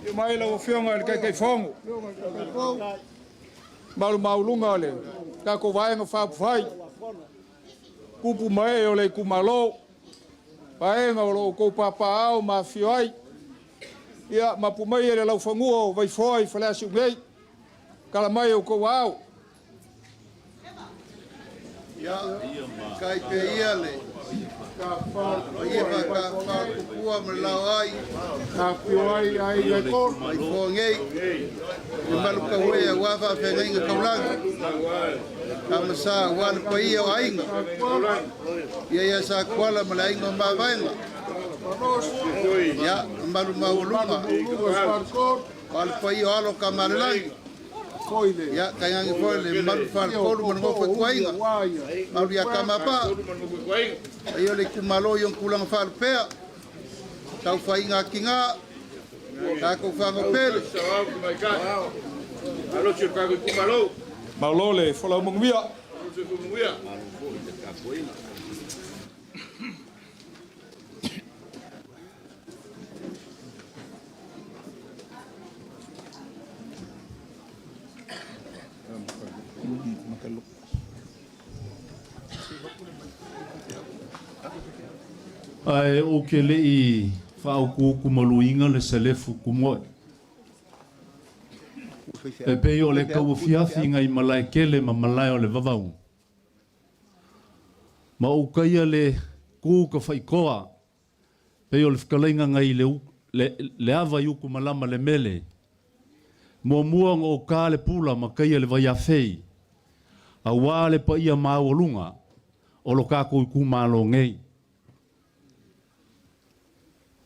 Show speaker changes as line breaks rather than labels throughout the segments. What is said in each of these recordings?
Afio mai lau Afioga i le Taitaifono, mamalu maualuga o le tatou Vaega Faaupufai, tupu ma ee o le itumalo, vaega o lo o outou papaaao ma afifio ai. Ia, mapu maia i le laufanua o Vaifoa i Faleasiu nei, tala mai outou aao.
Ia, kai pea ia le paia faatupua ma le laoai
Afifio ai aiga e tolu.
mai nei, le malu tauē aua faafeagaiga taulagi, Tamasa aua le paia o aiga, ia ia Satuala ma le aiga o Mavaega, ia mamalu maualuga, o le paia o alo o Tamalelagi, ia tainane foi le mamalu faletolu ma le nofo a ituaiga, malu ia Tamapaa, paia o le itumalo i ona tulaga faalupea, saofaiga atiga, tatou fanau pele.
Malo le folau manuia.
Ae ou te le i faautuutu maluina le selefu tumoe. E pei o le tauafiafi nai malae tele ma malae o le vavau. Ma ou taia le tu tafaitoa pei o le fetalaiga nai le, le, le ava i utu malama le mele. Muamua ona ou ta le pula ma taia le vaiafei, aua le paia maualuga o lo tatou itumalo nei.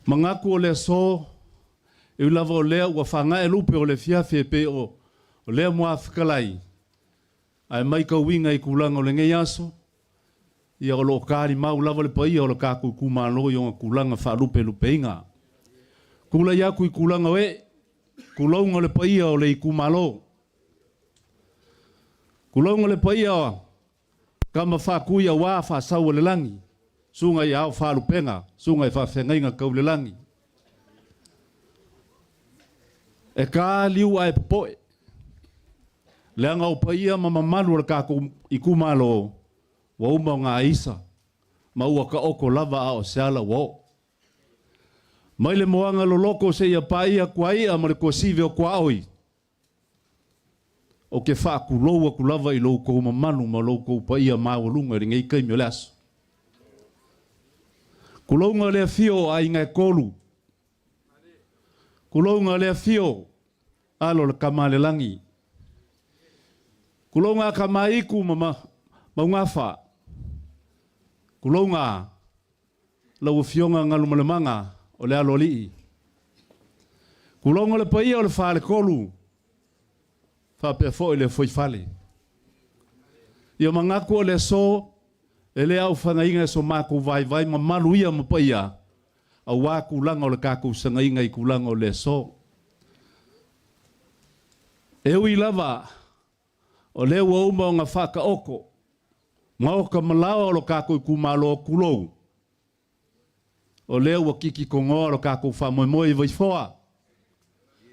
Manatu o le aso, e ui lava o lea ua fagae lupe o le afiafi e pei o lea muafetalai, ae maitauina i tulaga o lenei aso, ia o lo o talimau lava le paia o le tatou itumalo i ona tulaga faalupelupeina. Tulai atu i tulaga o ee, tulouna le paia o le itumalo. Tulouna le paia o Tama Faatui aua Faasau o le Lagi, Susuga i Ao Faalupega, Susuga i Faafeagaiga Tau le Lagi. E ta liu ae popoe, leaga o paia ma mamalu o le tatou itumalo ua uma ona aisa ma ua taoto lava a o se ala ua oo. Mai le moana loloto seia paia Kuaia ma le tuasivi o Tuaoi, ou te faatulou atu lava i lo outou mamalu ma lo outou paia maualuga i lenei taimi o le aso. Tulouna le afio o aiga e tolu. Tulouna le afio alo o le Tamalelagi. Tulouna Kamaiku ma Maugafa. Tulouna lau Afioga Galumalemana o le Aloalii. Tulouna le paia o le Faletolu faapea foi le Foifale. Ia manatu o le aso e le aofagaina e so matou vaivai mamalu ia ma paia aua tulaga o le tatou sagaina i tulaga o le aso. E ui lava o lea ua uma ona faataoto maota ma laoa o lo tatou itumalo, tulou, o lea ua kikitogoa lo tatou faamoemoe i Vaifoa,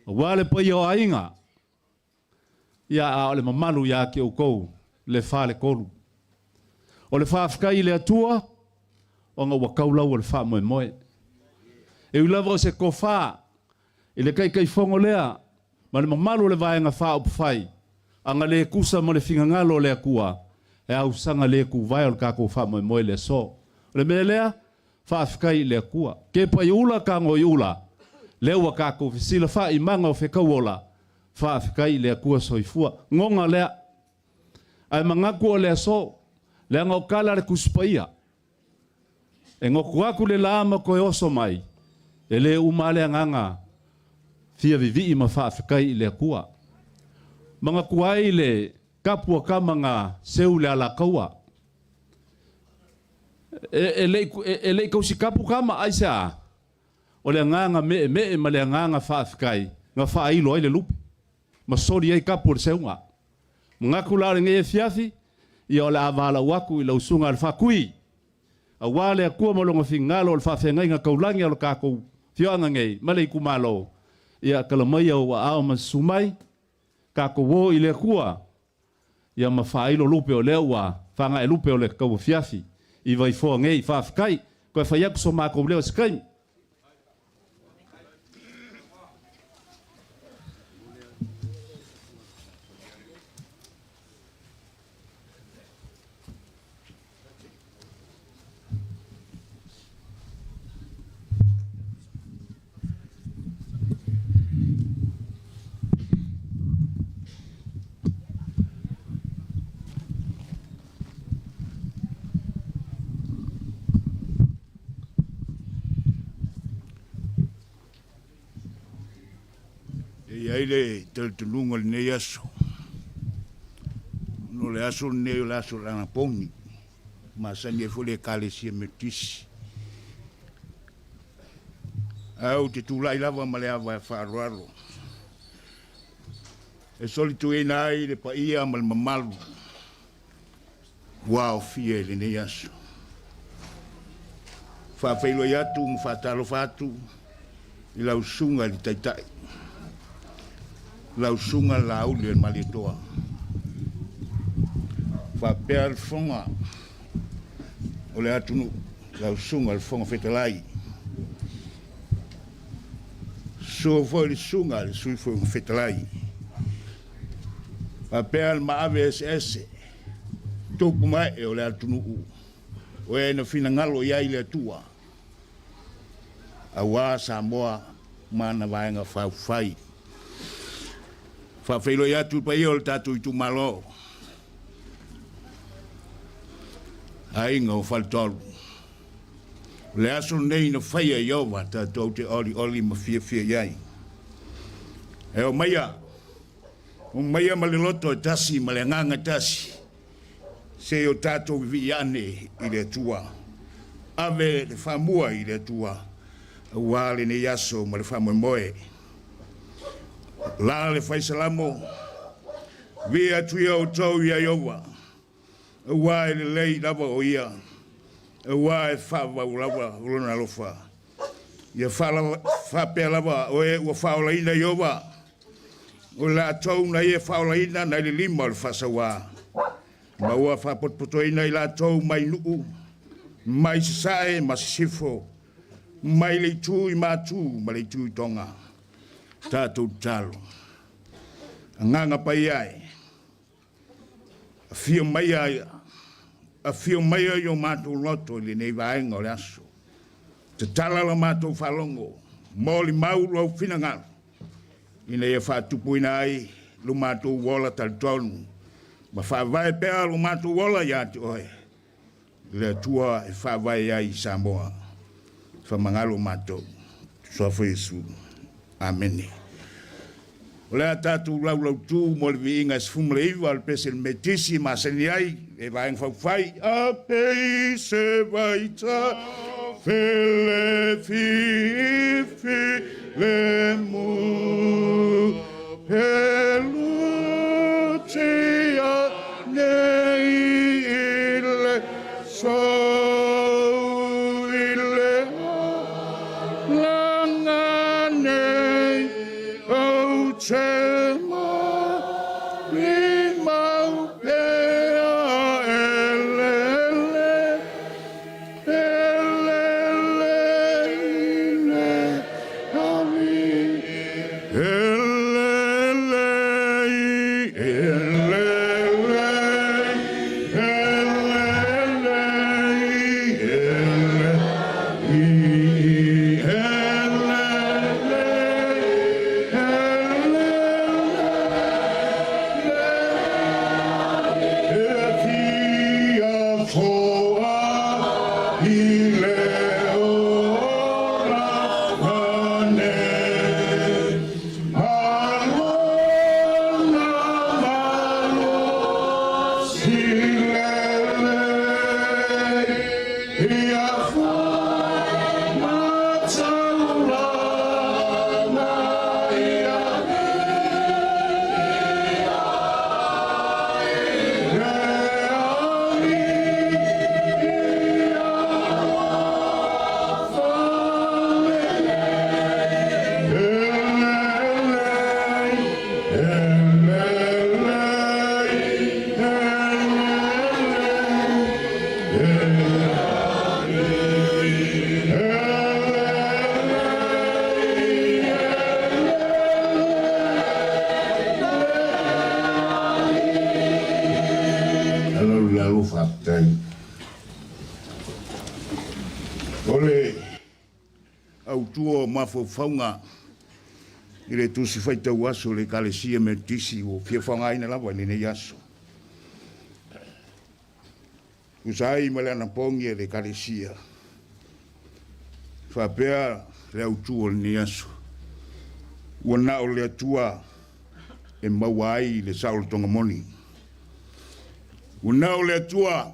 aua le paia o aiga, ia a o le mamalu ia te outou le Faletolu. O le faafetai i le Atua ona ua tau lau o le faamoemoe. E ui lava o se tofa i le Taitaifono lea ma le mamalu o le Vaega Faaupufai, aga le tusa ma le finagalo o le Atua, e ausaga le tuvae o le tatou faamoemoe i le aso. O le mea lea, faafetai i le Atua. Kepa i ula, tago i ula, lea ua tatou fesilafai i maga o fetauola, faafetai i le Atua soifua. Goga lea. Ae manatu o le aso, leaga o tala a le Tusi Paia, e goto atu le la ma toe oso mai, e le uma lava le agaga fia vivii ma faafetai i le Atua. Manatu ai le tapu a tama na seu le alataua. E, e, le, e, e le i tausikapu tama, aisea? O le agaga meemee ma le agaga faafetai na faailo ai le lupe ma soli ai tapu o le seuga. Manatu la o lenei afiafi, ia o le a valaau atu i lau susuga a le Faatui, aua le Atua ma lona finagalo o le faafeagaiga taulagi a lo tatou afioaga nei ma le itumalo, Ia kala mai ou aao ma susu mai, tatou o i le Atua, ia ma faailo lupe o lea ua fagae lupe o le tauafiafi i Vaifoa nei. Faafetai. Toe fai atu so matou leo i se taimi.
E i ai le talitonuga o lenei aso, ona o le aso lenei o le aso lanapogi, masani ai foi le Ekalesia Metotisi. Ae ou te tulai lava ma le ava faaaloalo e solituina ai le paia ma le mamalu ua aofia i lenei aso. Faafeiloai atu ma faatalofa atu i lau susuga i le Taitai, lau susuga Laauli o le Malietoa, faapea le Fofoga o le atunuu, lau susuga i le Fofoga Fetalai, susu foi le susuga i le Sui Fofoga Fetalai, faapea le maave eseese, tupu ma ee o le atunuu o e na finagalo i ai le Atua, aua Samoa ma ana Vaega Faaupufai. Faafeiloai atu i le paia o le tatou itumalo, aiga o Faletolu. O le aso lenei na faia e Ieova tatou te olioli ma fiafia i ai. E omaia, omaia ma le loto e tasi ma le agaga e tasi, se i o tatou vivii ane i le Atua. Ave le faamua i le Atua aua lenei aso ma le faamoemoe. La le faisalamo, Vii atu ia outou iā Ieova, aua e lelei lava o ia, aua e faavavau lava lona alofa. Ia faapea lava o e ua faaolaina Ieova, o i latou na ia faaolaina nai le lima o le faasauā, ma ua faapotopotoina i latou mai nuu, mai sasae ma sisifo, mai le itu i Matu ma le itu i Toga. Tatou tatalo. Agaga Paia e, afio maia, afio maia i o matou loto i lenei vaega o le aso. Tatala la matou faalogo, molimau lou finagalo, ina ia faatupuina ai lo matou ola talitonu, ma faavae pea lo matou ola ia te oe, le Atua e faavae ai i Samoa. Faamagalo matou. Suafa Iesu. Amene. O le a tatou laulautu mo le viiga e 19 o le pese le metisi e masani ai le Vaega Faaupufai. A pei se vaita fele fifi le mu pelu tia nei i le sou i le langa nei ou te malimau pea e lele, e lele i le avi, e lele i, e lele i, e lele i, e lele i, e lele, e lele, e fia foa i le ola nei. Alona malosi lelei ia faa-mataulana ia le Alo lalo faafetai. O le autu o mafaufauga i le Tusi Faitau Aso o le Ekalesia Metotisi ua fia faaaogaina lava i lenei aso. Tusa ai ma le anapogi a le Ekalesia, faapea le autu o lenei aso, ua na o le Atua e maua ai le saolotoga moni. Ua na o le Atua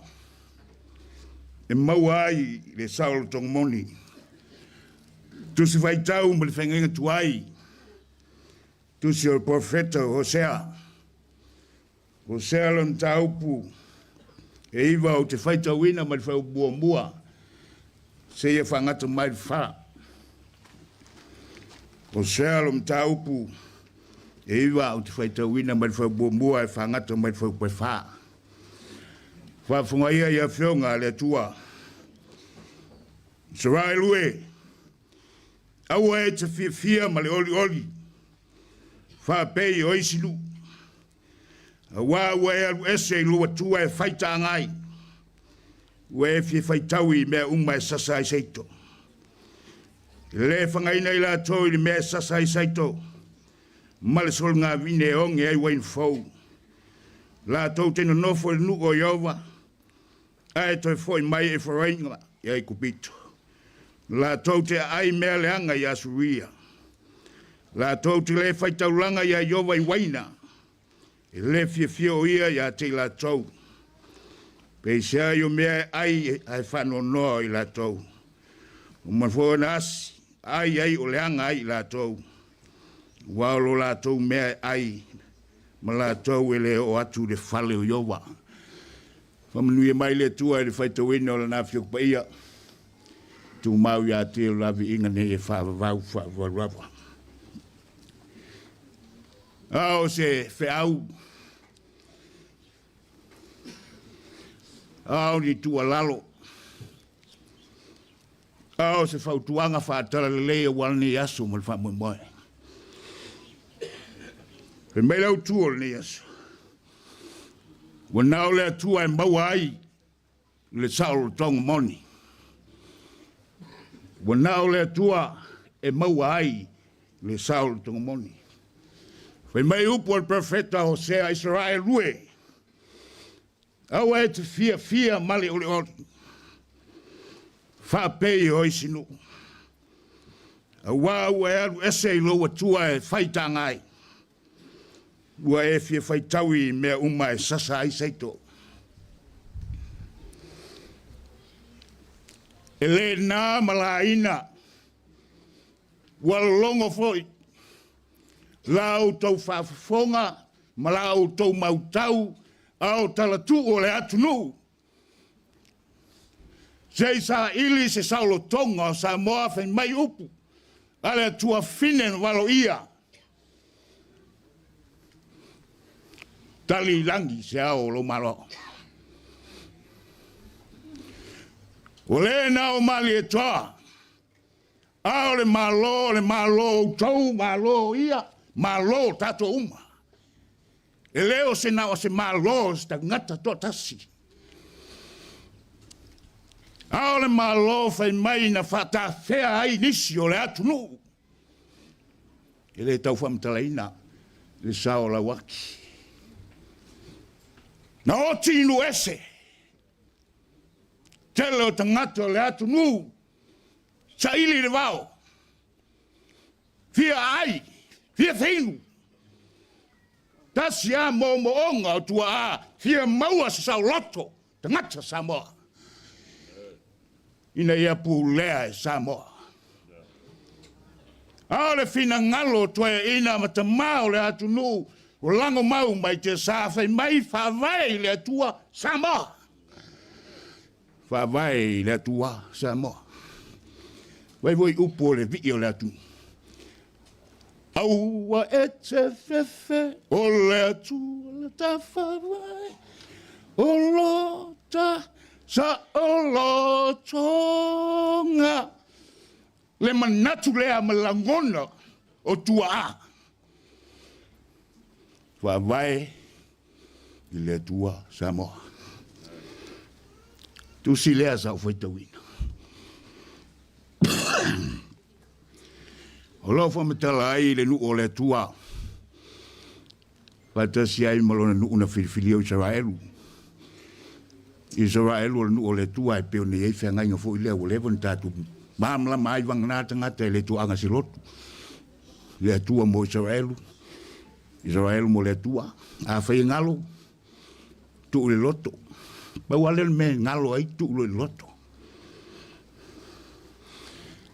e maua ai le saolotoga moni. Tusi faitau ma le faiga tuai, tusi o le profeta Hosea. Hosea lona mataupu e 9 ou te faitauina ma le faaupuamua seia faagata mai le 4. Hosea lona mataupu e 9 ou te faitauina mai le faaupuamua e faagata mai le faaupu e 4. Faafofoga ia i afioga a le Atua. Israelu e, aua e te fiafia ma le olioli, faapei o isi nuu. Auā ua e alu ese i lou Atua e faitaaga ai, ua e fia faitau i mea uma e sasa ai seito. E lē fagaina i latou i le mea e sasa ai saito, ma le soligavine e oge ai uaina fou. Latou te nonofo i le nuu o Ieova, ae toe fo'i mai e Eferaina i Aikupito. Latou te aai mea leaga i Asuria. Latou te lē faitaulaga iā Ieova i uaina, e lē fiafia o ia iā te i latou. Peisea i o mea e ai ae faanoanoa i latou. O ma foi ona asi, ai ai o leaga ai i latou. Ua o lo latou mea e ai ma latou e le oo atu i le fale o Ieova. Faamanuia mai le Atua i le faitauina o lana Afioga Paia. Tumau ia te o la viiga nei e faavavau faavavau lava. A o se feau, a o ni tuualalo, a o se fautuaga faatalalelei aua lenei aso ma le faamoemoe. Fai mai le autu o lenei aso, ua na o le Atua e maua ai le saolotoga moni. Ua na o le Atua e maua ai le saolotoga moni. Fai mai upu o le profeta Hosea, Israelu e, aua e te fiafia ma le olioli, faapei o isi nuu. Auā ua e alu ese i lou Atua e faitaaga ai, ua e fia faitau i mea uma e sasa ai saito. E lē na ma laina, ua lologo foi la outou faafofoga ma la outou mautau a o talatuu o le atunuu, se i saili se saolotoga o Samoa. Fai mai upu a le Atua fine na valoia, tali i lagi se ao o lou Malo. Ua lē na o Malietoa, a o le Malo, o le Malo outou, Malo ia, Malo tatou uma. E lē o se na o se Malo o se tagata toatasi, a o le Malo fai mai na faatafea ai nisi o le atunuu. E lē tau faamatalaina le sao o Lauaki na oti i nuu ese tele o tagata o le atunuu, saili le vao, fia aai, fia feinu, tasi a moomooga o tuaa, fia maua se saoloto tagata Samoa ina ia pulea e Samoa. A o le finagalo o toeaina ma tamā o le atunuu o lagomau mai Tiasa, fai mai faavae i le Atua Samoa, faavae i le Atua Samoa. Vai foi upu o le vii o le atunuu, aua e te fefe o le Atua le tafaavae o lo ta. Saolotoga le manatu lea ma lagona o tuaa. Faavae i le Atua Samoa. Tusi lea sa ou faitauina. O lo o faamatala ai le nuu o le Atua faatasi ai ma lona nuu na filifilia o Isaraelu. Isaraelu o le nuu o le Atua e pei ona i ai feagaiga foi lea ua leva ona tatou malamalama ai vagana tagata e le toaga se lotu. Le Atua mo Isaraelu, Isaraelu mo le Atua. Afai e galo, tuu i le loto. Pau lava lea o le mea e galo ai, tuu loa i le loto.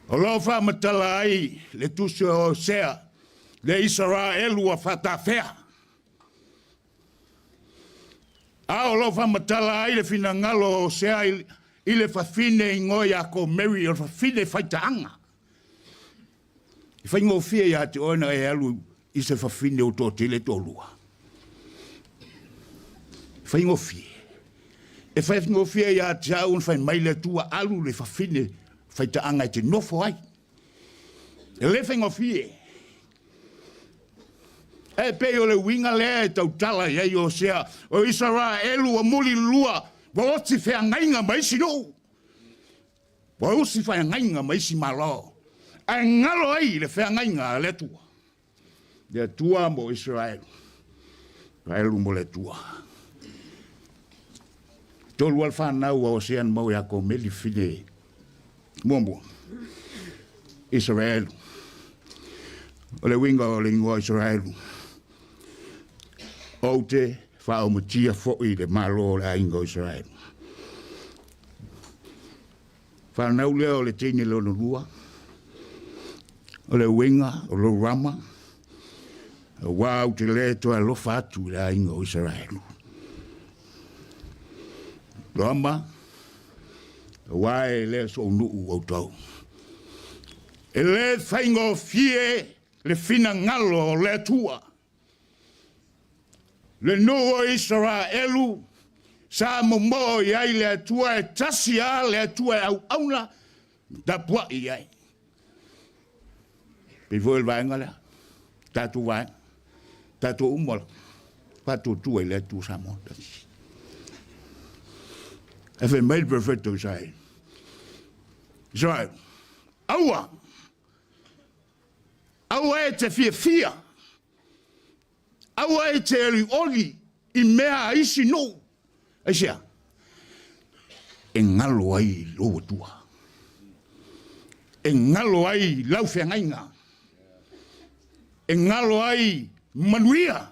O lo o faamatala ai le tusi o Hosea, le Isaraelu ua faatafea. A o lo o faamatala ai le finagalo o Hosea i le fafine igoa ia Komeri, o le fafine faitaaga. E faigofie ia te oe na e alu i se fafine ua toatele toalua. E faigofie. E faigofie ia te au ona fai mai le Atua alu le fafine faitaaga e te nofo ai. E le faigofie. E pei o le uiga lea e tautala i ai Hosea, o Isaraelu ua mulilua, ua oti feagaiga ma isi nuu. Ua usi feagaiga ma isi Malo, ae galo ai le feagaiga a le Atua. Le Atua mo Isaraelu, Isaraelu mo le Atua. Tolu lava le fanau a Hosea na maua ia Komeli fine muamua. Isaraelu. O le uiga o le igoa Isaraelu, ou te faaomatia foi le Malo o le aiga o Isaraelu. Fanau lea o le teine lona lua, o le uiga o lou rama, aua ou te le toe alofa atu i le aiga o Isaraelu. Rama, aua e le sou nuu outou. E le faigofie le finagalo o le Atua. Le nuu o Isaraelu sa momoo i ai le Atua, e tasi lava le Atua e auauna ma tapuai i ai. Pei foi o le vaega lea, tatou vaega, tatou uma faatuatua i le Atua Samoa tasi. Ae fai mai le perofeta o Israel, Israel, aua, aua e te fiafia, aua e te olioli i mea a isi nuu. Aisea? E galo ai lou Atua. E galo ai lau feagaiga. E galo ai manuia.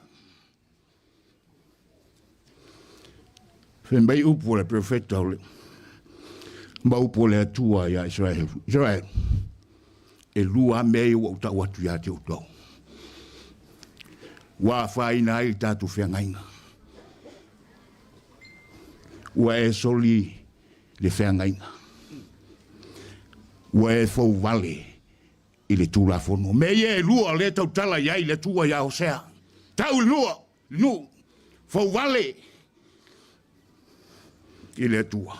Fai mai upu o le perofeta o le ma upu o le Atua ia Israel. Israel, e lua lava mea ia ua ou tau atu ia te outou. Ua afaina ai le tatou feagaiga. Ua e soli le feagaiga. Ua e fouvale i le Tulafono. Mea ia e lua lea e tautala i ai le Atua ia Hosea. Tau i lua, nuu, fouvale i le Atua.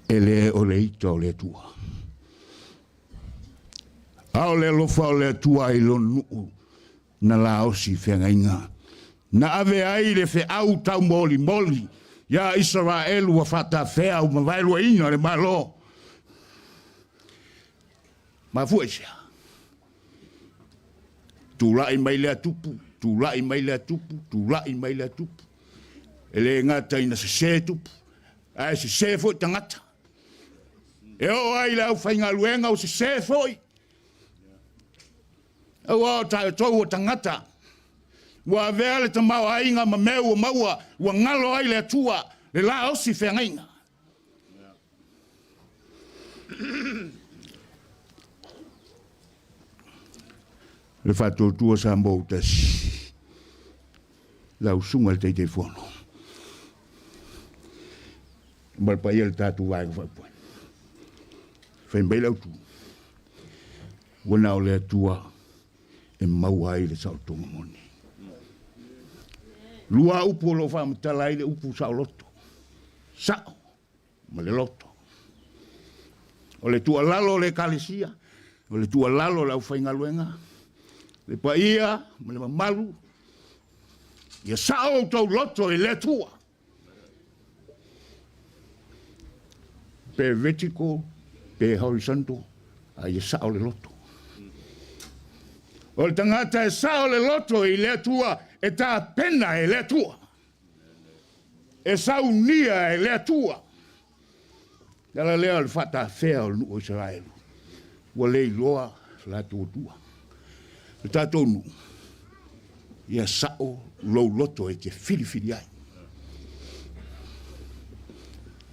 E le o le ita o le Atua. A o le alofa o le Atua i lona nuu na laosi i feagaiga, na ave ai le feau taumolimoli iā Isaraelu ua faatafea ua mavaeluaina le Malo. Mafua i sea? Tulai mai lea tupu, tulai mai lea tupu, tulai mai lea tupu. E le gata ina sese tupu, ae sese foi tagata. E oo ai le aufaigaluega ua sese foi. Aua o tatou o tagata, ua avea le tamaoaiga ma mea ua maua, ua galo ai le Atua, le laosi feagaiga. Le faatuatua Samoa ua tasi, lau susuga i le Taitaifono ma le paia o le tatou Vaega Faaupufai. Fai mai le autu, ua na o le Atua e maua ai le saolotoga moni. Lua upu o lo o faamatala ai le upu saoloto, sao ma le loto. O le tuualalo o le Ekalesia, o le tuualalo o le aufaigaluega, le paia ma le mamalu, ia sao outou loto i le Atua. Pe vertical, pe horizontal, a ia sao le loto. O le tagata e sao le loto i le Atua, e tapena e le Atua. E saunia e le Atua. Le ala lea o le faatafea o le nuu o Isaraelu, ua le iloa latou Atua. Le tatou nuu, ia sao lou loto e te filifili ai.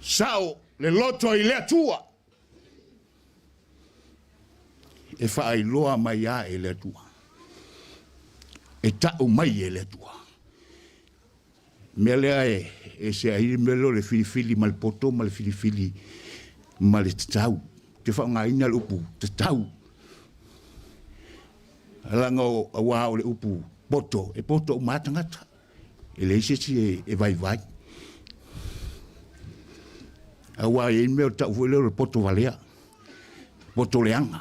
Sao le loto i le Atua. E faailoa mai a e le Atua. E tau mai e le Atua. Mea lea e ese ai le mea lea o le filifili ma le poto ma le filifili ma le tatau. Ou te faaaogaina le upu tatau, leaga aua o le upu poto, e poto uma lava tagata. E leai se isi e vaivai. Aua e i ai le mea o le tau foi lea o le poto valea, poto leaga.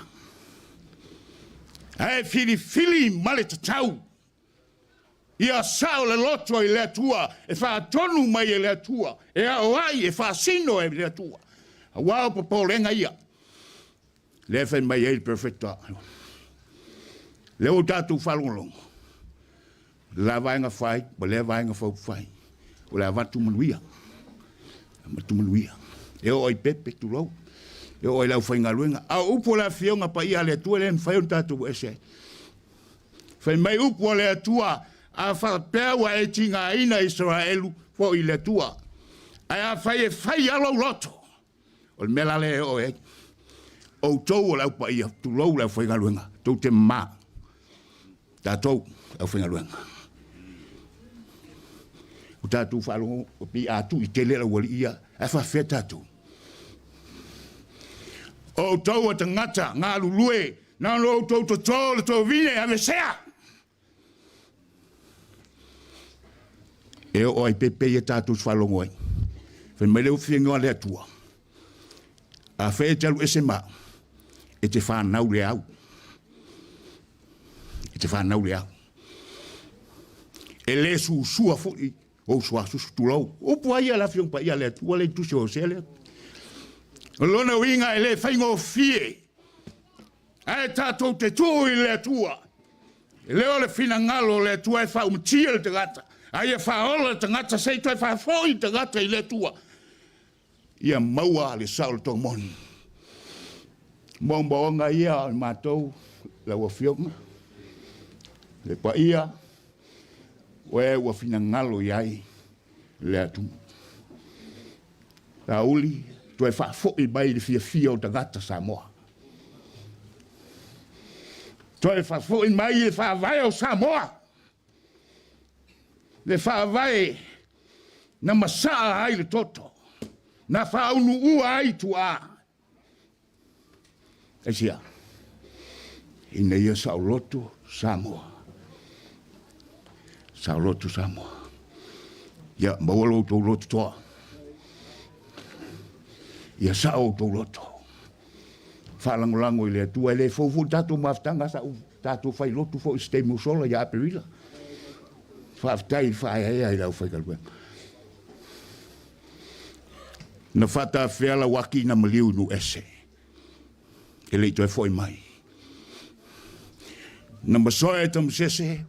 Ae filifili ma le tatau. Ia sao le loto i le Atua, e faatonu mai e le Atua, e aoai, e faasino e le Atua. Aua o popolega ia, lea e fai mai ai le Perofeta. Lea ua tatou faalogologo, le la vaega fai ma lea vaega faupufai, o le avatu manuia. Avatu manuia. E oo i pepe, tulou, e oo i le aufaigaluega. A o upu o le Afioga Paia a le Atua, e le mafai ona tatou ese ai. Fai mai upu a le Atua, A faapea ua e tigaina Isaraelu, foi i le Atua. Ae afai e fai lava lou loto, o le mea la lea e oo ai. Outou o le au paia, tulou le aufaigaluega, tou te mama, tatou le aufaigaluega. O tatou faalogo, pei a tuu i tele le aualii ia, ae faafefea tatou? O outou o tagata galulue, na ona outou toto le tovine avesea. E oo ai pepe ia tatou te faalogo ai. Fai mai le ufiga a le Atua, afai e te alu ese ma au, e te fanau le au. E te fanau le au. E le susua foi ou suasusu, tulou. Upu ai ia le Afioga Paia a le Atua le tusi o Hosea lea. O lona uiga e le faigofie, ae tatou te tuu i le Atua. E le o le finagalo o le Atua e faaumatia le tagata, a ia faaola le tagata se i toe faafoi le tagata i le Atua. Ia maua le sao o le tomoni. Moomooga ia o matou, lau Afioga, le paia, o e ua finagalo i ai le atunuu. Laauli, toe faafoi mai le fiafia o tagata Samoa. Toe faafoi mai le faavae o Samoa. Le faavae na masaa ai le toto, na faaunuua ai tuaa. Aisea? Ina ia saoloto Samoa. Saoloto Samoa. Ia, maua lo outou loto toa. Ia sao outou loto. Faalagolago i le Atua. E le fou foi le tatou mafutaga, sa ou tatou fai lotu foi i se taimi ua sola ia Aperila. Faafetai i le faaeaea i le aufaigaluega. Na faatafea Lauaki ina maliu i Nuuese, e le i toe foi mai. Na masoe Tamasese,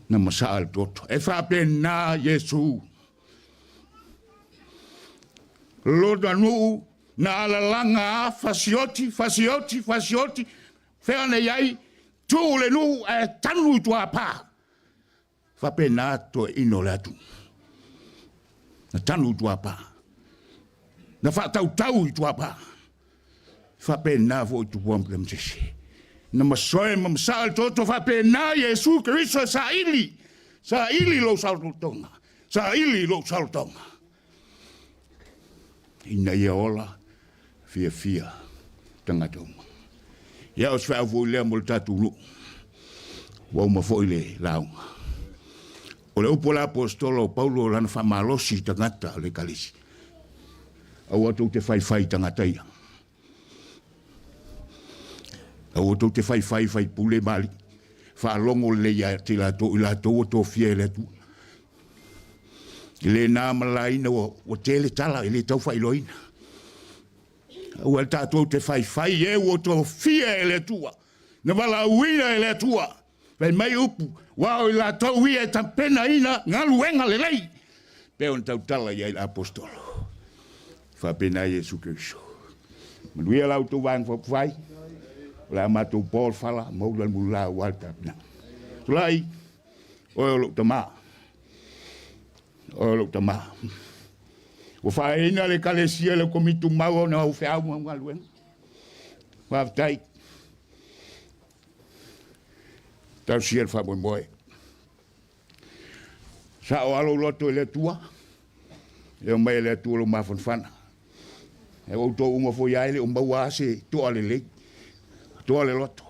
na masaa le toto. E faapena Iesu. Lona nuu na alalaga a fasioti, fasioti, fasioti, fea na i ai, tuu le nuu ae tanu i tuapa. Faapena toeaina o le atunuu. Na tanu i tuapa. Na faatautau i tuapa. Faapena foi Tupua ma Tamasese. Na masoe ma masaa le toto faapena Iesu Keriso e saili. Saili lou saolotoga. Saili lou saolotoga. Ina ia ola fiafia tagata uma. Ia o se feau foi lea mo le tatou nuu. Ua uma foi le lauga. O le upu a le Aposetolo o Paulo o lana faamalosi i tagata o le Ekalesia, Aua tou te faifai i tagata ia. Aua tou te faifai i faipule ma alii. Faalogo lelei ia te latou, i latou ua tofia e le Atua. I le na ma laina ua, ua tele tala e le tau faailoaina. Aua tatou te faifai e ua tofia e le Atua, na valaauina e le Atua. Fai mai upu, ua o i latou ia e tapenaina galuega lelei, pei ona tautala i ai le Aposetolo. Faapena Iesu Keriso. Manuia la outou vaega faaupufai, o le a matou po le fala, maula le mulula aua le tapenaga. Tulai, oe o lou tama, oe o lou tama. Ua faaeaina le Ekalesia i lau Komiti Tumau ona o feau ma galuega. Faafetai. Tausia le faamoemoe. Sao alo loto i le Atua, e omai e le Atua lo mafanafana. E outou uma foi ai le o maua se toa lelei, toa le loto.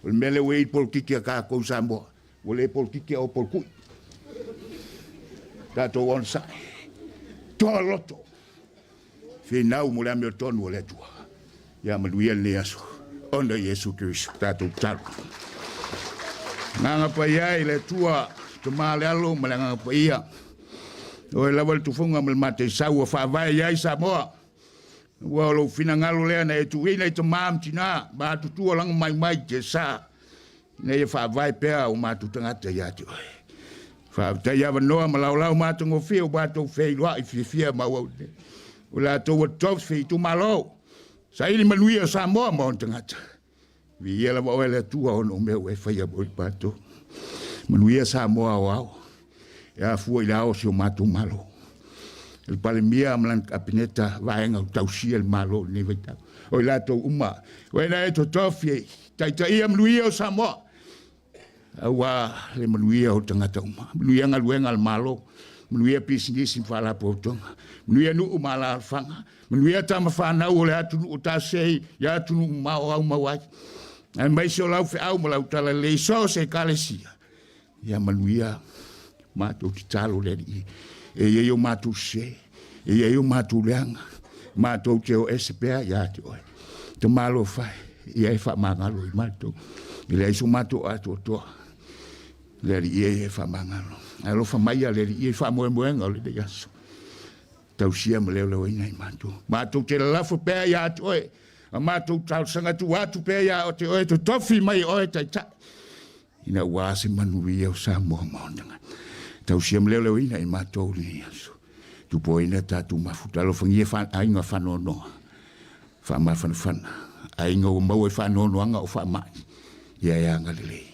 O le mea lea ua i ai polokiki a kākou Samoa, ua le polokiki a o polokui. Tatou onosai. Toa le loto. Finau mo le amiotonu o le Atua. Ia manuia lenei aso. Ona Iesu Keriso, tatou tatalo. Agaga Paia e i le Atua, Tama le Alo ma le Agaga Paia. Oe lava le tufuga ma le mataisau ua faavae i ai Samoa. Ua o lou finagalo lea na e tuuina i tama ma tina, ma atutua laga mai mai te sa, ina ia faavae pea o matou tagata ia te oe. Faafetai avanoa ma laolao matagofie ua matou feiloai fiafia ma auau nei. O latou ua tofi itumalo, saili manuia o Samoa ma ona tagata. Viia lava oe le Atua ona o mea ua e faia mo i matou. Manuia Samoa aoao, e afua i le ao o si o matou Malo. Le Palemia ma lana Kapeneta, vaega o tausia le Malo i lenei vaitau. O i latou uma, o e na e totofi e taitaia manuia o Samoa, aua le manuia o tagata uma. Manuia galuega a le Malo, manuia pisinisi ma faalapotopotoga, manuia nuu ma alaalafaga, manuia tama fanau o le atunuu o tasei i atunuu mamao au mau ai, aemaise o lau feau ma lau talalelei i so o se Ekalesia. Ia manuia matou tatalo le Alii, e i ai o matou sese, e i ai o matou leaga, matou te o ese pea ia te oe. Tamalofa e, ia e faamagalo i matou, e leai so matou atoatoa, le Alii e ia e faamagalo. Alofa mai ia le Alii i faamoemoega o lenei aso. Tausia ma leoleoina i matou. Matou te lalafo pea ia te oe, a matou talosaga tuu atu pea ia te oe, totofi mai oe taitai. Ina ua se manuia o Samoa ma ona tagata. Tausia ma leoleoina i matou lenei aso. Tupuaina tatou mafuta. Alofagia aiga faanoanoa, faamafanafana, aiga ua maua i faanoanoaga o faamai, ia e agalelei.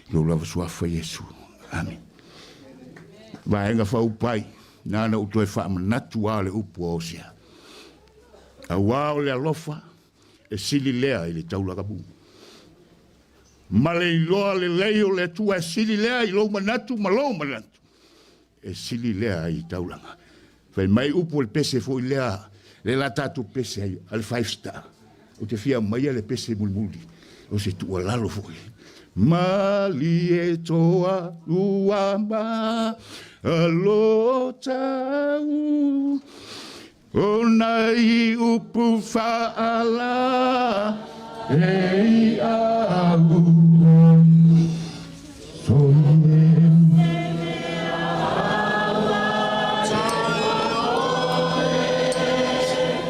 I lou lava suafa Iesu. Amene. Vaega faaupufai, na ona ou toe faamanatu lava o le upu a Hosea. Auā o le alofa e sili lea i le taulaga mu. Ma le iloa lelei o le Atua e sili lea i lou manatu ma lou manatu, e sili lea i taulaga. Fai mai upu o le pese foi lea, le la tatou pese ai, a le five star. Ou te fia aumaia le pese mulimuli, o se tuualalo foi. Malie toa ua ma alo tau. Ona i upu faala e i au.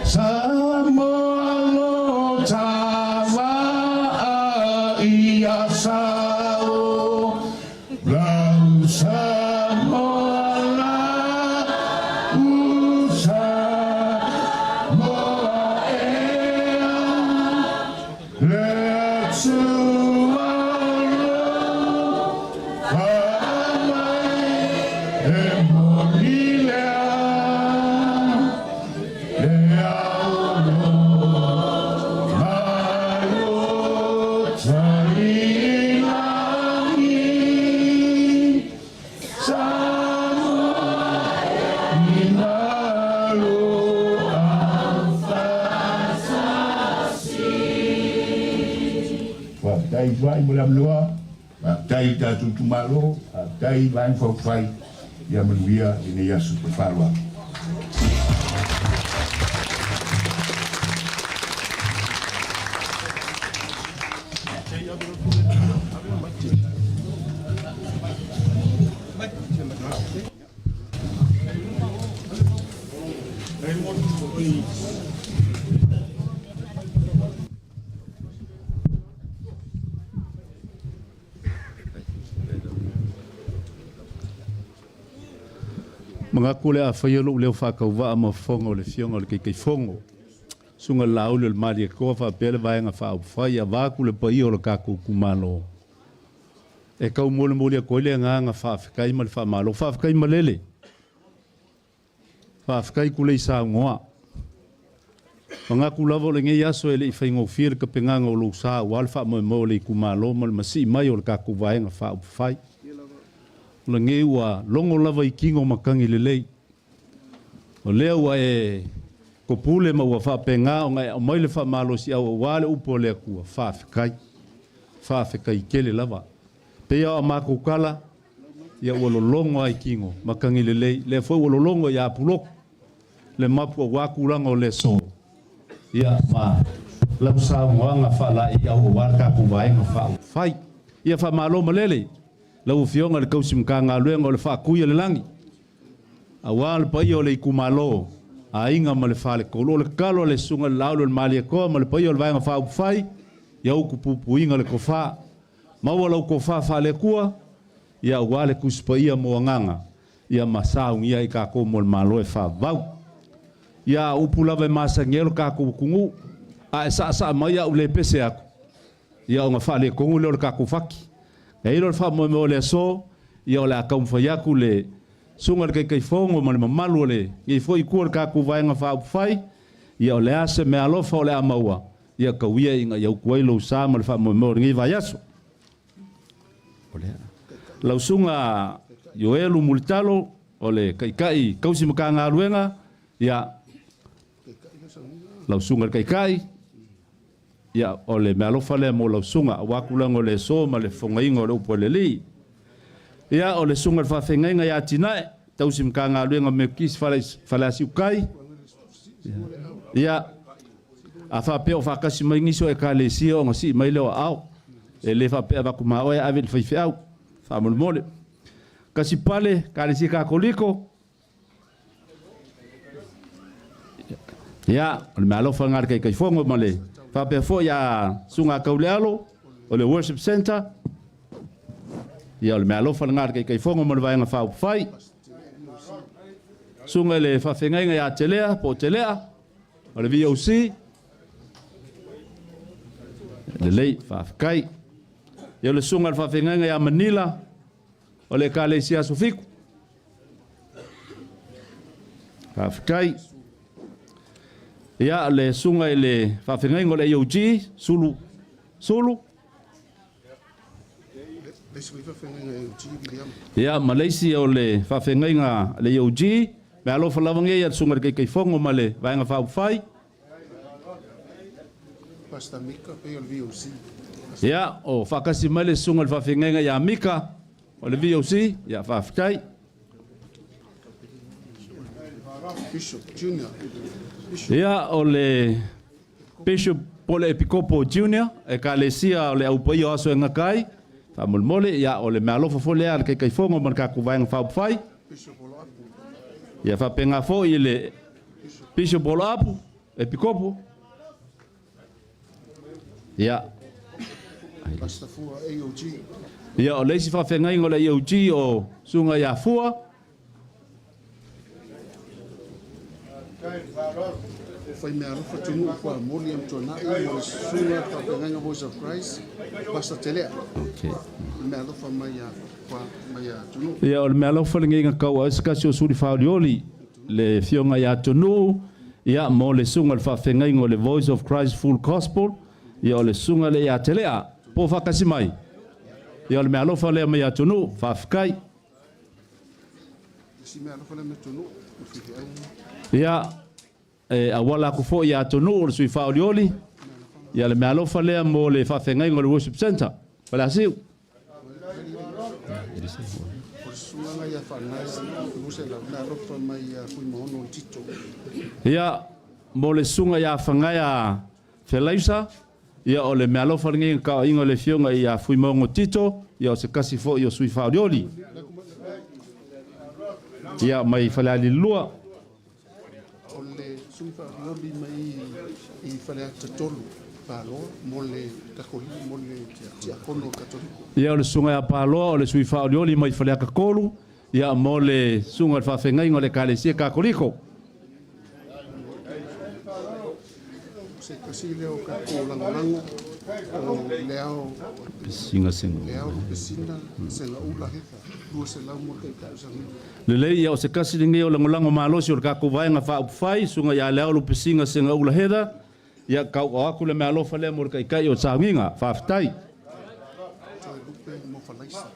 Samoa lo tavaa ia sao. Lau Samoa lau Samoa ea Le Atua alofa mai e moni lea Le ao mai o tai lagi Samoa i lalo Faafetai Tuai mo le avanoa, faafetai i tatou itumalo. Faafetai Vaega Faaupufai, ia manuia lenei aso ma le faaaloalo.
Manatu o le a faia lou leo faatauvaa ma fofoga o le Afioga o le Taitaifono, Susuga i le Laauli o le Malietoa faapea le Vaega Faaupufai, avatu le paia o le tatou itumalo e taumolimoli atu ai le agaga faafetai ma le faamalo. Faafetai malele, faafetai tulei saunoa. Manatu lava o lenei aso e le i faigofie le tapenaga o lou sa aua le faamoemoe o le itumalo ma le masii mai o le tatou Vaega Faaupufai. O lenei ua logo lava i tino matagi lelei. O lea ua e topule ma ua faapena ona e aumai le faamalosiau aua le upu a le Atua, faafetai. Faafetai tele lava. Pei lava o a matou tala, ia ua lologo lava i tino matagi lelei. Lea foi ua lologo ia Pulotu le mapu aua tulaga o le aso, ia ma lau saunoaga faalaeiau aua le tatou Vaega Faaupufai. Ia faamalo malele lau Afioga i le Tausi Matagaluega o le Faatui a le Lagi, aua le paia o le itumalo, aiga ma le faletolu. O le tatalo a le Susuga i le Laauli o le Malietoa ma le paia o le Vaega Faaupufai, ia utu puipuiga le tofa. Maua lau tofa faale-Atua, ia aua le Tusi Paia mo agaga, ia ma saunia ai tatou mo le Malo e faavavau. Ia a upu lava e masani ai lo tatou atunuu, a e saasaa mai a ou le pese atu, ia ona faaletonu lea o le tatou fati. E i ai le faamoemoe o le aso, ia o le a taumafai atu le Susuga i le Taitaifono ma le mamalu o lenei foi itu o le tatou Vaega Faaupufai, ia o le a se meaalofa o le a maua, ia tauia ina ia utu ai lou sa ma le faamoemoe o lenei vaiaso. O lea. Lau Susuga Ioelu Mulitalo, o le Taitai Tausi Matagaluega, ia, lau Susuga i le Taitai, ia, o le meaalofa lea mo lau susuga, aua tulaga o le aso ma le fofogaina o le upu a le Alii. Ia, o le susuga i le faafeagaiga ia Atinae, Tausi Matagaluega Metotisi Faleasiukai, ia, a faapea o faatasi mai nisi o Ekalesia ona sii mai lea o aao. E le faapea avatu ma oe ave i le faifeau. Faamolemole. Kasipale, Ekalesia Katoliko. Ia, o le meaalofa lena a le Taitaifono ma le faapea foi ia Susuga Taulealo o le Worship Centre. Ia, o le meaalofa lena a le Taitaifono ma le Vaega Faaupufai. Susuga i le Faafeagaiga ia Telea po o Telea o le VOC. Lelei, faafetai. Ia, o le Susuga i le Faafeagaiga ia Manila o le Ekalesia Aso Fitu. Faafetai. Ia, le susuga i le faafeagaiga o le AOG, Sulu, Sulu. Ia, ma le isi o le faafeagaiga a le AOG, me alofa lava nei a le susuga i le Taitaifono ma le Vaega Faaupufai.
Pastor Mika pei o le VOC.
Ia, o faatasi mai le susuga i le faafeagaiga ia Mika o le VOC, ia faafetai.
Bishop Junior.
Ia, o le Bishop po le Epikopo Junior, Ekalesia o le Au Paia o Aso e Gata Ai, faamolemole, ia, o le meaalofa foi lea a le Taitaifono ma le tatou Vaega Faaupufai. Ia faapena foi i le Bishop Oloapu, Epikopo. Ia.
Pastor Fua, AOG.
Ia, o le isi faafeagaiga o le AOG o Susuga ia Fua.
Fai meaalofa Tunuu Fuamoli M. Tuanai mo le Susuga Faafeagaiga Voice of Christ, Pastor Telea.
Okay.
Le meaalofa mai ia mai ia Tunuu.
Ia, o le meaalofa lenei na tau ai se tasi o suli faaolioli le Afioga ia Tunuu, ia, mo le susuga i le faafeagaiga o le Voice of Christ Full Gospel, ia, o le susuga lea ia Telea, po o faatasi mai. Ia, o le meaalofa lea mai ia Tunuu, faafetai.
Isi meaalofa lea mai Tunuu, o faifeau.
Ia, e auala atu foi ia Tunuu o le sui faaolioli, ia, le meaalofa lea mo le faafeagaiga o le Worship Centre, Faleasiu.
Susuga ia Fanaia 200 meaalofa mai ia Fuimaono Tito.
Ia, mo le susuga ia Fagaea Felaisa, ia o le meaalofa lenei i le kaoaiga o le afioga ia Fuimaono Tito, ia o se kasi foi o sui faaolioli. Ia, mai Falealili 2.
O le sui faaolioli mai i Faleata 3 Paloa mo le Kakoliki mo le Tiakono Katoliko.
Ia, o le susuga ia Paloa o le sui faaolioli mai Faleata 3, ia mo le susuga i le faafeagaiga o le Ekalesia Katoliko.
Se tasi lea o tatou lagolago o Leao
Pesiga Sega.
Leao Lupesina Segaula Heather 200 mo le taitai o Sagiga.
Lelei, ia o se kasi lenei o lagolago malosi o le tatou Vaega Faaupufai, susuga ia Leao Lupesina Segaula Heather, ia tauao atu le meaalofa lea mo le taitai o sauniga. Faafetai.
Toelupe mo Falaisa.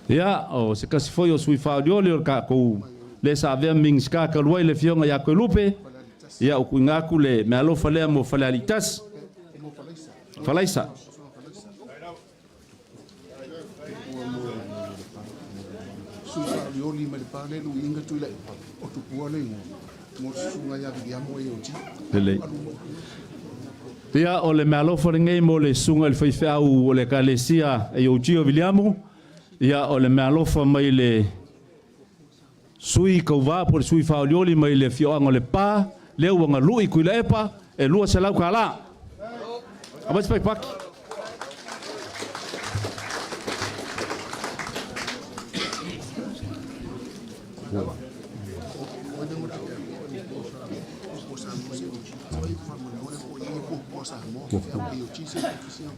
Ia, o se kasi foi o sui faaolioli o le tatou le sa avea Minisita talu ai le afioga ia Toelupe, ia o tuuina atu le meaalofa lea mo Falealii 1.
Mo Falaisa.
Falaisa.
Falaisa. Ua mo sui faaolioli mai le Pale Luiga Tuilaepa o Tupua le igoa mo le susuga ia Viliamo AOG.
Lelei. Ia, o le meaalofa lenei mo le susuga i le faifeau o le Ekalesia AOG o Viliamu, ia o le meaalofa mai le sui kauvā po o le sui faaolioli mai le afioaga o Lepa, lea ua galui Tuilaepa, e $200. Aumai se paipaki.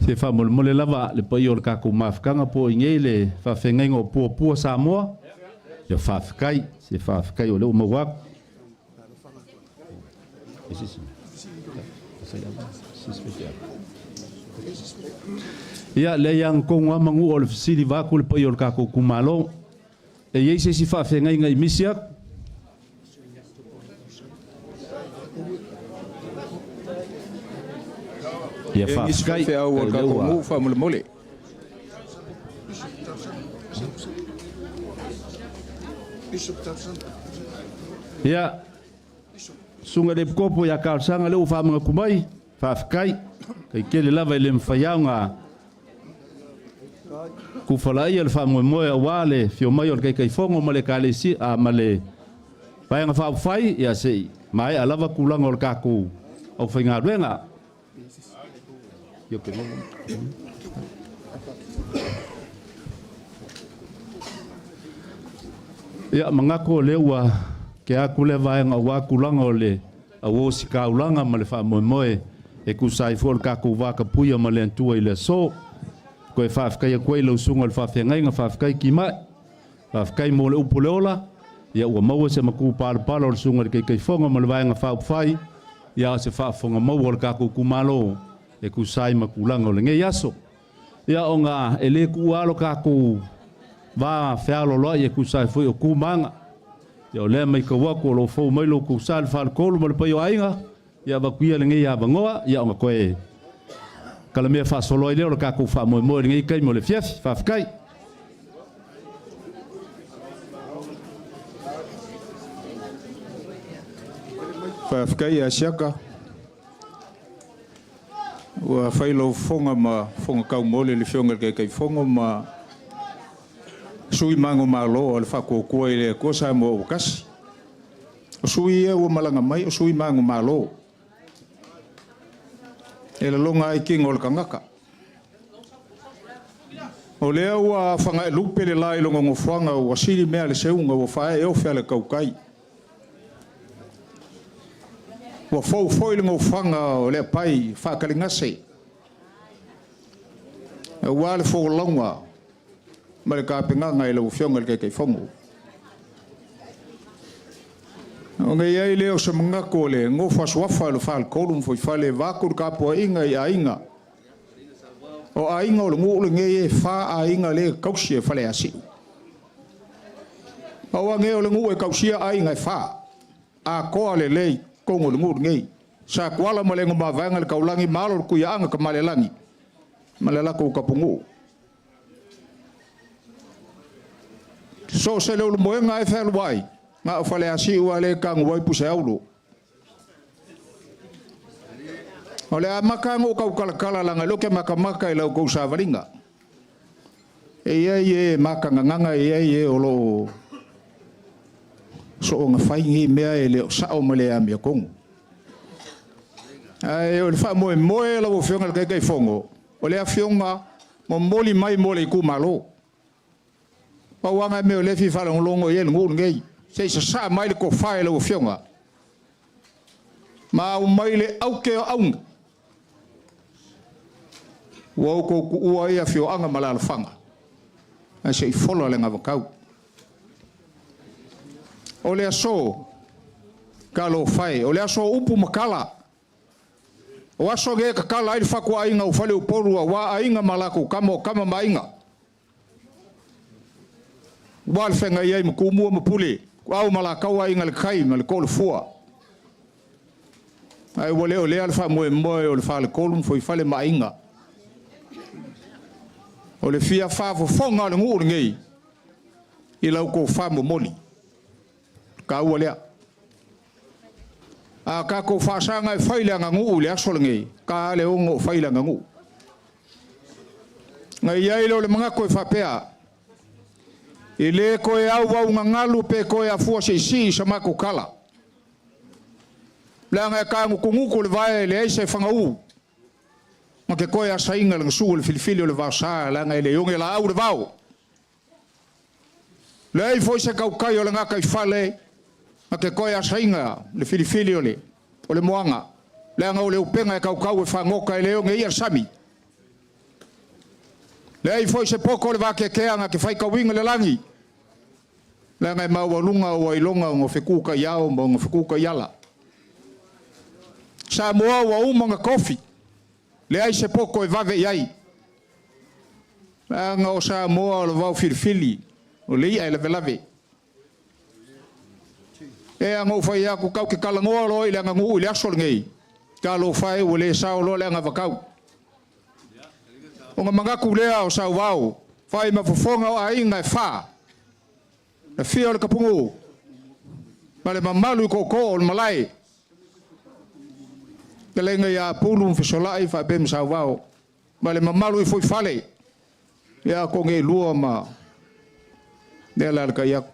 Se faamolemole lava le paia o le tatou mafutaga po o i nei le faafeagaiga o Puapua Samoa. Ia faafetai, se faafetai o lea ua maua atu. Ia, lea ia agatonu lava manu o le fesili vaeatu le paia o le tatou itumalo. E i ai se isi faafeagaiga i misi atu? Ia
E nisi
faafetai.
faifeau o le
O lea
tatou
ua
nuu faamolemole.
Bishop Tausaga.
Ia, susuga i le Epikopo ia Talosaga lea ua faamanatu mai, faafetai. Kaikele lava e le mafai lava ona tufalaia le faamoemoe aua le afio mai o le Taitaifono ma le Ekalesia a ma le Vaega Faaupufai, ia se i maea lava tulaga o le tatou aufaigaluega. Ia, manatu o lea ua tea atu lea vaega aua tulaga o le auosikaulaga ma le faamoemoe e tusa ai foi o le tatou vatapuia ma le Atua i le aso. Toe faafetai atu ai i lau susuga i le faafeagaiga, faafetai Timai, faafetai mo le upu o le ola, ia ua maua se matupalapala o le susuga i le Taitaifono ma le Vaega Faaupufai, ia o se faafofoga maua o le tatou itumalo e tusa ai ma tulaga o lenei aso. Ia ona e le tuua lava lo tatou va fealoaloai e tusa ai foi o tu ma aga. Ia o lea e matau atu o lo o fou mai lo outou sa i le faletolu ma le paia o aiga, ia avatu ia lenei avanoa, ia ona toe kalamea faasolo ai lea o le tatou faamoemoe i lenei taimi o le afiafi. Faafetai.
Faafetai ia Siaka. Ua fai lou fofoga ma fofoga taumoli i le Afioga i le Taitaifono ma sui manumalo o le Faatuatua i le Atua Samoa ua Tasi. O sui ia ua malaga mai o sui manumalo. E lagona ai tino o le tagata. O lea ua fagaelupe le la i lona nofoaga ua sili mea le seuga ua faaee ofe a le tautai. Ua fou foi le nofoaga o le apai faataligase aua le folauga ma le tapenaga i lau Afioga i le Taitaifono. Ona i ai lea o se manatu o le nofo asuafa o le faletolu ma fuaifale vaeatu le tapuaiga i aiga. O aiga o le nuu lenei e fa aiga lea e tausi e Faleasiu. Pau lava nei o le nuu e tausia aiga e fa. Atoa lelei totonu o le nuu lenei. Sa Tuala ma le Mavaega le Taulagi ma alo o le Tuiaaga ' Tamalelagi ma le latou tapunuu. So o se le ulumoega e fealuai, na o Faleasiu a le kagu ai puseaulo. O le amaka ngo kau kalakala langa loke makamaka i lau kou savalinga. E ia i e makanganganga e ia i e o lo so o ngawhai ngi mea e le o sao ma le amia kongu. Ai o le wha moe moe lau afioga le kaikai fongo. O le afioga mo moli mai mo le iku malo. Pauanga me o le fi whalongolongo i e ngu ngei. Se i sa mai le kowhae lau afioga. Ma au mai le auke o aunga. Ua au kou kuua ia fioanga ma la alafanga. Ai se i folo le ngavakau. O le aso, ka lo whai. O le aso upu makala. O aso ge ka kala ai le whakua ainga o whale uporu a wā ainga ma lako kama o kama ma ainga. Wa le whenga iai ma kumua ma pule. Au ma la kaua ainga le kai ma le kolo fua. Ai ua leo lea le wha moe moe o le whale kolum fo i whale ma ainga. O le fia whaafofonga o le nguu ngei. I lau kou wha momoli. Ka ua lea. A ka kou whaasanga e whaile anga nguu le aso le ngei. Ka ale ongo o whaile anga nguu. Ngai iai leo le mangako e whapea. I le koe au au ngangalu pe koe afua se isi sa mako kala. Le anga e ka ngukunguku le vae le aisa e whangau. Ma ke koe asainga le ngasu le filifili o le vao sa le anga e le yonge la au le vao. Le ai foi se kaukai o le ngaka i fale. Ma ke koe asainga le filifili o le moanga. Le anga o le upenga e kaukau e whangoka e le yonge ia sami. Le ai foi se poko le wakekea nga ke whai kawinga le langi. Le anga e maua lunga o ailonga o ngawhekuka i ao ma o ngawhekuka i ala. Sa moa ua uma nga kofi. Le ai se poko e vave i ai. Le anga o sa moa o le vau filifili. O le ia e lave lave. E anga o whai aku kau ke kalangoa loa i le anga nguu i le aso le ngei. Ka lo whai ua le sao loa le anga vakau. O ngā mangaku lea o sau wau. Whai mafofonga o ainga e wha. Le fia o le kapungu. Ma le mamalu i koko o le malai. Te lenga ia pulu mwhisolai wha pe msau wau. Ma le mamalu i fui fale. Ia ko nge lua ma. Nea la le kai aku.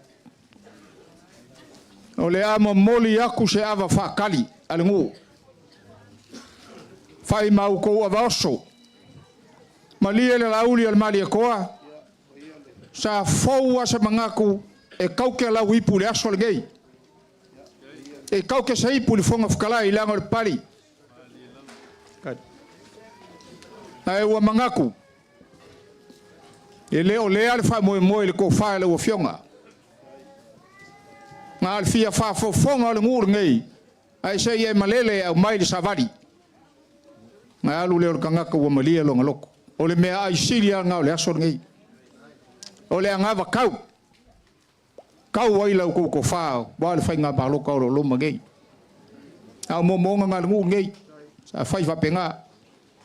O le ama moli aku se ava whakali. Ale ngu. Whai mau kou ava oso. Malia le lauli al mali e koa. Sa fōua se mangaku e kauke lau ipu le aso le ngei. E kauke se ipu le fonga whakalai i langa o le pali. Ae ua mangaku. E leo lea le wha moe moe le kōwhae le ua fionga. Ngā le fia whaafofonga o le ngū ngei. Ae se ia e malele au mai le savali. Ngā alu leo le kangaka ua malia longa loko. O le mea ai silia ngā o le aso ngei. O le angava kau. Kau ai lau kou kōwhao. Wa le whai ngā pāloka o lo loma ngei. Au mo monga ngā le ngū ngei. Sa whai whapenga.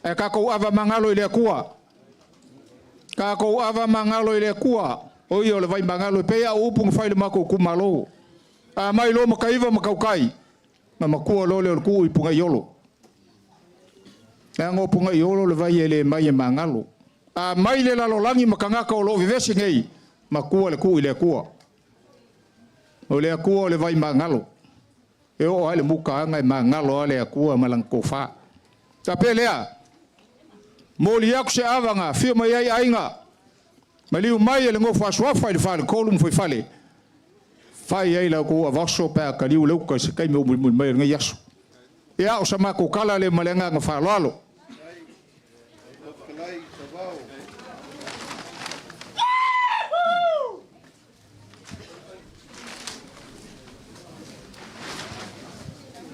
E ka kou ava mangalo i le akua. Ka kou ava mangalo i le akua. O ia o le vai mangalo e pea o upu ngawhai le mako kumalo. A mai lo makaiva makaukai. Nga makua lo le o le kuu i punga iolo. E ngō punga iolo le vai e le mai e mangalo. A mai le lalolangi makangaka o lo vivesi ngei. Makua le kuu i le akua. O le akua o le vai mangalo. E o ai le muka anga e mangalo ale akua malang kōwha. Ta pe lea. Moli aku se avanga, fia mai ai ainga. Maliu mai e le ngō whasuafa i le whale kolu mwhai whale. Whai ai lau kou avaso pēa ka liu leuka se kai me umul mul mai ngai aso. Ia o sa mako kala le malenga nga whaloalo.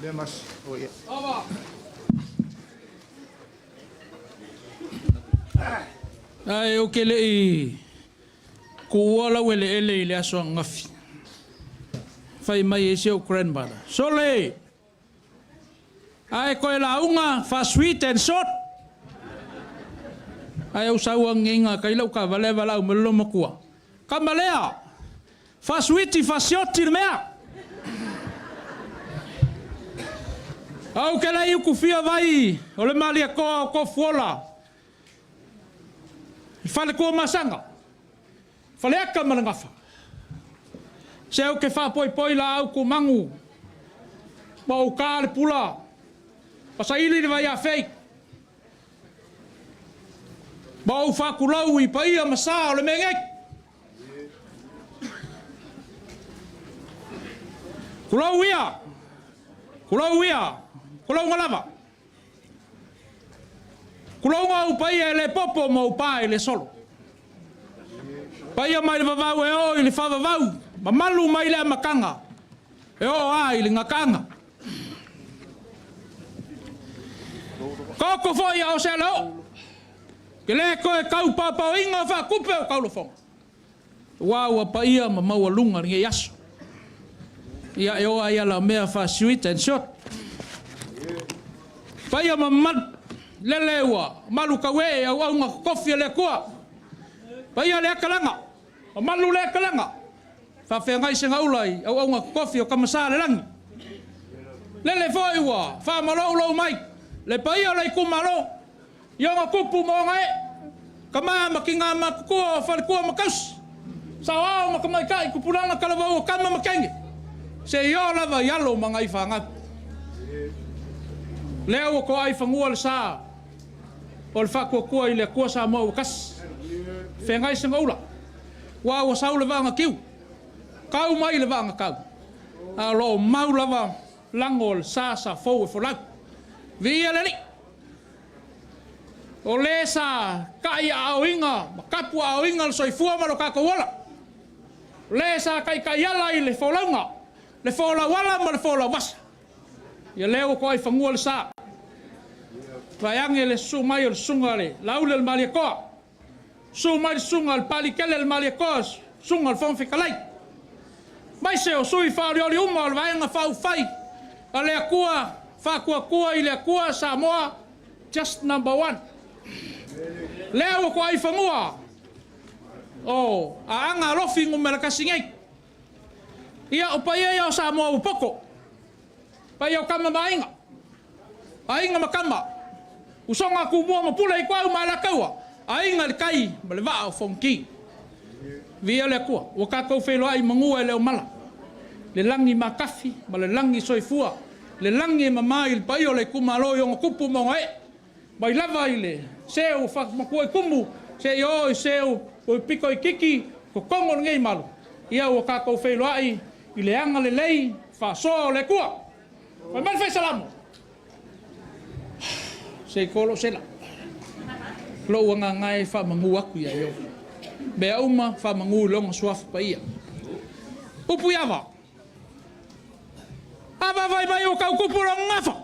Le mas, oh yeah.
Ai o ke le i kuua lau ele ele i le aso angafi. Whai mai e se o grandmother. Sole! Ai koe la unga, fa sweet and short. Ai au sau anginga kai lau ka vale vala au melo makua. Ka malea! Faasuiti faasioti le mea. Ou ke le i ukufia vai o le Malietoa o Tofuola i Faletuamasaga, Faleata ma le Gafa. Se ou te faapoipoi laau tumanu ma ou ta le pula ma saili le vaiafei ma ou faatulou i paia ma sa o le mea nei. Tulou ia, tulou ia, tulouga lava. Tulouga ou paia e le popo ma ou pa e le solo. Paia mai le vavau e oo i le faavavau, mamalu mai le amataga e oo lava i le gataaga. Taoto foi a o se alaoo, ke le toe tau paopaoina o faatupe o taulafoga, aua ua paia ma maualuga lenei aso. Ia e oo lava i ala o mea faa-sweet and short. Paia ma mamalu, lele ua malu tauee auauna totofi a le Atua. Paia le akalaga, mamalu le akalaga, faafeagai segaula i auauna totofi o Tama Sa o le Lagi. Lele foi ua faamaloulou mai le paia o le itumalo i ona tupu ma ona ee, tama ma tina matutua o faletua ma tausi, saoao ma tamaitai, tupulaga talavou o tama ma teine, seia oo lava i alo ma nai fanau. Lea ua toai fanua le sa o le faatuatua i le Atua Samoa ua tasi. Feagai segaula, aua ua sau le vaa na tiu, tau mai le vaa na tau, a o lo o mau lava lago o le sa sa fou e folau. Viia le Alii! O le sa taiaaoina ma tapuaaoina le soifua ma lo tatou ola. O le sa taitaiala i le folauga, le folauala ma le folauvasa. Ia lea ua toai fanua le sa. Vaeane le susu mai o le susuga a le Laauli o le Malietoa, susu mai le susuga a le Palikele o le Malietoa, susuga o le Fofoga Fetalai, maise o sui faaolioli uma o le Vaega Faaupufai a le Atua Faatuatua i le Atua Samoa Just Number One. Lea ua toai fanua o Aana Alofi numera 1 nei. Ia, o paia ia o Samoa ua poto. Paia o tama ma aiga, aiga ma tama, usoga a Tumua ma Pule i Tuau ma Alataua, aiga i le tai ma le vaa o Fonoti. Viia le Atua, ua tatou feiloai i manua e le o mala, le lagi matafi ma le lagi soifua, le lagi e mama i le paia o le itumalo i ona tupu ma ona ee, mai lava i le seu matua i tumu seia oo i seu ua pito itiiti totonu o lenei malu, ia ua tatou feiloai i le agalelei faasoa o le Atua. Fai mai le fai Salamo, se i to lou sela, lou agaga e faamanu atu ia Ieova. Mea uma faamanu i lona suafa paia. Upu i ava. Ava fai mai ua tau tupu lona gafa.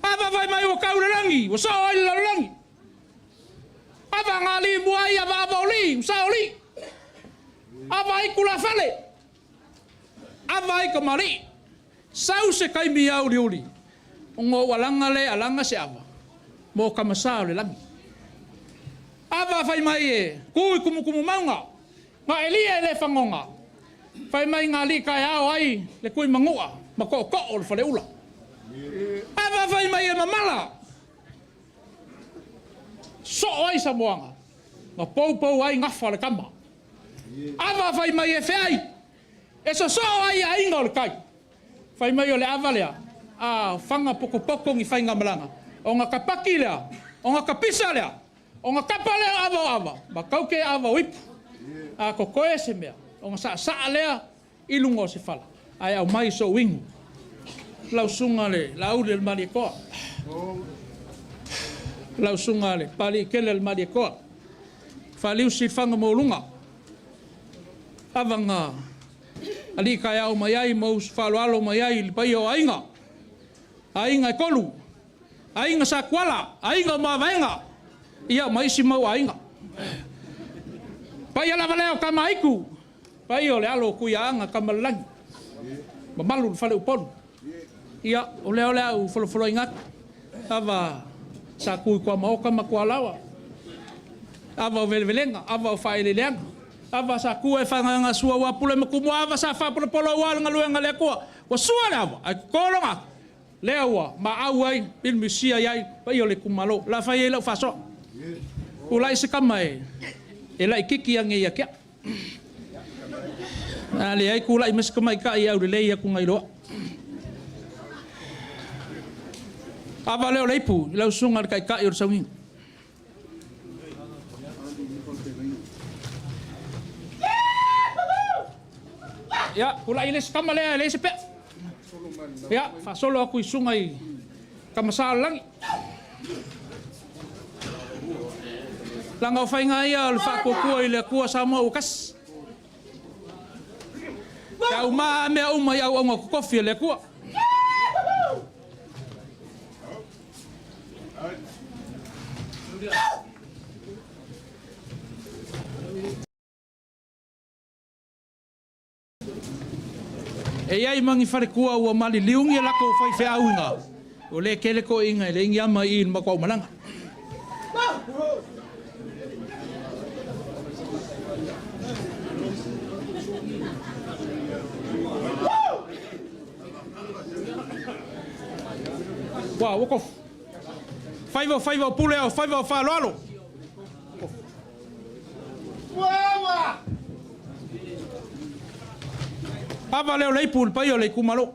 Ava fai mai ua tau le lagi, ua soo ai le lalolagi. Ava gali mua ai ava ava o lii, ua sao lii. Ava ai tulafale, ava ai kamali'i. Sau se taimi auliuli, ona ou alaga lea e alaga se ava mo Tama Sa o le lagi. Ava fai mai e tu i tumutumumauga, na elia e le fagoga. Fai mai na alii taeao ai le Tuimanua ma tootoo o le faleula. Ava fai mai e mamala, soo ai Samoaga, na poupou ai gafa o le tama. Ava fai mai e feai, e sosoo ai aiga o le tai. Fai mai o le ava lea, a faga potopoto ni faigamalaga, ona tapaki lea, ona tapisa lea, ona tapa lea o ava o ava, ma tauke ava o ipu. A totoe se mea, ona saasaa lea i luga o se fala, ae aumai sou inu. Lau susuga le Laauli o le Malietoa, lau susuga le Papaliitele o le Malietoa, Faliusi Faga Maualuga, ava na alii taeao mai ai ma usu faaaloalo mai ai i le paia o aiga, aiga e tolu, aiga Satuala, aiga o Mavaega, ia ma isi mau aiga. Paia lava lea o Tamaitu, paia o le alo o Tuiaaga Tamalelagi, mamalu le fale Upolu. Ia, o lea o le au folofoloiga atu, ava sa tu i tuamaota ma tualaoa, ava o velevelega, ava o faaeleeleaga. Ava sa kua e fagaga sua ua pule ma kumu ava sa faapolopolo aua le galuega a le Atua. Ua sua le ava ae totolo gata lea ua maau ai pilimisia i ai paia o le itumalo. O le a fai ai lau faasoa. Tulai se tama e e laititi ane ia te au. A leai tulai mai se tamaitai e aulelei atu nai lo au. Ava lea o le ipu i lau susuga i le Taitai o le Sauniga. Ia, tulai le isi tama lea e leai se pea. Ia, faasolo atu i susuga i Tama Sa o le Lagi. Leaga o faiga ia o le faatuatua i le Atua Samoa ua tasi. E auma lava mea uma i auauna totofi a le Atua. E i ai ma ni faletua ua maliliu ni a latou faifeauiga, ua le tele toeaiina e leai ni ama i i i le matou aumalaga. Ua, ua tofu. Faiva o faiva o pule ao faiva o faaaloalo. Ava lea o le ipu i le paia o le itumalo.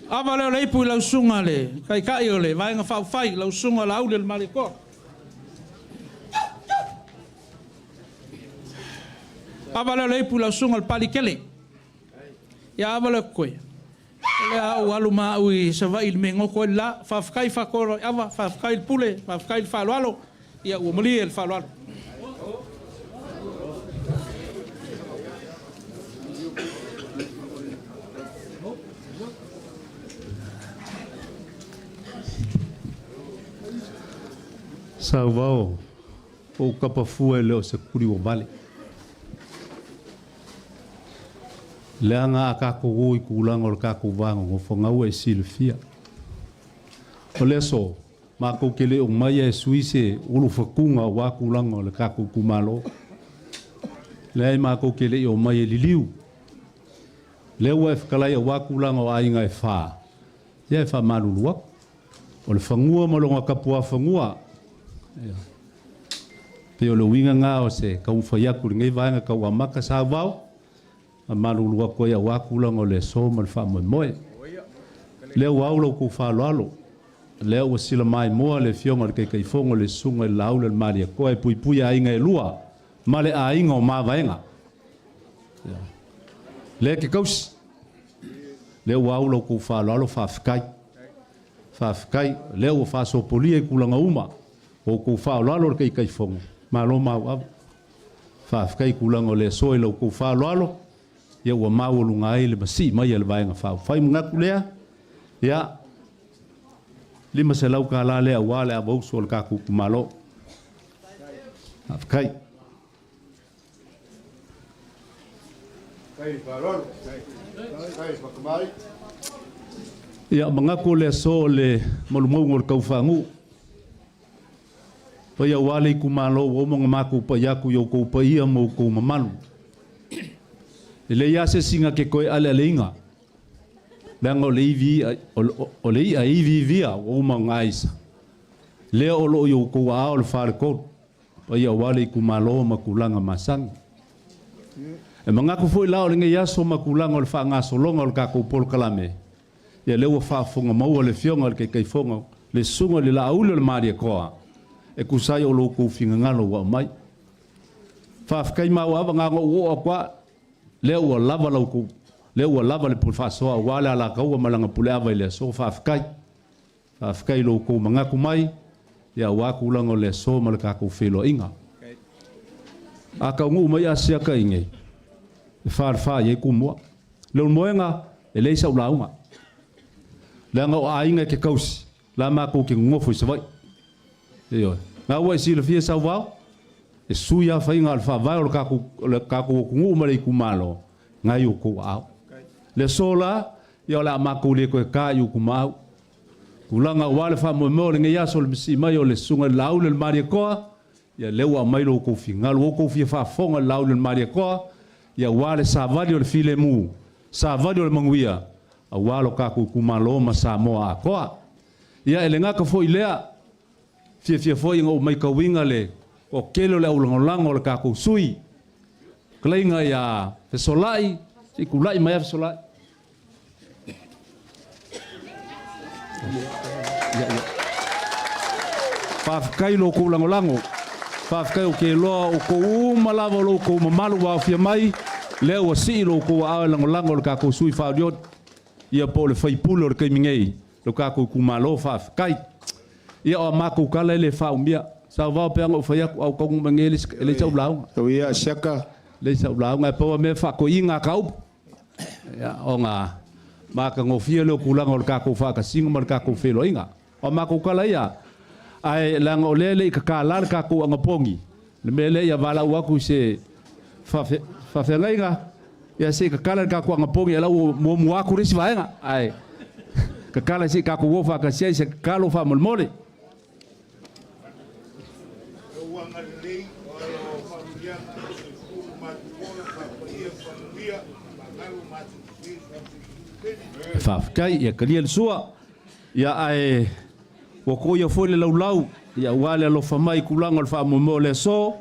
Ava lea o le ipu i lau susuga le Taitai o le Vaega Faaupufai, lau susuga Laauli o le Malietoa. Ava lea o le ipu i lau susuga i le Palikele. Ia ava lea o koe. O le a ou alu ma au i Savaii i le mea e goto ai le la. Faafetai Faatoalo i ava, faafetai le pule, faafetai le faaaloalo. Ia ua malie le faaaloalo.
Sauvao ou kapa fua e le o se kuli ua vale. Leaga a kakou o i kulaga o le kakou va gogofo gaua e silafia. O le aso, makou te le o mai ae sui se ulufakuga aua kulaga o le kakou itumalo. Leai makou te le i omai e liliu. Lea ua e fetalai aua kulaga o aiga e fa, ia e faamalulu atu. O le fagua ma lona kapuafanua, ia, pei o le uiga lena o se taumafai atu i lenei vaega tau amata sauvao, a malulu atu ai aua tulaga o le aso ma le faamoemoe. Lea ua au la outou faaaloalo, lea ua sila maimoa le Afioga i le Taitaifono le Susuga i le Laauli o le Malietoa e puipui aiga e lua ma le aiga o Mavaega. Ia. Lea e te tausi. Lea ua au la outou faaaloalo, faafetai. Faafetai, lea ua faasopolia i tulaga uma o outou faaaloalo le Taitaifono, malo mauava. Faafetai i tulaga o le aso i la outou faaaloalo, ia ua maualuga ai le masii mai a le Vaega Faaupufai. Manatu lea, ia, $500 lea aua le avauso o le tatou itumalo. Faafetai. Ia, manatu o le aso o le malumauga o le taufaanuu. Paia aua le itumalo ua uma ona matou pai atu i outou paia ma outou mamalu. E leai lava se isi na te toe alealeina, leaga o le ivi i'a, o le i'a iviivia ua uma ona aisa, lea o lo o i outou aao le faletolu. Paia aua le itumalo ma tulaga masani. E manatu foi la o lenei aso ma tulaga o le faagasologa o le tatou polokalame, ia lea ua faafofoga maua le Afioga i le Taitaifono, le Susuga i le Laauli o le Malietoa, e tusa ai o lo outou finagalo ua aumai. Faafetai mauaava na ona ou oo atu lava, lea ua lava la outou, lea ua lava le pule faasoa aua le Alataua ma lana puleava i le aso. Faafetai. Faafetai i lo outou manatu mai aua tulaga o le aso ma le tatou feiloaiga. A taunuu mai Asiata i inei, e falefa i ai Tumua. Leulumoega, e leai sau lauga. Leaga o aiga e te tausi, la matou te nonofo i Savaii. Ioe. Na ua e silafia Sauvao, e sui lava faiga o le faavae o le tatou, o le tatou atunuu ma le itumalo, na i outou aao. Le aso la, ia o le a matou le toe ta i Utumaau. Tulaga aua le faamoemoe o lenei aso o le masii mai o le Susuga i le Laauli o le Malietoa, ia lea ua aumai lo outou finagalo, ua outou fia faafofoga i le Laauli o le Malietoa, ia aua le savali o le filemu, savali o le manuia, aua lo tatou itumalo ma Samoa atoa. Ia e le gata foi i lea, fiafia foi ina ua matauina le toatele o le aulagolago a le tatou sui usufono, fetalaiga ia Fesolai, se i tulai mai lava Fesolai. Faafetai lo outou lagolago. Faafetai ou te iloa o outou uma lava o lo outou mamalu ua aofia mai, lea ua sii lo outou aao e lagolago i le tatou sui faaolioli, ia po o le sui usufono o le taimi nei, lo tatou itumalo. Faafetai. Ia o a matou tala e le faaumia. Sauvao pei lava ona ou fai atu, a ou taunuu mai nei e leai sau lauga.
Tau ia siaka.
Leai sau lauga, e pau lava mea faatoeaiina a ta upu. Ia, ona matagofie lea o tulaga o le tatou faatasiga ma le tatou feiloaiga. O a matou tala ia, ae leaga o lea e le i tatala le tatou anapogi, le mea lea ia valaau atu i se faafeagaiga, ia se i tatala le tatou anapogi, o la ua muamua atu le isi vaega, ae tatala se i tatou o faatasi ai i se tatalo faamolemole.
Lou agalelei o alo faamanuiaga o soifua ma matou ola faapaia faamanuia magalo matou
Faafetai, ia talia le sua. Ia ae ua toia foi le laulau, ia aua le alofa mai i tulaga o le faamoemoe o le aso.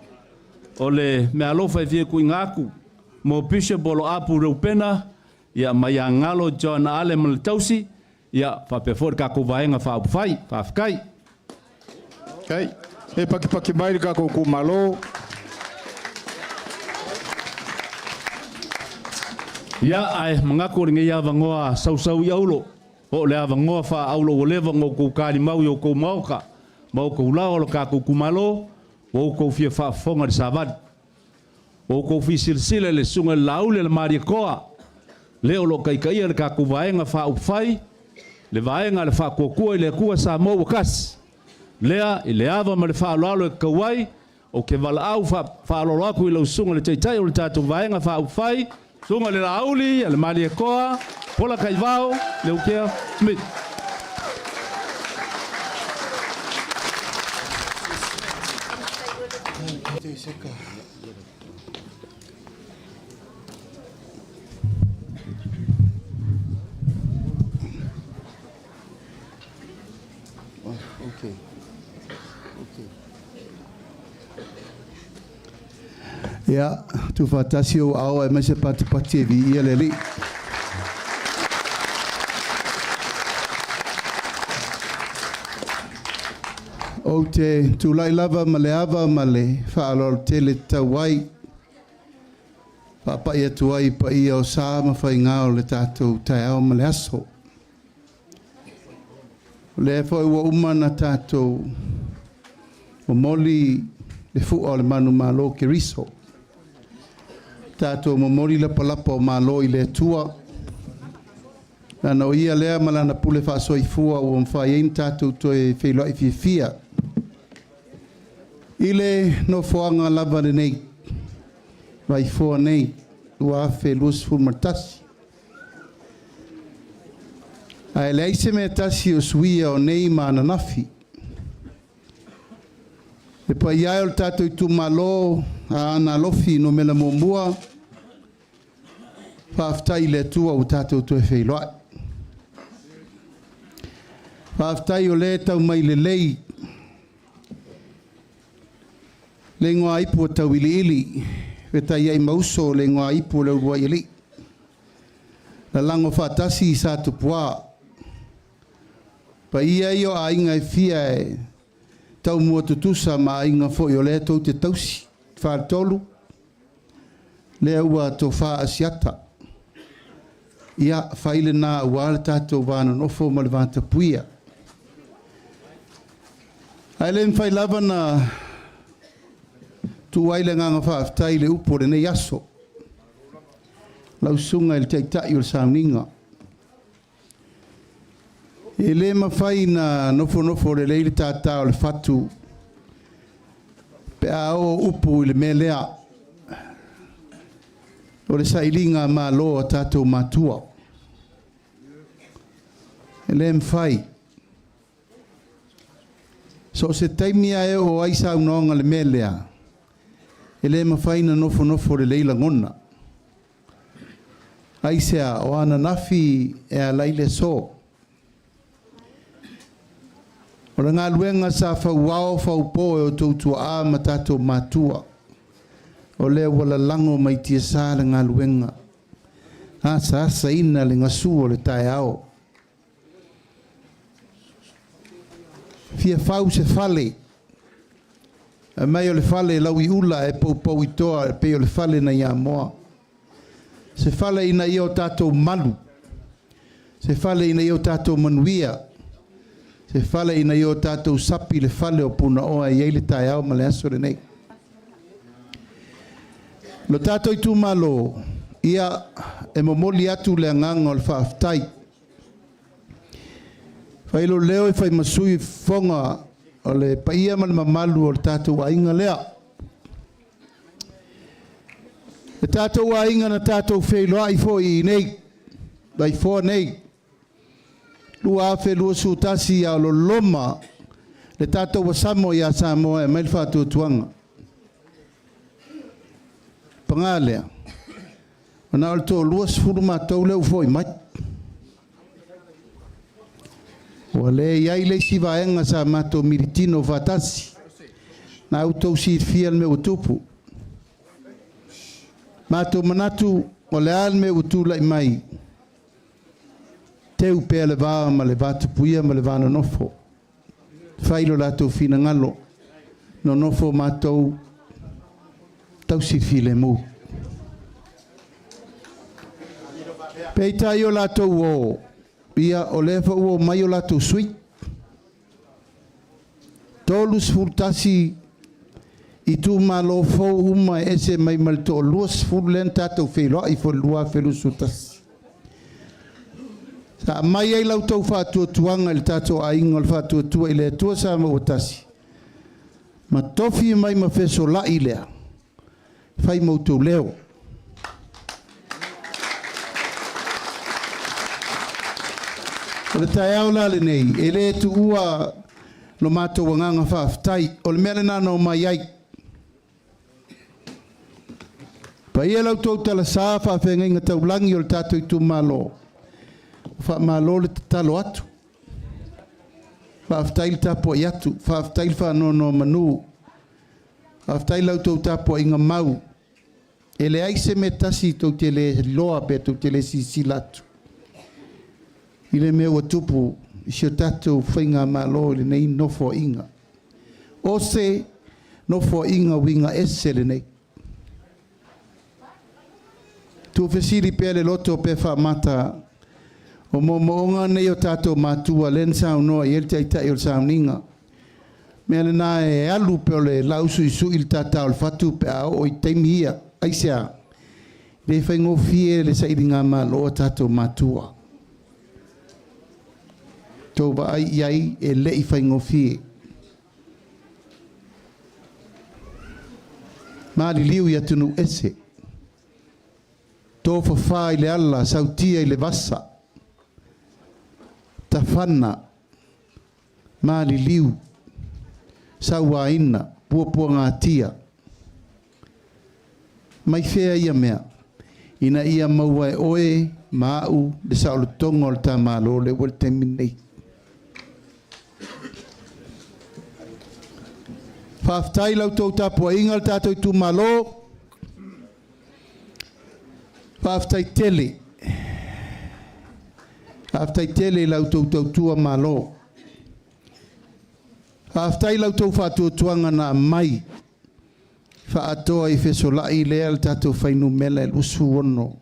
O le meaalofa e fia tuuina atu mo Bishop Oloapu Reupena, ia ma ia Galo John Ale ma le tausi, ia faapea foi le tatou Vaega Faaupufai. Faafetai.
Okay. E pakipaki mai le tatou itumalo.
Ia, ae manatu o lenei avanoa sausau i aulo, po o le avanoa faa-aulo ua leva ona outou talimau i outou maota ma outou laoa o lo tatou itumalo, ua outou fia faafofoga i le savali. Ua outou fia silasila i le Susuga i le Laauli a le Malietoa, le o lo o taitaia le tatou Vaega Faaupufai, le Vaega a le Faatuatua i le Atua Samoa ua Tasi, lea i le ava ma le faaaloalo e tatau ai, Ou te valaau faaaloalo atu i lau susuga i le Taitai o le tatou Vaega Faaupufai, Susuga i le Laauli a le Malietoa, Polataivao Leukea Smith.
Ia, tuufaatasi ou aao aemaise patipati e viia le Alii. Ou te tulai lava ma le ava ma le faaaloalo tele tatau ai, faapai atu ai i paia o sa ma faiga o le tatou taeao ma le aso. O lea foi ua uma ona tatou momoli le fua o le manumalo Keriso. Tatou momoli lapalapa o malo i le Atua. Leaga o Ia lea ma Lana pule faasoifua ua mafai ai ona tatou toe feiloai fiafia i le nofoaga lava lenei, Vaifoa nei, 2021. Ae leai se mea tasi o suia o nei ma ananafi. Le paia e o le tatou itumalo Aana Alofi numera 1, faafetai i le Atua ua tatou toe feiloai. Faafetai o lea e tau mai lelei le igoa ipu o Tauiliili, Fetaiaimauso le igoa ipu o le Uluai Alii. Lalago faatasi i Satupuā. Paia ia o aiga e fia e taumua tutusa ma aiga foi o lea tou te tausi. Faletolu, lea ua tofa Asiata. Ia, fai lena aua le tatou va nonofo ma le va tapuia. Ae le mafai lava na tuu ai le agaga faafetai i le upu o lenei aso. Lau susuga i le Taitai o le Sauniga. E le mafai na nofonofo lelei le tātā o le fatu pe a oo upu i le mea lea o le sailiga malo a tatou matua. E le mafai. So o se taimi lava e oo ai saunoaga i le mea lea, e le mafai ona nofonofo lelei lagona. Aisea? O ananafi e ala ai le aso. O le galuega sa fauao faupo e outou tuaa ma tatou matua, o lea ua lalago mai tiasa le galuega, asaasaina le gasu o le taeao. Fia fau se fale, fai mai o le fale e lauiula ae poupou i toa e pei o le fale nai Amoa. Se fale ina ia o tatou malu, se fale ina ia o tatou manuia, se fale ina ia o tatou sapi le fale o Punaoa e i ai le taeao ma le aso lenei. Lo tatou itumalo, ia e momoli atu le agaga o le faafetai. Fai lou leo e fai ma sui fofoga o le paia ma le mamalu o le tatou aiga lea. Le tatou aiga na tatou feiloai foi i inei, Vaifoa nei, 2021 a o loloma le tatou asamo ia Samoa e aumai le faatuatuaga. Paga lea, na o le toalua sefulu matou lea ua foi mai. Ua le i ai le isi vaega sa matou militino faatasi. Na outou silafia le mea ua tupu. Matou manatu o le a le mea ua tulai mai, teu pea le va ma le vatapuia ma le va nonofo. Fai lo latou finagalo, nonofo matou tausi le filemu. Peitai o latou o, ia o lea foi ua omai o latou sui. 31 itumalo fou uma e ese mai ma le toa-20 lea na tatou feiloai foi i le 2021. Sa aumai ai la outou faatuatuaga i le tatou aiga o le Faatuatua i le Atua Samoa ua Tasi, ma tofi mai ma fesolai lea, fai ma outou leo. O le taeao la lenei, e le tuua lo matou agaga faafetai. O le mea lena na omai ai. Paia la outou talasa faafeagaiga taulagi o le tatou itumalo, faamalo le tatalo atu. Faafetai le tapuai atu, faafetai le faanonomanu, faafetai la outou tapuaiga mau. E leai se mea tasi tou te le iloa pe tou te le silasila atu i le mea ua tupu i si o tatou faigamalo i lenei nofoaiga. O se nofoaiga uiga ese lenei. Tuufesili pea le loto pe faamata o moomooga nei o tatou matua lea na saunoa i ai le taitai o le sauniga. Mea lena e alu pe o le lausuisui le tata o le fatu pe a oo i taimi ia. Aisea? Le faigofie le sailiga malo a tatou matua. Tou vaai i ai e le i faigofie. Maliliu i atunuu ese. Tofafa i le ala, sautia i le vasa. Tafana, maliliu, sauaina, puapuagatia. Mai fea ia mea? Ina ia maua e oe ma au le saolotoga o le ta Malo lea ua i le taimi lenei. Faafetai i la outou tapuaiga le tatou itumalo. Faafetai tele. Faafetai tele i la outou tautua Malo. Faafetai i la outou faatuatuaga na aumai faaatoa i fesolai lea le tatou fuainumera e 26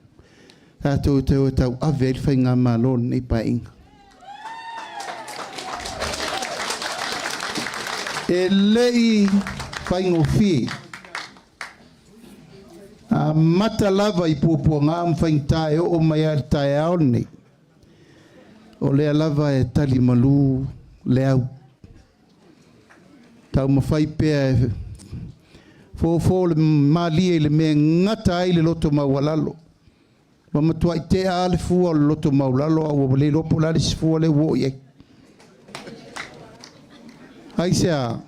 tatou te o e tauave ai le faigamalo o lenei Paeaiga. E le i faigofie. Amata lava i puapuaga ma faigata e oo mai lava i le taeao lenei, o lea lava e tali malu le au. Taumafai pea e fofo le malie i le mea e gata ai le loto maualalo. Ua matuai tea lava le fua o le loto maualalo, a ua le iloa po o le a le isi fua lea ua oo i ai. Aisea?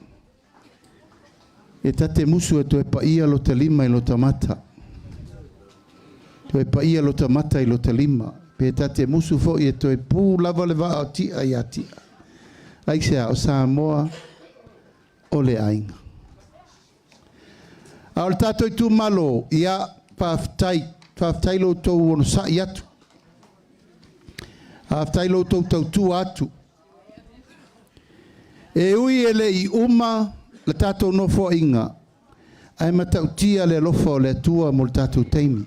E ta te musu e toe paia lo ta lima i lo ta mata. Toe paia lo ta mata i lo ta lima. Pe ta te musu fo'i e toe pu lava le vaa o ti'a ia ti'a. Aisea? O Samoa o le aiga. A o le tatou itumalo, ia, faafetai, faafetai lo outou onosa'i atu. Faafetai lo outou tautua atu. E ui e le i uma le tatou nofoaiga, ae matautia le alofa o le Atua mo le tatou taimi.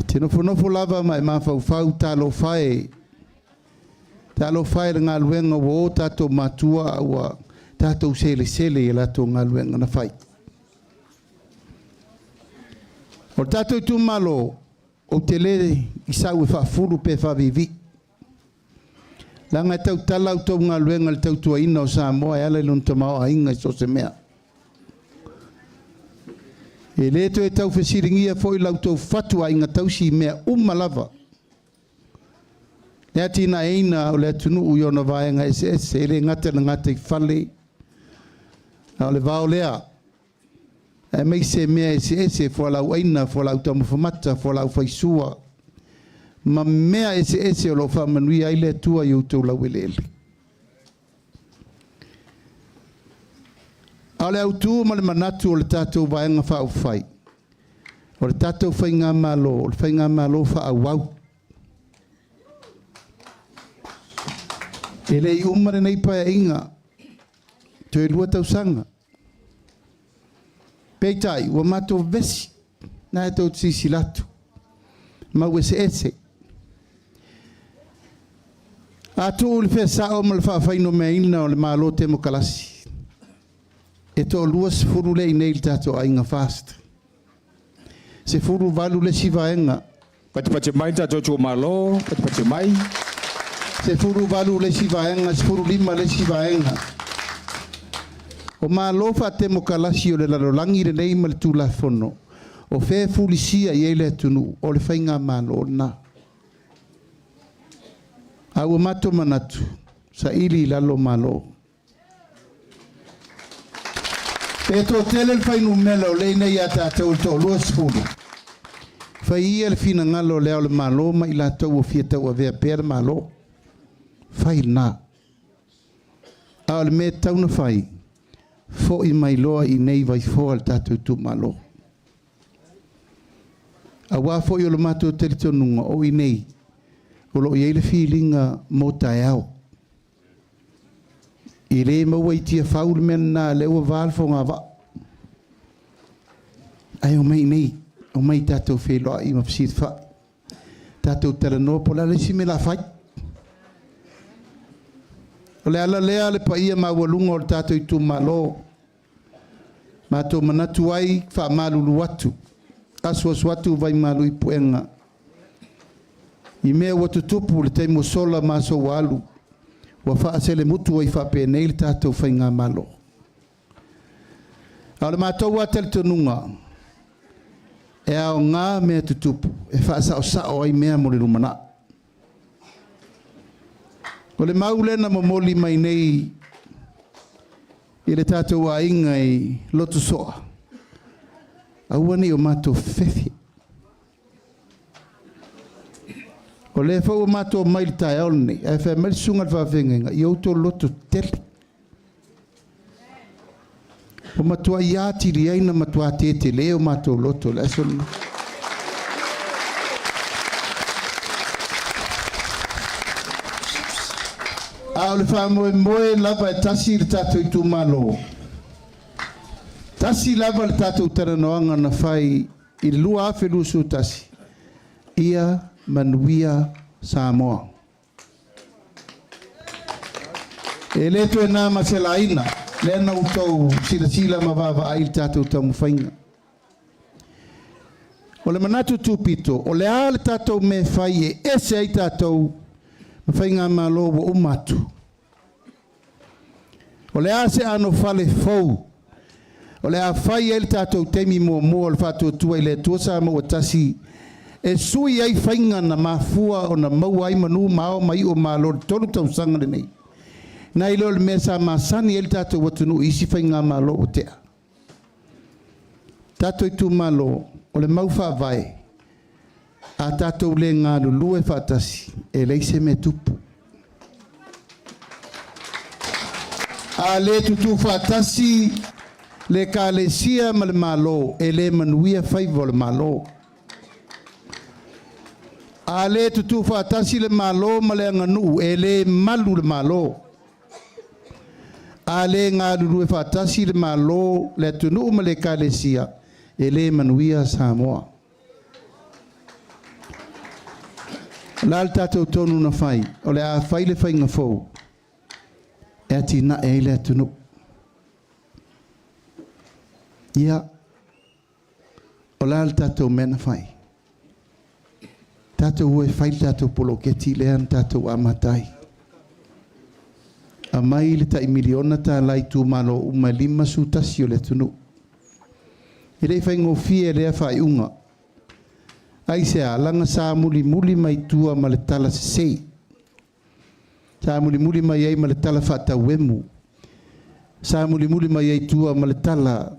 E te nofonofo lava ma e mafaufau, talofa e, talofa e le galuega ua o tatou matua a ua tatou selesele i a latou galuega na fai. O le tatou itumalo, ou te lē i sau e faafulu pe faaviivii. Leaga e tautala a outou galuega i le tautuaina o Samoa e ala i lona tamaoaiga i so o se mea. E lē toe tau fesiligia foi la outou fatuaiga tausi i mea uma lava. Le atinaeina o le atunuu i ona vaega eseese, e le gata i le gataifale, a o le vao lea, aemaise mea eseese, fualaauaina, fualaau taumafa mata, fualaau faisua, ma mea eseese o lo o faamanuia ai le Atua i outou laueleele. A o le autu ma le manatu o le tatou Vaega Faaupufai, o le tatou faigamalo, o le faigamalo faaauau. E le i uma lenei paeaiga, toe 2 tausaga. Peitai, ua matou vevesi, na e tou te silasila atu, mau eseese. A tuu i le fea sao ma le faafainomeaina o le Malo Temokalasi, e toa-20 lea i inei i le tatou aiga FAST. 18 le isi vaega.
Patipati mai tatou itumalo, patipati mai.
18 le isi vaega, 15 le isi vaega. O Malo faatemokalasi o le lalolagi lenei ma le Tulafono, o fea e fulisia i ai le atunuu, o le faigamalo lena. A ua matou manatu, saili i lalo Malo. Pe toatele le fuainumera o lea i inei ia tatou i le toa-20, fai ia le finagalo o Le Ao o le Malo ma i latou ua fia tauavea pea le Malo. Fai lena. A o le mea e tatau ona fai, foi mai loa i inei i Vaifoa le tatou itumalo. Aua foi o le matou talitonuga o i inei o lo o i ai le filiga mo taeao. E le maua i Tiafau le mea lena, lea ua va le fogavaa. Ae omai i inei, omai tatou feiloai ma fesilafai. Tatou talanoa po o le a le isi mea o le a fai. O le ala lea le paia maualuga o le tatou itumalo. Matou manatu ai faamalulu atu, asuasu atu vaimalu i puega. I mea ua tutupu i le taimi ua sola ma aso ua alu, ua faaselemutu ai faapenei le tatou faigamalo. A o le matou lava talitonuga, e aoga mea tutupu e faasaosao ai mea mo le lumanai. O le mau lea na momoli mai nei i le tatou aiga i Lotosoa, aua ne i o matou fefe. O lea foi ua matou omai i le taeao lenei, ae fai mai le susuga i le faafeagaiga, ia outou loto tetele. Ua matuai atili ai na matua tetele o matou loto i le aso lenei. A o le faamoemoe lava e tasi le tatou itumalo, tasi lava le tatou talanoaga na fai i le 2021, ia manuia Samoa. E le toe na ma se laina, lea na outou silasila ma vaavaai i le tatou taumafaiga. O le manatu tupito, o le a le tatou mea e fai e ese ai tatou ma faigamalo ua uma atu? O le a se anofale fou o le a fai ai le tatou taimi muamua o le faatuatua i le Atua Samoa ua tasi E sui ai faiga na mafua ona maua ai manu ma ao ma iu o Malo i le 3 tausaga lenei, nai lo le mea sa masani ai le tatou atunuu i isi faigamalo ua tea. Tatou itumalo, o le mau faavae, a tatou le galulue faatasi, e leai se mea tupu. A le tutu faatasi le Ekalesia ma le Malo, e le manuia faiva o le Malo. A le tutu faatasi le Malo ma le aganuu, e le malu le Malo. A le galulue faatasi le Malo, le atunuu ma le Ekalesia, e le manuia Samoa. O le a le tatou tonu na fai? O le a fai le faiga fou e atinae ai le atunuu. Ia, o le a le tatou mea na fai? Tatou o e fai le tatou poloketi lea na tatou amata ai. Aumai le tai miliona tala i itumalo uma e 51 o le atunuu. E le i faigofie lea faaiuga. Aisea? Leaga sa mulimuli mai tua ma le tala sese. Sa mulimuli mai ai ma le tala faatauemu. Sa mulimuli mai ai tua ma le tala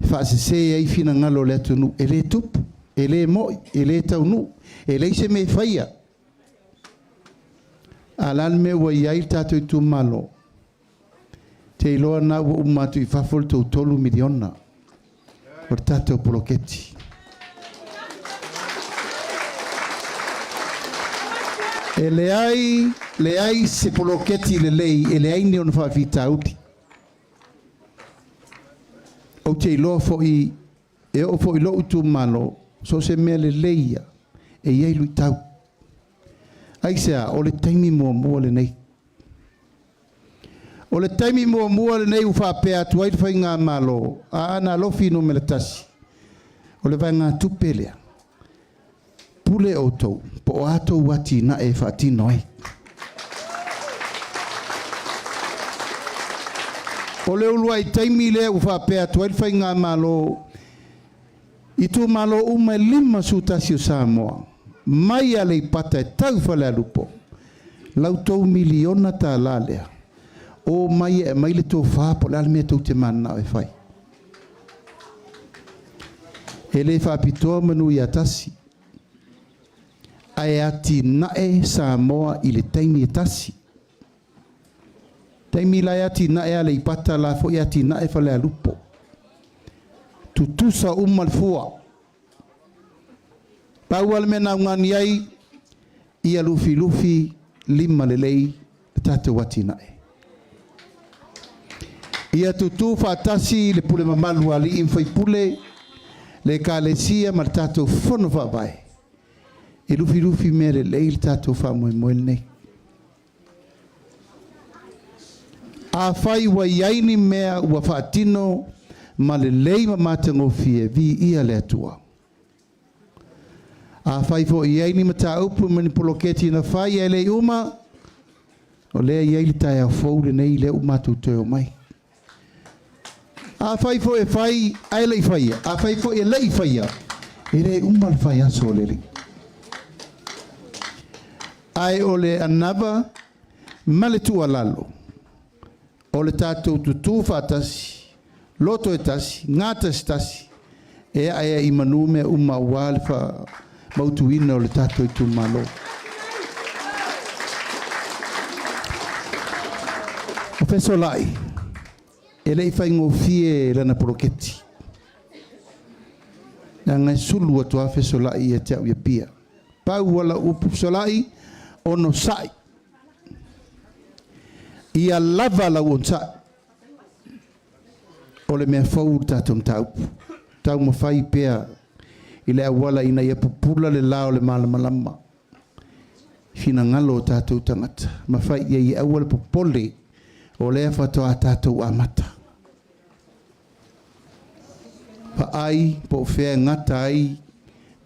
e faasese ai finagalo o le atunuu. E le tupu, e le moi, e le taunuu, e leai se mea e faia. A o le a le mea ua i ai le tatou itumalo? Te iloa na ua uma atu i fafo le tou $3 miliona o le tatou poloketi. E leai, leai se poloketi lelei e leai ni ona faafitauli. Ou te iloa foi, e oo foi i lou itumalo, so o se mea lelei ia, e i ai luitau. Aisea? O le taimi muamua lenei. O le taimi muamua lenei ua faapea atu ai le faigamalo a Aana Alofi Nu.1, o le vaegatupe lea, pule outou po o a tou atinae e faatino ai. O le uluai taimi lea ua faapea atu ai le faigamalo itumalo uma e 51 o Samoa, mai Aleipata e tau i Falealupo, la outou miliona tala lea, o mai e aumai le tofa po o le a le mea tou te mananao e fai. E le faapitoa manu ia tasi, ae atinae Samoa i le taimi e tasi. Taimi la e atinae Aleipata, la foi e atinae Falealupo. Tutusa uma le fua. Pau lava le mea na augani ai, ia lufilufi lima lelei le tatou atinae. Ia tutu faatasi le pule mamalu a alii ma faipule, le ekalesia ma le tatou fono faavae, e lufilufi mea lelei le tatou faamoemoe lenei. Afai ua i ai ni mea ua faatino ma lelei ma matagofie, viia le Atua. Afai foi e i ai ni mataupu ma ni poloketi na fai ae le i uma, o lea e i ai le taeao fou lenei lea ua matou toe omai. Afai foi e fai ae le i faia, afai foi e le i faia, e le uma le fai aso o le Alii. Ae o le anava ma le tuualalo, o le tatou tutū faatasi, loto e tasi, gatasitasi, e ae ai i manu mea uma aua le faamautuina o le tatou itumalo. O Fesolai, e le i faigofie lana poloketi. Leaga e sulu atu lava Fesolai ia te au i Apia. Pau lava lau upu Fesolai, onosai. Ia lava lau onosai. O le mea fou le tatou mataupu. Taumafai pea i le auala ina ia pupula le la o le malamalama. Finagalo o tatou tagata. Ma fai i ai e aua le popole o lea faatoa tatou amata. Vaai po o fea e gata ai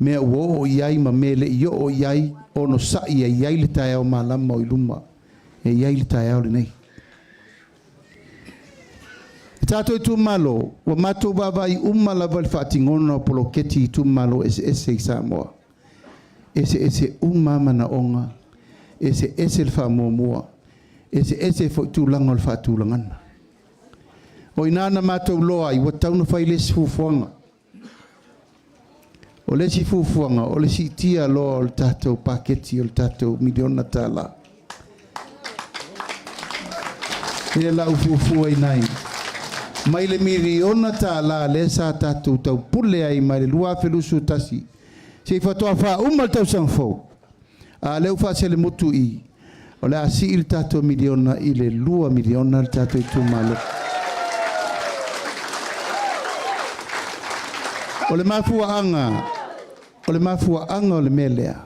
mea ua oo i ai ma mea e le i oo i ai, onosai e i ai le taeao malama o i luma, e i ai le taeao lenei. E tatou itumalo, ua matou vaavaai uma lava i le faatinoga o poloketi i itumalo eseese i Samoa. Eseese uma lava manaoga, eseese le faamuamua, eseese foi tulaga o le faatulagana. O i ina na matou iloa ai ua tatau ona fai le isi fuafuaga. O le isi fuafuaga o le siitia loa o le tatou paketi o le tatou miliona tala. Ia lau fuafuaina ai mai le miliona tala lea sa tatou taupule ai mai le 2021 seia faatoa faauma le tausaga fou, a lea ua faaselemutu i o le a sii le tatou miliona i le 2 miliona le tatou itumalo. O le mafuaaga, o le mafuaaga o le mea lea,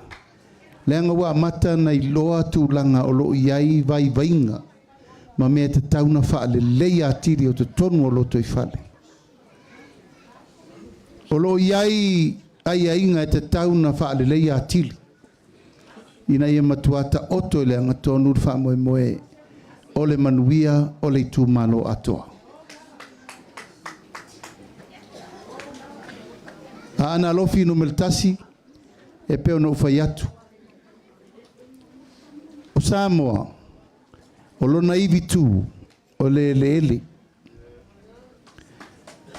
leaga ua amata ona iloa tulaga o lo o i ai vaivaiga ma mea e tatau ona faaleleia atili o totonu o lotoifale. O lo o i ai aiaiga e tatau ona faaleleia atili ina ia matua taoto i le agatonu le faamoemoe o le manuia o le itumalo atoa. Aana Alofi Nu.1, e pei ona ou fai atu, o Samoa, o lona ivi tu, o le eleele.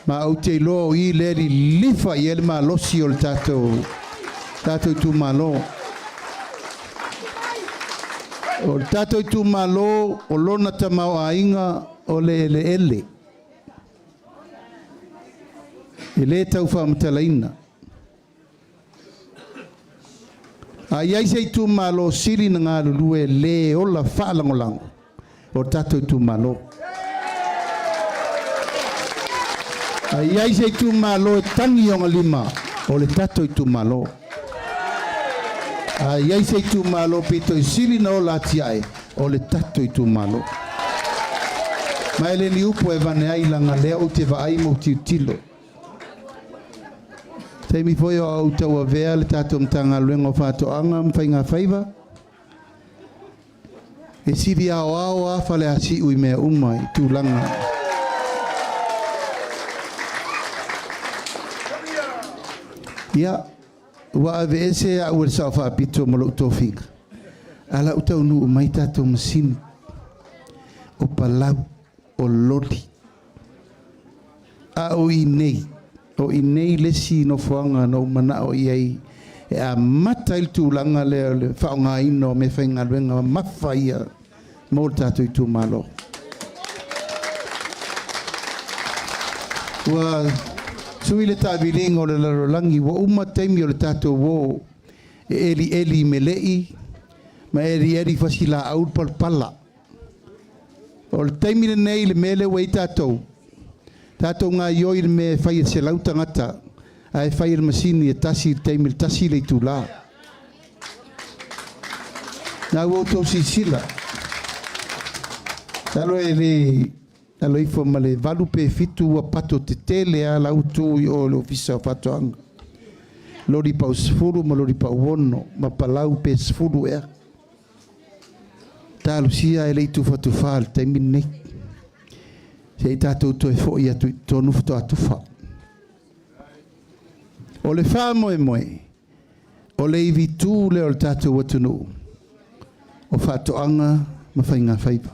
Ma ou te iloa o i lea lilifa i ai le malosi o le tatou tatou itumalo. O le tatou itumalo o lona tamaoaiga o le eleele. E le tau faamatalaina. A i ai se itumalo sili na galulue le ola faalagolago o le tatou itumalo. A i ai se itumalo e tagi ona lima, o le tatou itumalo. A i ai se itumalo pito i sili na ola atiae, o le tatou itumalo. Ma e le ni upu e avane ai laga lea ou te vaai ma ou tilotilo. Taimi foi o au tauavea le tatou Matagaluega o Faatoaga ma Faigafaiva, e sili aoao lava Faleasiu i mea uma i tulaga. Ia, ua aveese au e le Sao Faapito ma lou tofiga, a la ua taunuu mai tatou masini, o palau, o loli. A o i nei, o i nei le isi nofoaga na ou manao i ai e amata ai le tulaga lea o le faaaogaina o meafaigaluega mamafa ia mo le tatou itumalo. Ua sui le taaviliga o le lalolagi, ua uma taimi o le tatou o e elieli i melei ma elieli i fasilaau le palapala. O le taimi lenei i le mea lea ua i ai tatou, tatou gaoioi i le mea e fai e 100 tagata, ae fai e le masini e tasi i le taimi e 1 le itula. Na ua outou silasila, masalo e le alo ifo ma le 8 pe 7 ua pato tetele lava la ua tu i o i le Ofisa o Faatoaga. Loli pau 10 ma loli pau 6 ma palau pe 10 ea. Talosia e le i tufatufa i le taimi lenei. Se i tatou toe foi atu i totonu faatoa tufa. O le faamoemoe, o le ivitu lea o le tatou atunuu, o faatoaga ma faigafaiva.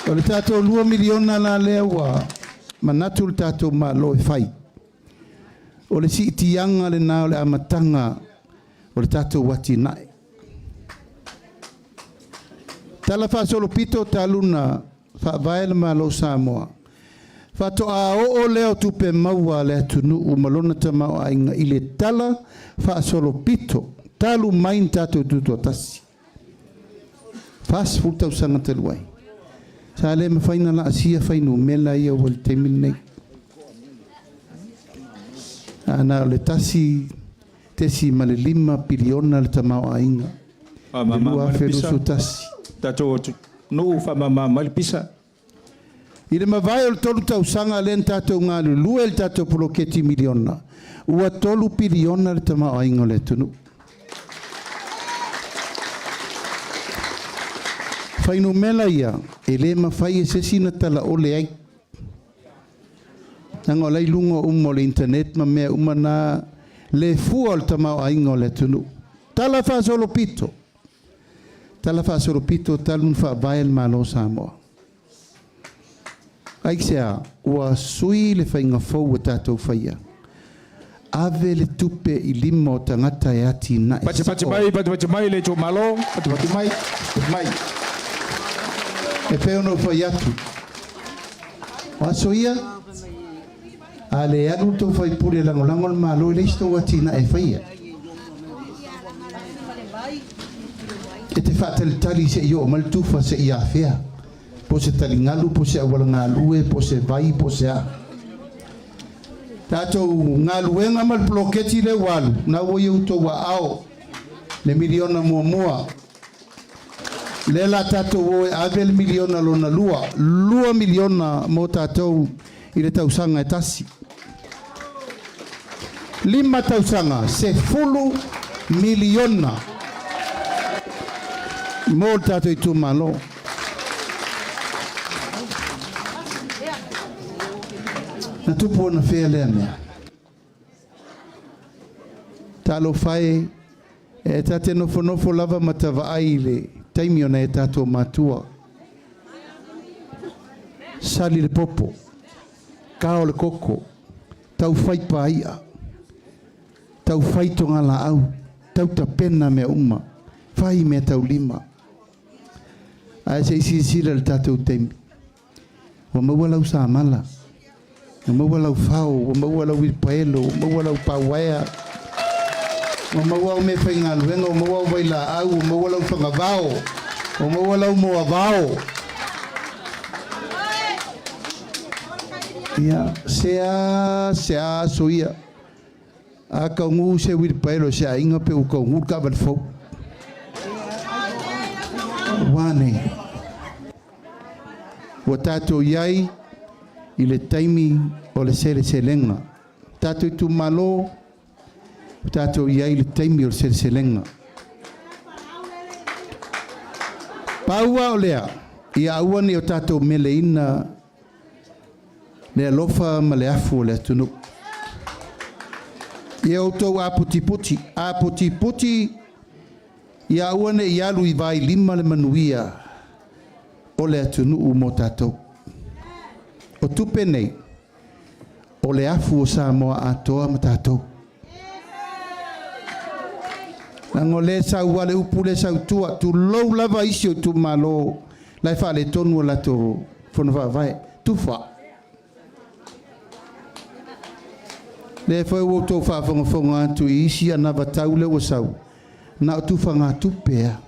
O le tatou $2 miliona la lea ua manatu le tatou Malo e fai. O le siitiaga lena o le amataga o le tatou atinae. Tala faasolopito talu na faavae le Malo o Samoa, faatoa oo lea o tupe maua a le atunuu ma lona tamaoaiga i le tala faasolopito talu mai na tatou tutoatasi. 40 tausaga talu ai, sa le mafai ona laasia fuainumera ia ua i le taimi lenei. A na o le 1.5 piliona le tamaoaiga i le 2021.
Tatou atunuu, faamama mai le pisa.
I le mavae o le 3 tausaga lea na tatou galulue i le tatou poloketi miliona, ua 3 piliona le tamaoaiga o le atunuu. Fuainumera ia e le mafai e se isi ona talaole ai. Leaga o la e i luga uma o le internet ma mea uma na le fua o le tamaoaiga o le atunuu. Tala faasolopito, tala faasolopito talu ona faavae le Malo o Samoa. Aisea? Ua sui le faiga fou ua tatou faia. Ave le tupe i lima o tagata e atinae
Patipati
sao.
mai, patipati mai le itumalo, patipati mai.
Mai. E pei ona ou fai atu, o aso ia, a le alu le tou faipule e lagolago le Malo, e leai se tou atinae e faia. E te faatalitali se i oo mai le tufa se i afea, po o se taligalu, po o se auala galue, po o se vai, po o se a. Tatou galuega ma le poloketi lea ua alu, na ua i outou aao le miliona muamua. Lea la tatou o e ave le miliona lona lua, $2 miliona mo tatou i le tausaga e tasi. 5 tausaga, $10 miliona mo le tatou itumalo. Na tupu anafea lea mea? Talofa e, e ta te nofonofo lava ma tavaai i le taimi o nai a tatou matua. Sali le popo, kao le koko, taufai paia, taufai togalaau, tautapena mea uma, fai mea taulima. Ae se i silasila i le tatou taimi, ua maua lau samala, ua maua lau fao, ua maua lau uilipaelo, ua maua lau pauaea, ua maua au meafaigaluega, ua maua au vailaau, ua maua lau fagavao, ua maua lau moavao. Ia, sea, sea aso ia. A kaugū se uilipaelo e se aiga pe ua kaugū le taavale fou. Ua nei. Ua tatou i ai i le taimi o le seleselega. Tatou itumalo, ua tatou i ai i le taimi o le seleselega. Pau lava o lea, ia aua ne i o tatou meleina le alofa ma le afu o le atunuu. Ia outou aputiputi, aputiputi, ia aua ne i alu i vailima le manuia o le atunuu mo tatou. O tupe nei, o le afu o Samoa atoa ma tatou. Leaga o lea e sau lava le upu lea e sau i tua, tulou lava isi o itumalo la e faaletonu a latou fono faavae. Tufa. Lea foi ua outou faafogafoga atu i isi anavatau lea ua sau, na o tufagatupe lava.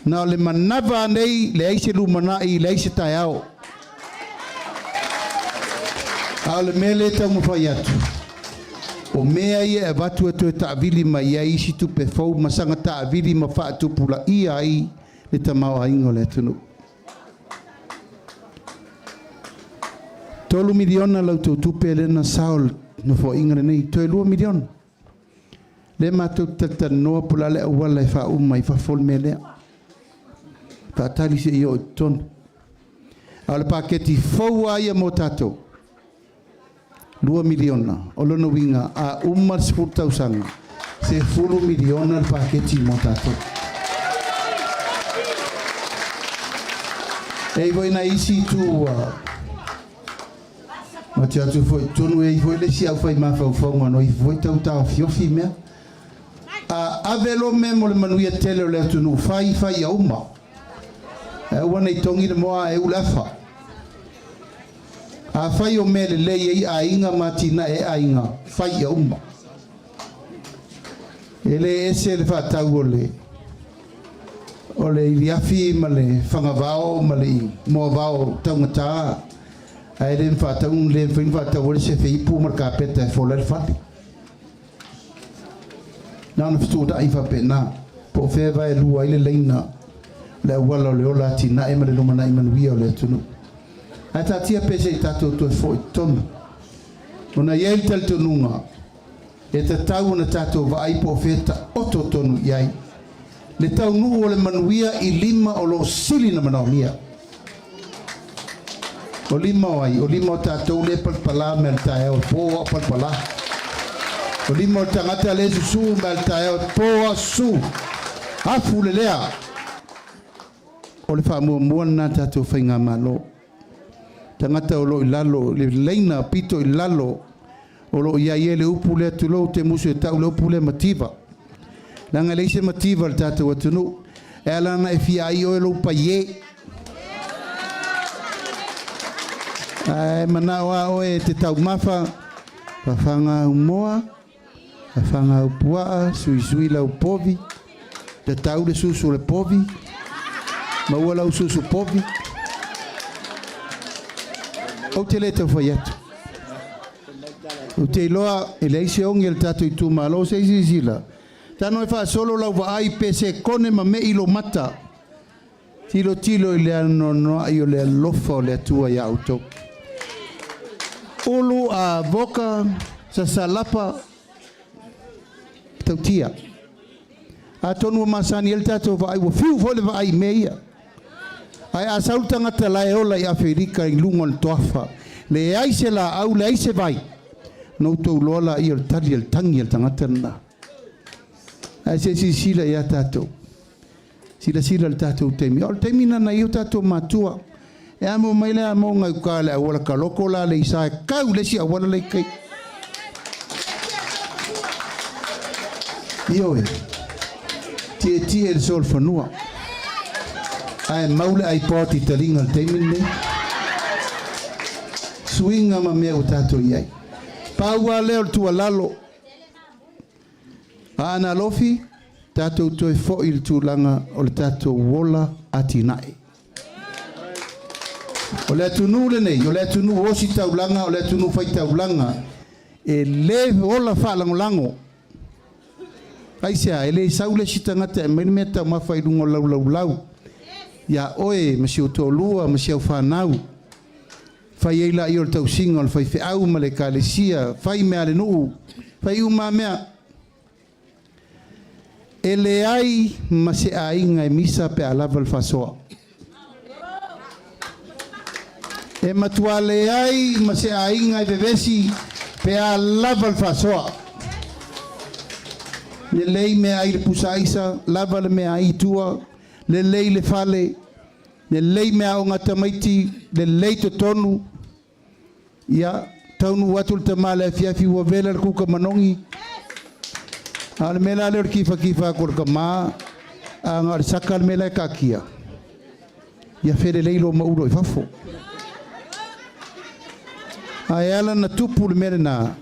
Na o le manava nei, leai se lumanai, leai se taeao. A o le mea lea e taumafai atu, o mea ia e avatu e toe taavili mai ai isi tupe fou ma saga taavili ma faatupulaia ai le tamaoaiga o le atunuu. $3 miliona la outou tupe lea na sao i le Nofoaiga lenei, toe $2 miliona. Lea matou te talatalanoa po o le a le auala e faauma i fafo le mea lea. Faatali se i oo i totonu. A o le paketi fou lava ia mo tatou, $2 miliona. O lona uiga, a uma le 10 tausaga, $10 miliona le paketi mo tatou. E i ai foi nai isi itu ua mati atu foi i totonu, e i ai foi le isi aufai mafaufauga na ifo foi tau taofiofi mea. A ave loa mea mo le manuia tele o le atunuu, fai fai ia uma. Ae aua ne i togi le moa ae u le afa. Afai o mea lelei ai aiga ma atinae ai aiga, fai ia uma. E le ese le faatau o le o le iliafi ma le fagavao ma le moavao taugata, ae le faatau le mafai ona faatau ai le sefe ipu ma le kapeta e fola ai le fale. Na ona fetuunai faapena, po o fea e vaelua ai le laina le auala o le ola atinae ma le lumanai manuia o le atunuu. Ae taatia pea se i tatou toe foi totonu. Ona e i ai le talitonuga, e tatau ona tatou vaai po o fea taoto tonu i ai le taunuu o le manuia i lima o lo o sili ona manaomia. O lima o ai, o lima o tatou lea e palapala mea o le taeao e po a o palapala. O lima o le tagata lea e susū mea o le taeao e po a o susū. Afu le lea. O le faamuamua lena a le tatou Faigamalo. Tagata o lo o i lalo, le laina pito i lalo, o lo o i ai ai le upu lea, tulou te musu e tau le upu lea mativa. Leaga e leai se mativa i le tatou atunuu. E ala ona e fia ai oe lou paie. Ae manao lava oe e te taumafa, fafaga au moa, fafaga au puaa, suisui lau povi, tatau le susu o le povi, maua lau susu povi. Ou te le tau fai atu. Ou te iloa e leai se ogi a le tatou itumalo se i silasila. Tano e faasolo lau vaai pe sekone ma mei lo mata. Tilotilo i le anoanoai o le alofa o le Atua iā outou. Ulu a voka sasalapa tautia. Atonu ua masani ai le tatou vaai ua fiu foi le vaai i mea ia. Ae a sau le tagata la e ola i Aferika i luga o le toafa, leai se laau, leai se vai, ona outou iloa laia o le tali a le tagi a le tagata lena. Ae se i silasila ia tatou. Silasila i le tatou taimi. O le taimi lena na i ai o tatou matua. E amo mai le amoga i uka i le auala kaloko la le isa e kau i le isi auala la i kai. Ioe. Tietie i le solofanua. Ae mau le iPod i taliga i le taimi lenei. Suiga ma mea ua tatou i ai. Pau lava lea o le tuualalo. Aana alofi, tatou toe foi i le tulaga o le tatou ola atinae. O le atunuu lenei, o le atunuu ositaulaga, o le atunuu faitaulaga, e le ola faalagolago. Aisea? E le sau le isi tagata e aumai le mea taumafa i luga o lau laulau ia oe ma si ou toalua ma si au fanau. Fai ai laia o le tausiga o le faifeau ma le ekalesia, fai mea a le nuu, fai uma lava mea. E leai ma se aiga e misa pe a lava le faasoa. E matua leai ma se aiga e vevesi pe a lava le faasoa. Lelei meaai le pusa aisa, lava le meaai i tua, lelei le fale, lelei meaaoga a tamaiti, lelei totonu. Ia, taunuu atu le tama i le afiafi ua vela le kuka manogi. A o le mea la lea o le kifakifa atu o le tama, a na o le saka le mea la e taatia, ia felelei loa ma ulo i fafo. Ae ala ona tupu le mea lena,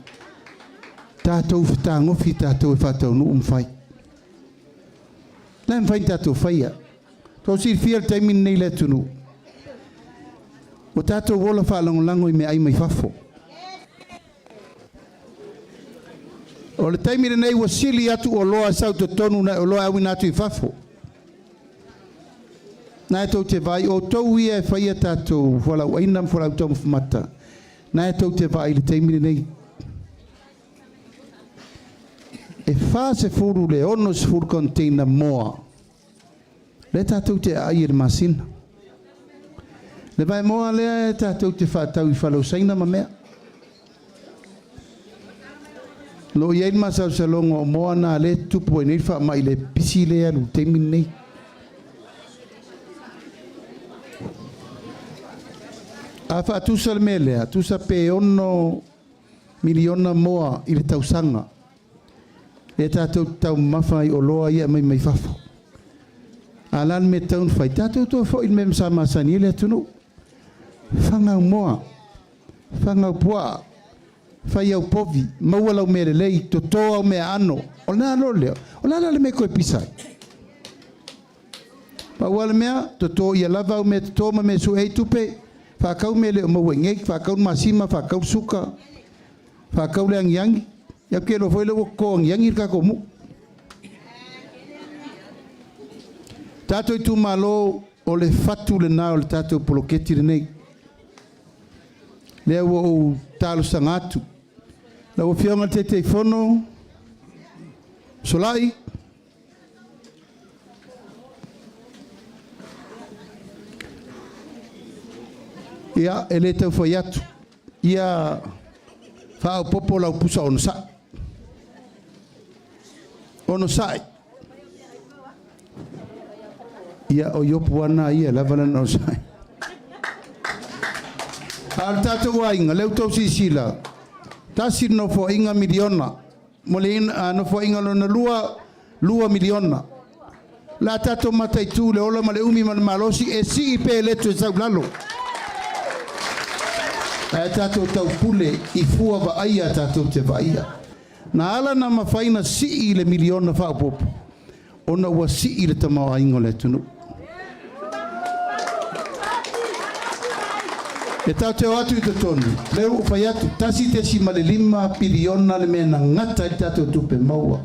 tatou fetagofi tatou e faataunuu ma fai. La e mafai ona tatou faia. Tou silafia le taimi lenei i le atunuu, ua tatou ola faalagolago i meaai mai fafo. O le taimi lenei ua sili atu oloa e sau i totonu nai oloa e auina atu i fafo. Na e tou te vaai, o outou ia e faia tatou fualaauaina ma fualaau taumafa mata, na e tou te vaai i le taimi lenei. E 40 le 60 container moa Lea tatou te aai i le masina. Le vaemoa lea e tatou te faatau i Falausaina ma mea. O lo o i ai le masalosaloga o moa na lea e tutupu ai nei le faamai le pipisi lea e alu i le taimi lenei. A faatusa le mea lea, tusa pe 6 miliona moa i le tausaga. Lea tatou te taumamafa ai oloa ia e aumai mai fafo. A o le a le mea e tatau ona fai? Tatou toe foi i le mea sa masani ai le atunuu. Fagau moa, fagau puaa, fai au povi, maua lau mea lelei, toto au meaano. O lena loa lea. O le a la le mea e toe pisa ai? Pau lava le mea, toto ia lava au mea toto ma mea e sue ai tupe, faatau mea e le o maua i inei, faatau le masima, faatau le suka, Faatau le agiagi, ia ou te iloa foi lea ua toto agiagi le tatou nuu. Tatou itumalo, o le fatu lena o le tatou poloketi lenei. Lea ua ou talosaga atu. Lau Afioga i le Taitaifono, Solai, Ia, e le tau fai atu. Ia faaopoopo lau pusa onosai. Onosai. Ia, o Iopu ana ia lava lana onosai. A o le tatou aiga, lea ua outou silasila, tasi le nofoaiga miliona, mo le nofoaiga lona lua, $2 miliona. O le a tatou mataitu le ola ma le umi ma le malosi e sii pea e le toe sau i lalo. Ae tatou taupule i fua vaaia tatou te vaaia. Na ala ona mafai ona sii le miliona faaopoopo ona ua sii le tamaoaiga o le atunuu. E tatou te o atu i totonu, lea ua ou fai atu, $1.5 piliona le mea na gata ai le tatou tupe maua.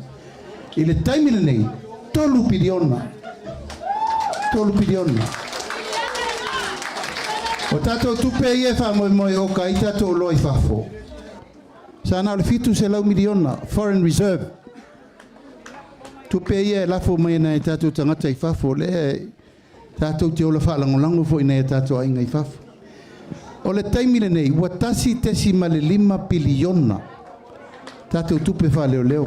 I le taimi lenei, $3 piliona. $3 piliona. O tatou tupe ia e faamoemoe e oka ai tatou oloa i fafo, sa na o le $700 miliona foreign reserve. Tupe ia e lafo mai e nai o tatou tagata i fafo, lea e tatou te ola faalagolago foi i nai o tatou aiga i fafo. O le taimi lenei, ua $1.5 piliona tatou tupe faaleoleo.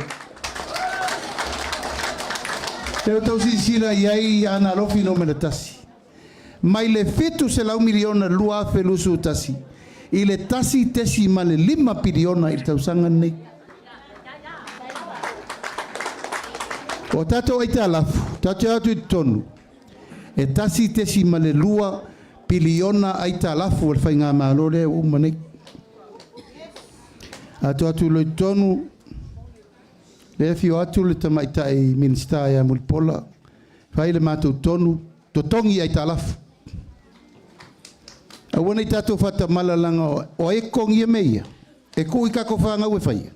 E outou silasila i ai Aana Alofi 1, mai le $700 miliona i le 2021 i le $1.5 piliona i le tausaga lenei. O tatou aitalafu, tatou te o atu i totonu, e $1.2 piliona aitalafu a le faigamalo lea ua uma nei. A tuu atu loa i totonu, lea e afio atu le tamaitai Minisita ia Mulipola, fai le matou tonu, totogi aitalafu. Aua ne i tatou faatamala leaga o ai e totogia mea ia? E tuu i tatou fanau e faia.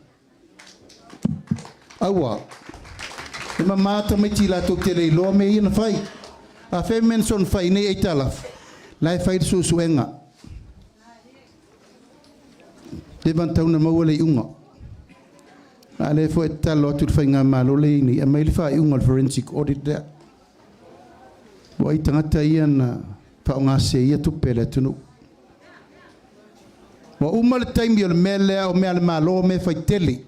Aua, e mama tamaiti latou te le iloa mea ia na fai. A fea mea na soona fai nei aitalafu? La e fai le suesuega. Leva ona tatau ona maua le iuga. A lea foi e tatalo atu i le faigamalo lea e i ai nei, aumai le faaiuga o le forensic audit lea. Ua ai tagata ia na faaaogaseseia tupe a le atunuu. Ua uma le taimi o le mea lea o mea a le Malo, mea faitele.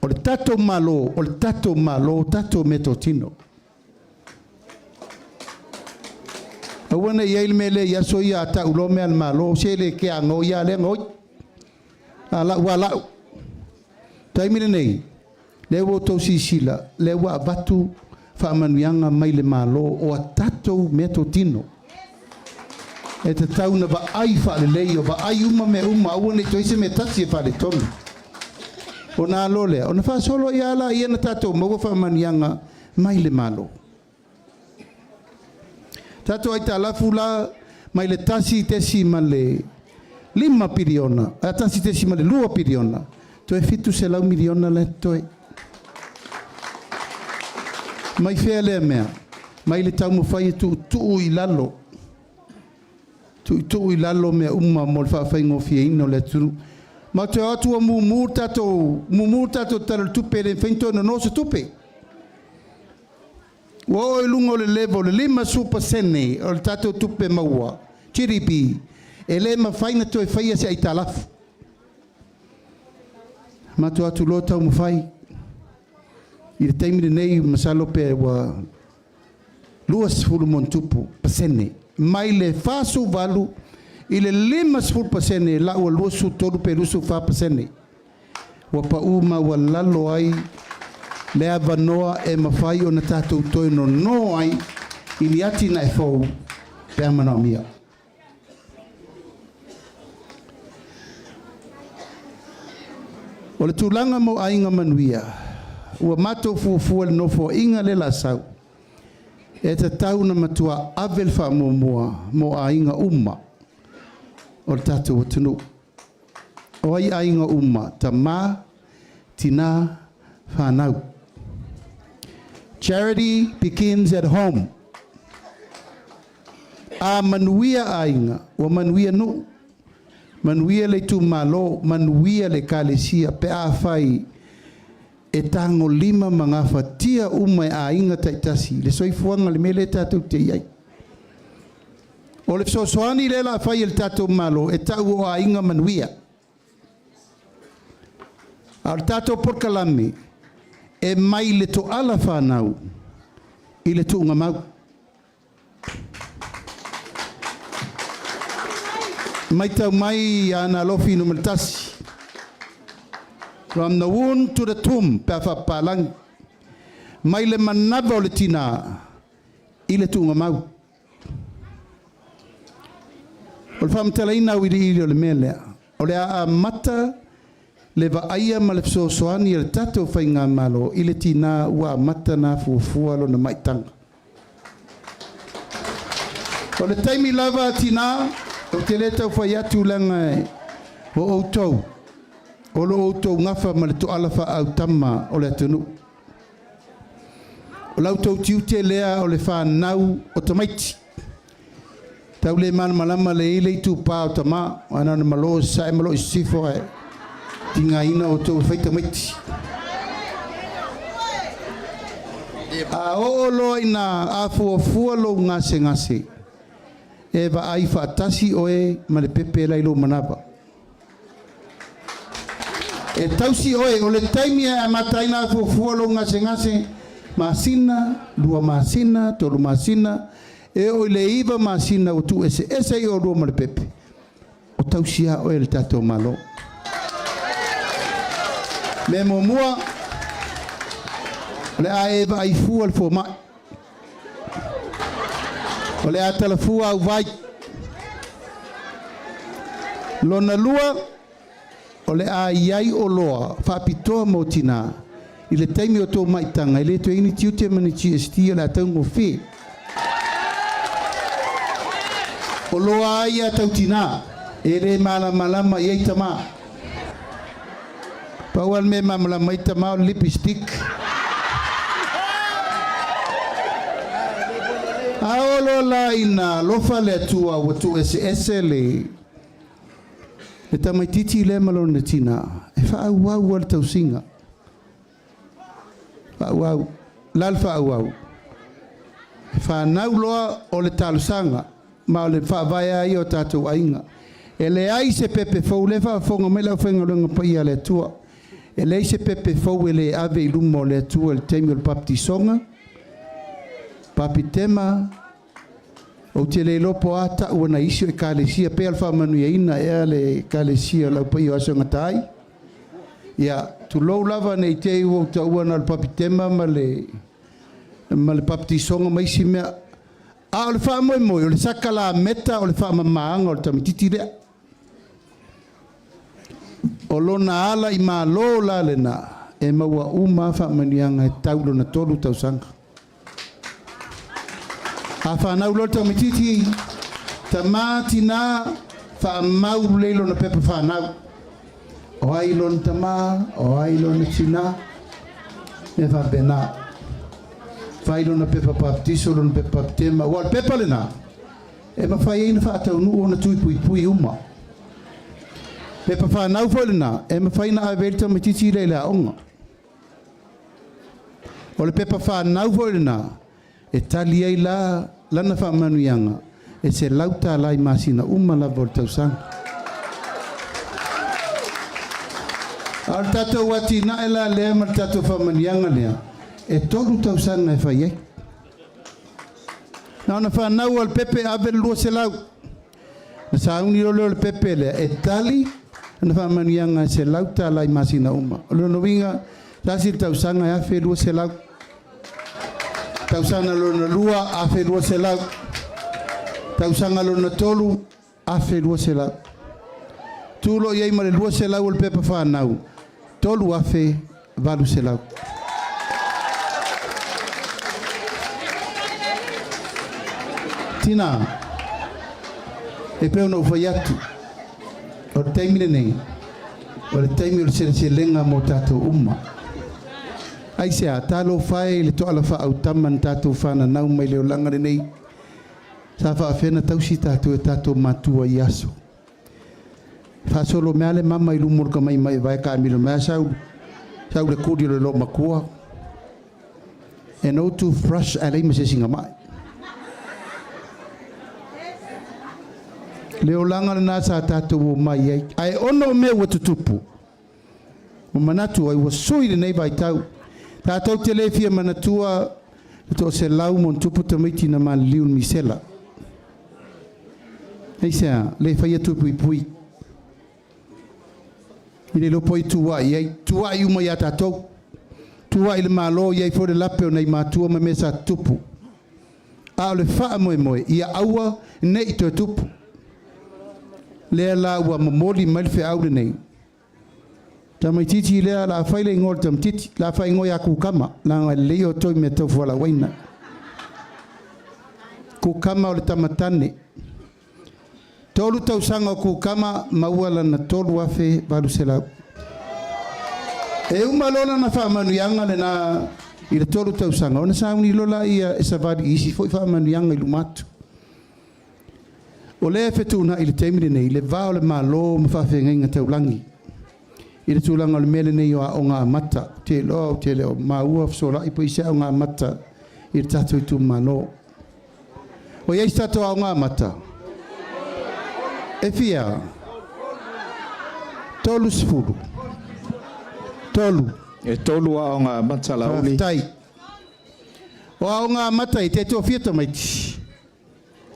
O le tatou Malo, o le tatou Malo, tatou meatotino. Aua ne i i ai le mea lea i aso ia a tau loa mea a le Malo, se le kea gaoi a lea gaoi. A lau a lau. Taimi lenei, lea ua outou silasila, lea ua avatu faamanuiaga mai le Malo o a tatou meatotino. E tatau ona vaai faalelei, o vaai uma mea uma, aua ne i toe i ai se mea tasi e faaletonu. Ona alo lea, ona faasolo ai lava laia na tatou maua faamanuiaga mai le Malo. Tatou aitalafu la mai le 1.5 piliona, 1.2 piliona, toe $700 miliona la e totoe. Mai fea lea mea? Mai le taumafai e tuutuu i lalo, tuutuu i lalo mea uma mo le faafaigofieina o le atunuu. Ma toe o atu ua mumu le tatou, mumu le tatou Tala o le Tupe, e le mafai ona toe nono se tupe. Ua oo i luga o le level le 50% o le tatou tupe maua, GDP, e le mafai ona toe faia se aitalafu. Matou atu loa taumafai. I le taimi lenei, masalo pe ua 20+% mai le 48 i le 50% la ua 23 pe 24%. Ua pau maualalo ai le avanoa e mafai ona tatou toe nono ai i ni atinae fou pe a manaomia. O le tulaga mo Aiga Manuia, ua matou fuafua i le nofoaiga lea la sau, e tatau ona matua ave le faamuamua mo aiga uma o le tatou atunuu. O ai aiga uma? Tama, tina, fanau. Charity begins at home. A manuia aiga, ua manuia nuu, manuia le itumalo, manuia le ekalesia pe afai e tagolima ma gafatia uma e aiga taitasi le soifuaga le mea lea tatou te i ai. O le fesoasoani lea o le a fai e le tatou Malo e tau o Aiga Manuia. A o le tatou polokalame e mai le toala fanau i le tuugamau. Matau mai Aana Alofi 1. From the womb to the tomb pe a faapapalagi. Mai le manava o le tinā i le tuugamau. O le faamatalaina auiliili o le mea lea, o le a amata le vaaia ma le fesoasoani a le tatou Faigamalo i le tinā ua amata ona afuafua lona maitaga. O le taimi lava tinā, ou te le tau fai atu leaga o outou o lo o outou gafa ma le toala faaautama o le atunuu. O la outou tiute lea o le fanau o tamaiti. Tau le malamalama le i le itupa o tama, aua na ona malo i sasae malo i sisifo ae tigaina outou e fai tamaiti. A oo loa ina afuafua lou gasegase, e vaai faatasi oe ma le pepe la i lou manava. E tausi oe, o le taimi e amata ai ona afuafua lou gasegase, masina, 2 masina, 3 masina, e oo i le 9 masina ua tuueseese ai oulua ma le pepe, o tausi lava oe e le tatou Malo. Mea muamua, o le a e vaai fua le fomai. O le a talafua au vai. Lona lua, o le a i ai oloa faapitoa mo tinā i le taimi o tou maitaga, e le toe i ai ni tiute ma ni GST, o le a taugofie. Oloa ai ia tau tinā, e le malamalama i ai tamā. Pau lava le mea e malamalama ai tama o le lipstick. A oo loa la ina alofa le Atua ua tuueseese le le tamaitiiti lea ma lona tina, e faaauau lava le tausiga. Faaauau. La le faaauau. E fanau loa o le talosaga ma o le faavae lava ia o tatou aiga. E leai se pepe fou, lea e faafofoga mai le aufaigaluega paia a le Atua, e leai se pepe fou e le ave i luma o le Atua i le taimi o le papatisoga, papitema, ou te le iloa po o a tau a nai isi o Ekalesia, pei lava o le faamanuiaina ea le Ekalesia o le Au Paia o Aso e Gata ai. Ia, tulou lava ne i te i ua ou taua na o le papitema ma le ma le papatisoga ma isi mea. A o le faamoemoe, o le sakalameta o le faamamaaga o le tamaitiiti lea. O lona ala i Malo la lena, e maua uma lava faamanuiaga e tau lona 3 tausaga. A fanau loa le tamaitiiti, tama, tina, faamau lelei lona pepa fanau. O ai lona tama, o ai lona tina, mea faapena. Fai lona pepa papatiso, lona pepa papitema, aua o le pepa lena, e mafai ai ona faataunuu ona tui puipui uma. Pepa fanau foi lena, e mafai ona ave ai le tamaitiiti lea i le aoga. O le pepa fanau foi lena, e tali ai la lana faamanuiaga e $100 i masina uma lava o le tausaga. A o le tatou atinae la lea ma le tatou faamanuiaga lea, e 3 tausaga e fai ai. Na ona fanau lava o le pepe ave le 200. Na sauni loa lea o le pepe lea e tali lana faamanuiaga e $100 i masina uma. O lona uiga, tasi le tausaga e $1,200. Tausaga lona lua, $1,200. Tausaga lona tolu, $1,200. Tu loa i ai ma le 200 o le pepa fanau, $3,800. Tina, e pei ona ou fai atu, o le taimi lenei, o le taimi o le seleselega mo tatou uma. Aisea? Talofa e i le toala faaautama na tatou fananau mai le olaga lenei. Sa faafefea ona tausi tatou e tatou matua i aso. Faasolo mea le mama i luma o le tamaimai e vae taamilo mai sau sau le kuli o le loomatua. E no toothbrush ae leai ma se isi na mai. Le olaga lena sa tatou omai ai, ae ona o mea ua tutupu, ua manatu ai ua sui lenei vaitau. Tatou te le fia manatua le 100+ tamaiti na maliliu i le misela. Aisea? Le faia tui puipui. I le iloa po o ai e tuuai ai, tuuai uma ia tatou. Tuuai i le Malo, i ai foi le lape o nai matua ma mea sa tutupu. A o le faamoemoe, ia aua ne i toe tupu. Lea la ua momoli mai le feau lenei. Tamaitiiti lea, la fai le igoa o le tamaitiiti, la faaigoa ia Kukama, leaga e lelei outou i mea tau fualaauaina. Kukama o le tamatane. 3 tausaga o Kukama, maua lana 3,800. E uma loa lana faamanuiaga lena i le 3 tausaga, ona sauni loa lea e savali i isi foi faamanuiaga i luma atu. O lea e fetuunai i le taimi lenei le va o le Malo ma faafeagaiga taulagi i le tulaga o le mea lenei o aoga amata. Ou te iloa ou te le o maua fesolai po o i ai se aoga amata i le tatou itumalo. O i ai se tatou aoga amata? E fia? 30. 3.
E 3 aoga amata Laauli.
Faafetai. O aoga amata e te toafia tamaiti?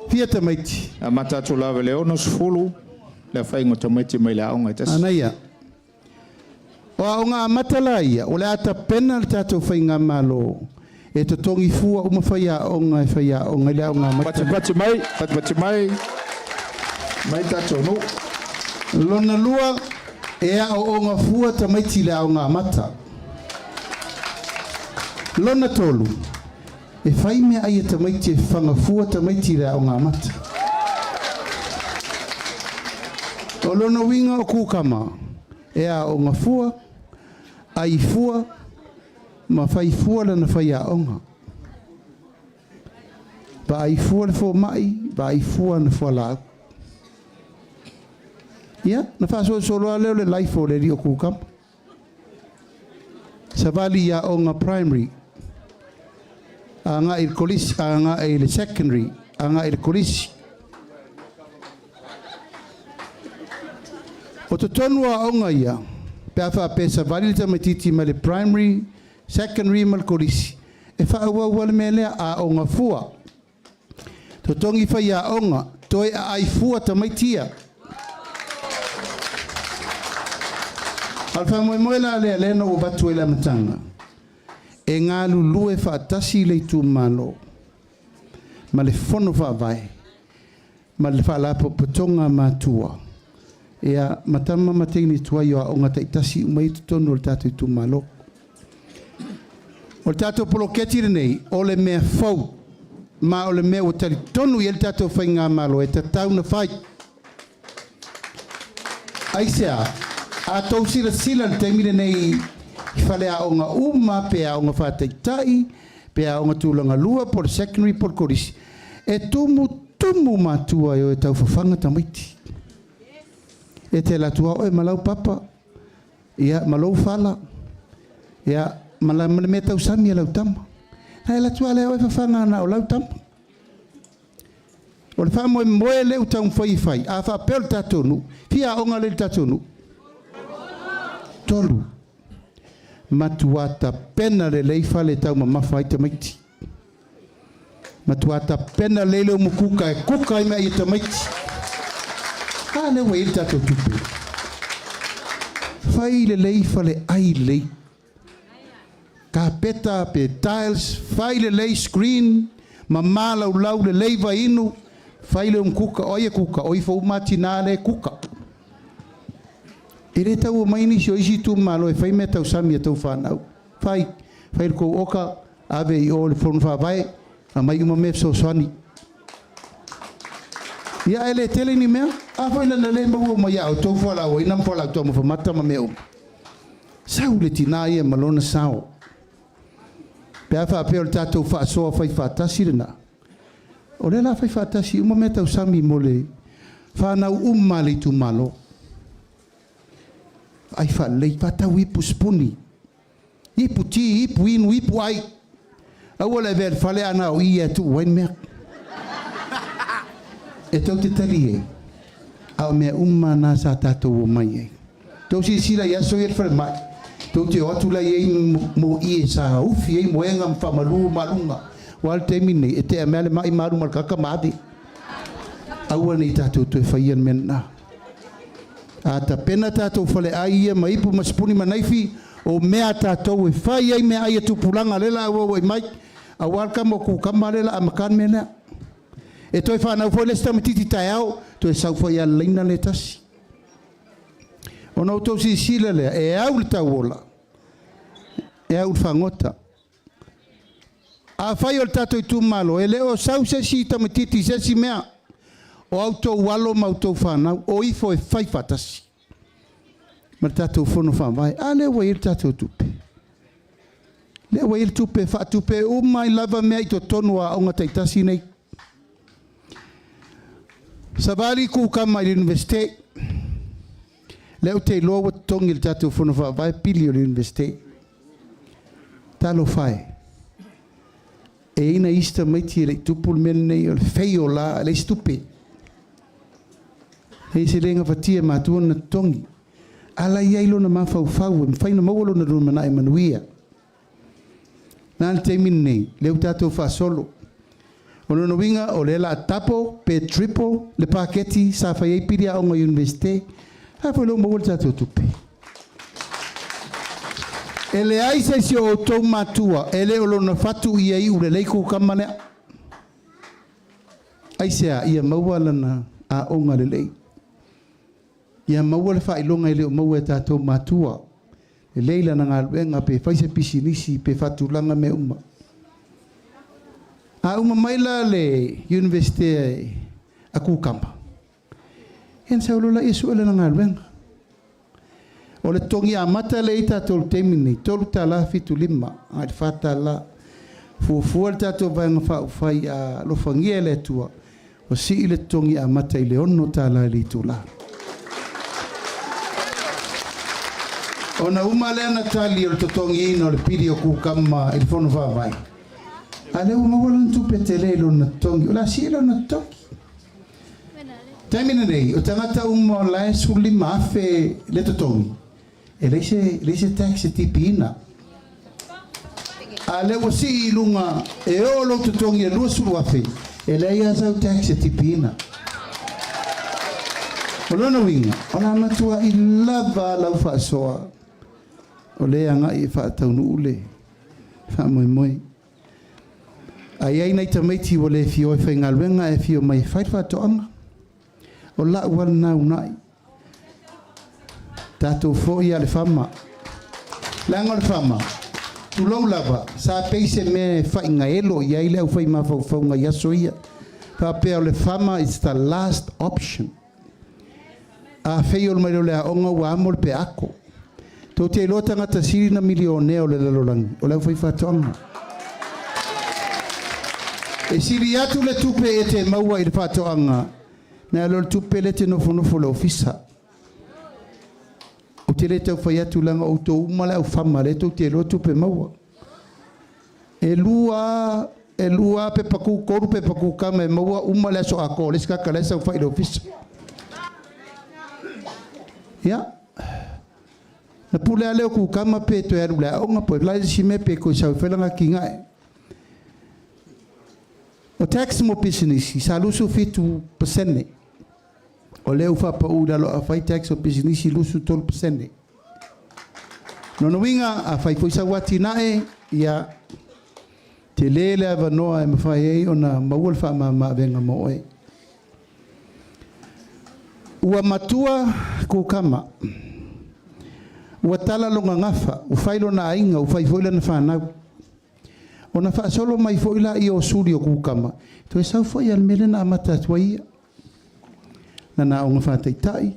Fia tamaiti?
Amata atu lava i le 60 le aofaiga o tamaiti mai le aoga e tasi.
Anaia. O aoga amata la ia, o le a tapena le tatou faigamalo e totogi fua uma faiaoga e faiaoga i le aoga amata.
Patipati mai, patipati mai, mai tatou nuu.
Lona lua, e aooga fua tamaiti i le aoga amata. Lona tolu, e fai meaai a tamaiti e fafaga fua tamaiti i le aoga amata. O lona uiga o kukama, e aooga fua, ai fua, ma fai fua lana faiaoga. Vaai fua le fomai, vaai fua ana fualaau. Ia, na faasolosolo lava lea o le life o le alii o kukama. Savali i aoga primary, agai i le kolisi, agai i le secondary, agai i le kolisi. O totonu o aoga ia, pe a faapea e savali le tamaitiiti mai le primary, secondary ma le kolisi, e faaauau lava le mea lea, aoga fua. Totogi faiaoga, toe aai fua tamaiti ia. A o le faamoemoe la lea, lea na ou avatu ai i le amataga, e galulue faatasi le itumalo ma le fono faavae ma le faalapotopotoga a matua, ia, ma tama ma teine tuai o aoga taitasi uma i totonu o le tatou itumalo. O le tatou poloketi lenei, o le mea fou, ma o le mea ua talitonu i ai le tatou faigamalo e tatau ona fai. Aisea? A tou silasila i le taimi lenei i faleaoga uma, pe aoga faataitai, pe aoga tulaga lua, po o le secondary po o le kolisi, e tumutumu matua e o e taufafaga tamaiti. E te alu atu lava oe ma lau papa, ia, ma lou fala, ia, ma le mea tausami a lau tama. Na e alu atu lava lea oe fafaga na o lau tama. O le faamoemoe lea ua taumafai e fai, a faapea o le tatou nuu, fia aoga lea i le tatou nuu? 3. Matua tapena lelei fale e taumamafa ai tamaiti. Matua tapena lelei le umukuka e kuka ai meaai a tamaiti. A lea ua i ai le tatou tupe. Fai lelei fale ai lelei. Kapeta pe tiles, fai lelei screen, mama laulau lelei vainu, fai le umukuka. O ai e kuka? O ifo uma tina lea e kuka. E le tau omai nisi o isi itumalo e fai mea tausami a tou fanau. Fai, fai le tou oka, ave i o i le fono faavae, aumai uma mea fesoasoani. Ia ae le tele ni mea. A foi lana le maua uma ia outou fualaauaina ma fualaau taumafa mata ma mea uma. Sau le tina ia ma lona sao. Pe a faapea o le tatou faasoa fai faatasi lena, o lea la fai faatasi uma mea tausami mo le fanau uma a le itumalo. Vaai faalelei, faatau ipu sipuni, ipu ti, ipu inu, ipu ai. Aua le avea i le fale a na o i e tuu ai le mea. E tou te talie. A o mea uma na sa tatou omai ai. Tou silasila i aso ia i le falemai, tou te o atu la i ai mo'i e sa ufi ai moega ma faamalu ma aluga. Ua a le taimi lenei, e tea mea le ma'i ma alu ma le kaka ma ave. Aua ne i tatou toe faia le mea lena. A tapena tatou faleai ia ma ipu ma sipuni ma naifi, o mea a tatou e fai ai meaai a tupulaga lea la auauai mai, aua le kama o kukama lea la amata le mea lea. E toe fanau foi le isi tamaititi taeao, toe sau foi lava i le laina lea e tasi. Ona outou silasila lea, e au le tauola, e au le fagota. Afai o le tatou itumalo, e le o sau se isi tamaititi i se isi mea, o a outou alo ma outou fanau, o ifo e fai faatasi ma le tatou Fono Faavae. A lea ua i ai le tatou tupe. Lea ua i ai le tupe e faatupe uma ai lava mea i totonu o aoga taitasi nei. Savali kukama i le Iunivesite. Lea ou te iloa ua totogi e le tatou Fono Faavae pili o le Iunivesite. Talofa e. E i ai nai isi tamaiti e le i tupu le mea lenei o le feio la a leai se tupe. E se le gafatia e matua ona totogi. A la i ai lona mafaufau e mafai ona maua lona lumanai manuia. Na le taimi lenei, lea ua tatou faasolo. O lona uiga, o lea la a double pe triple le paketi sa fai ai pili aoga Iunivesite. A foi lea ua maua le tatou tupe. E leai se isi o outou matua e le o lona fatu ia iu lelei kukama lea. Aisea? Ia maua lana aoga lelei. Ia maua le faailoga e le o maua e tatou matua. Lelei lana galuega pe fai se pisinisi pe faatulaga mea uma. A uma mai la le Iunivesite a kukama, ia ona sau loa lea e sue lana galuega. O le totogi amata lea i tatou i le taimi lenei, $3.75 agai i le $4. Fuafua le tatou Vaega Faaupufai a alofagia e le Atua, ua sii le totogi amata i le $6 i le itula. Ona uma lea ona tali o le totogiina o le pili o kukama i le Fono Faavae, a lea ua maua lana tupe tele i lona totogi, o le a sii lona totogi. Taimi lenei, o tagata uma o la e 15,000 le totogi, e leai se, leai se tax e tipiina. A lea ua sii i luga e oo lou totogi e 20,000, e leai lava sau tax e tipiina. O lona uiga, o le a matuai lava lau faasoa o lea e agai e faataunuu le faamoemoe. A i ai nai tamaiti ua le fia o e faigaluega ae fia omai e fai le faatoaga, o la'u lava lena uunai. Tatou foi a le fama. Leaga o le fama, tulou lava, sa pei se mea e faigaelo i ai le aufai mafaufauga i aso ia. Faapea o le fama it's the last option. A feiol mai loa le aoga ua amo le peaako. Tou te iloa tagata sili na milionea o le lalolagi, o le aufaifaatoaga. E sili atu le tupe e te maua i le faatoaga nai lo le tupe lea e te nofonofo i le ofisa. Ou te le tau fai atu leaga o outou uma le aufama lea tou te iloa tupe maua. E 2 pepa ku, 3 pepa kukama e maua uma le aso atoa o le isi tagata la e saofai i le ofisa. Ia, na pule lava lea o kukama pe toe alu i le aoga po o le a le isi mea pe toe sau e fai lana atinae. O tax mo pisinisi, sa 27%. O lea ua faapau i lalo a fai tax o pisinisi 23%. Lona uiga, a fai foi sau atinae, ia, tele le avanoa e mafai ai ona maua le faamama-avega mo oe. Ua matua kukama. Ua tala lona gafa, ua fai lona aiga, ua fai foi lana fanau. Ona faasolo mai foi laia o suli o kukama, toe sau foi lava le mea lea na amata atu ai ia. Lana aoga faataitai,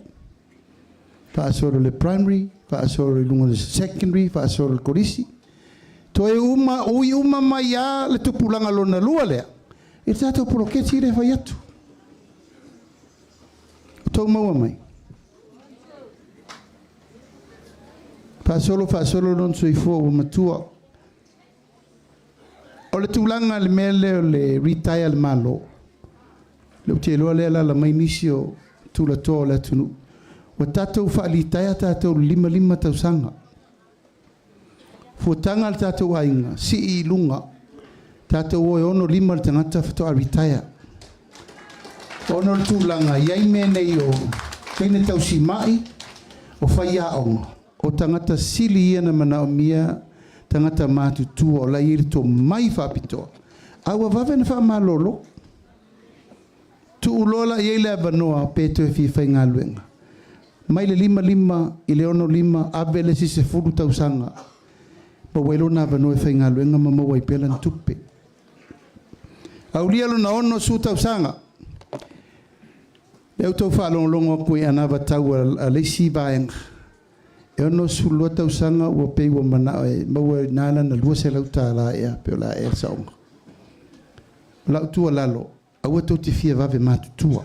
faasolo i le primary, faasolo i luga o le secondary, faasolo i le kolisi. Toe uma, ui uma mai lava le tupulaga lona lua lea i le tatou poloketi lea e fai atu. O tou maua mai? Faasolo, faasolo lona soifua ua matua. O le tulaga i le mea lea o le retire le Malo, lea ou te iloa lea e alaala mai nisi o
Tulatoa o le atunuu. Ua tatou faalitaea tatou i le 55 tausaga. Fuataga a le tatou aiga, sii i luga, tatou o e 65 le tagata faatoa retire. Ona o le tulaga, e i ai mea nei o teine tausimai, o faiaoga, o tagata sili ia na manaomia tagata matutua o la e i ai le tomai faapitoa, a ua vave ona faamalolo. Tuu loa la i ai le avanoa pe toe fia faigaluega. Mai le 55 i le 65, ave le isi 10 tausaga, maua ai lona avanoa e faigaluega ma maua ai pea lana tupe. Aulia lona 60 tausaga, lea ua outou faalogologo atu i anavatau a le isi vaega, e 62 tausaga ua pei ua manao e maua i ina lana $200 ea pe o le a ea le saoga. O lau tuualalo, Aua tou te fia vave matutua.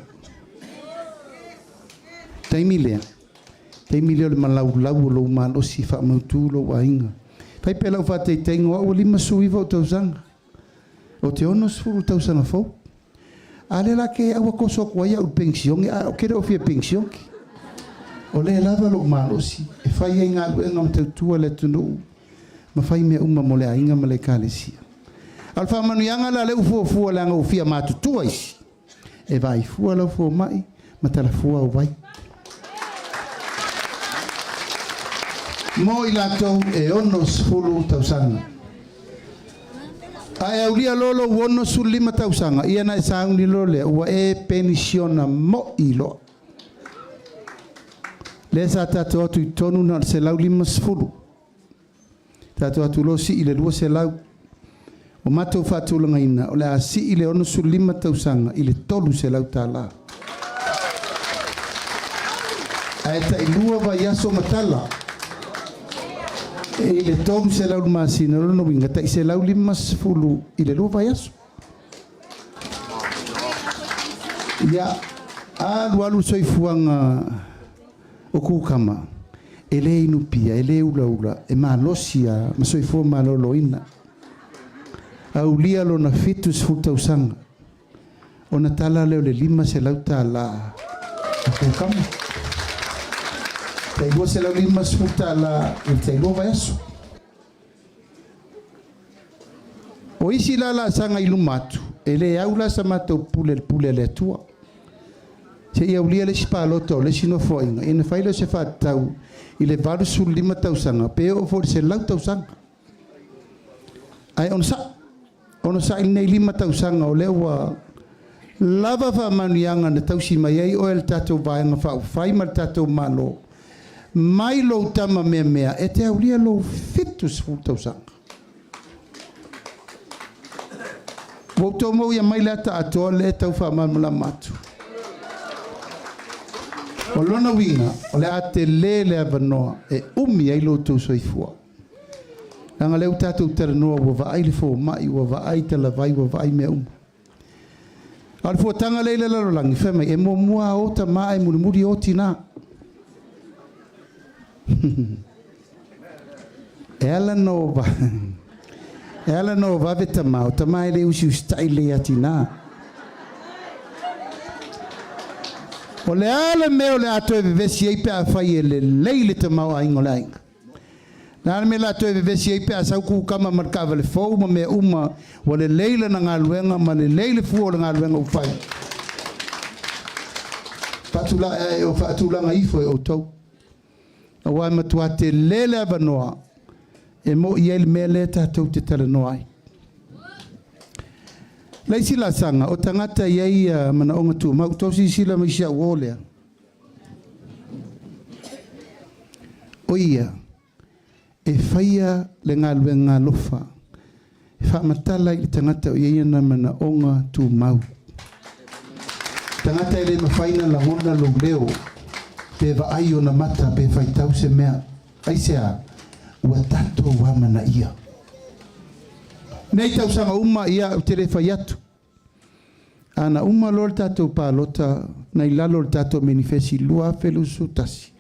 Taimi lea, taimi lea o le malaulau o lou malosi e faamautu lou aiga. Fai pea lau faataitaiga o au ua 59 ou tausaga. Ou te 60 tausaga fou. A lea la ke aua toso atu ai au i le penisione, a ou te le o fia penisione. O lea e lava lou malosi e fai ai galuega ma tautua le atunuu ma fai mea uma mo le aiga ma le ekalesia. A o le faamanuiaga la lea ua fuafua leaga ua fia matutua isi, e vaai fua lau fomai ma talafua au vai. Mo i latou e 60 tausaga. A e aulia loa lou 65 tausaga, ia ona e sauni loa lea ua e penisiona moi loa. Lea sa tatou o atu i totonu na o le 150. Tatou atu loa sii i le 200. Ua matou faatulagaina o le a sii le 65 tausaga i le $300 tala. Ae tailua vaiaso ma tala i le $300 i le masina, o lona uiga tai $150 i le lua vaiaso. Ia, alu alu le soifuaga o kukama, e le inu pia, e le ulaula, e malosi lava ma soifua maloloina. Aulia lona 70 tausaga, ona tala lea o le $500 tala a kukama. Tai $250 tala i le tailua vaiaso. O isi la laasaga i luma atu, e le au la sa matou pule i le pule a le Atua. Se i aulia le isi palota o le isi nofoaiga, ia ona fai lea o se faatatau i le 85 tausaga pe oo foi i le 100 tausaga. Ae onosai, onosai lenei 5 tausaga o lea ua lava faamanuiaga na tausi mai ai oe e le tatou Vaega Faaupufai ma le tatou Malo, mai lou tama meamea e te aulia lou 70 tausaga. Ua outou mauia mai le ata atoa lea e tau faamalamalama atu. O lona uiga, o le a tele le avanoa e umi ai lo outou soifua. Leaga o lea ua tatou talanoa ua vaai le fomai, ua vaai talavai, ua vaai mea uma. A o le fuataga lea i le lalolagi, fai mai, e muamua o tama ae mulimuli o tina. E ala ona o e ala ona o vave tama, o tama e le usiusitai lelei ia tina. O le a le mea o le a toe vevesi ai pe afai e lelei le tamaoaiga o le aiga? O le a le mea o le a toe vevesi ai pe a sau kukama ma le taavale fou ma mea uma, ua lelei lana galuega ma lelei le fua o le galuega ua fai? Faatulaga ifo e outou, aua e matua tele le avanoa e mo'i ai le mea lea tatou te talanoa ai. Le isi laasaga, o tagata e i ai manaoga tumau. Tou silasila mai i si au uo lea. O ia e faia le galuega alofa e faamatala i le tagata o i ai ona manaoga tumau. Tagata e le mafai ona lagona lou leo pe vaai ona mata pe faitau se mea. Aisea? Ua tatou amanaia. Nei tausaga uma, ia, ou te le fai atu. A na uma loa le tatou palota na i lalo o le tatou menifesi 2021,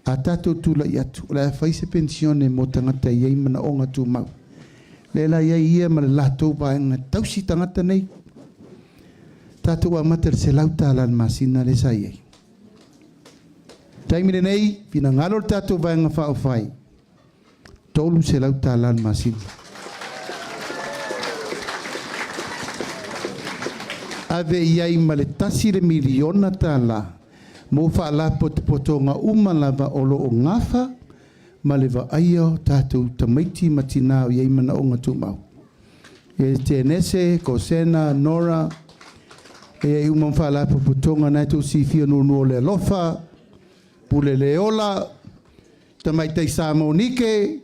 a tatou tulai atu, o le a fai se penisione mo tagata e i ai manaoga tumau. Lea la i ai ia ma le latou vaega e tausi tagata nei. Tatou amata i le $100 i le masina lea sa i ai. Taimi lenei, finagalo le tatou Vaega Faaupufai, $300 le masina. Ave i ai ma le $1 le miliona mo faalapotopotoga uma lava o lo o gafa ma le vaaia o tatou tamaiti ma tinā o i ai manaoga tumau. E Tenese, Kosena, Nora, e ai uma ma faalapotopotoga na e tou silafia nuanua o le alofa, Pule le ola, tamaitai sa Monike,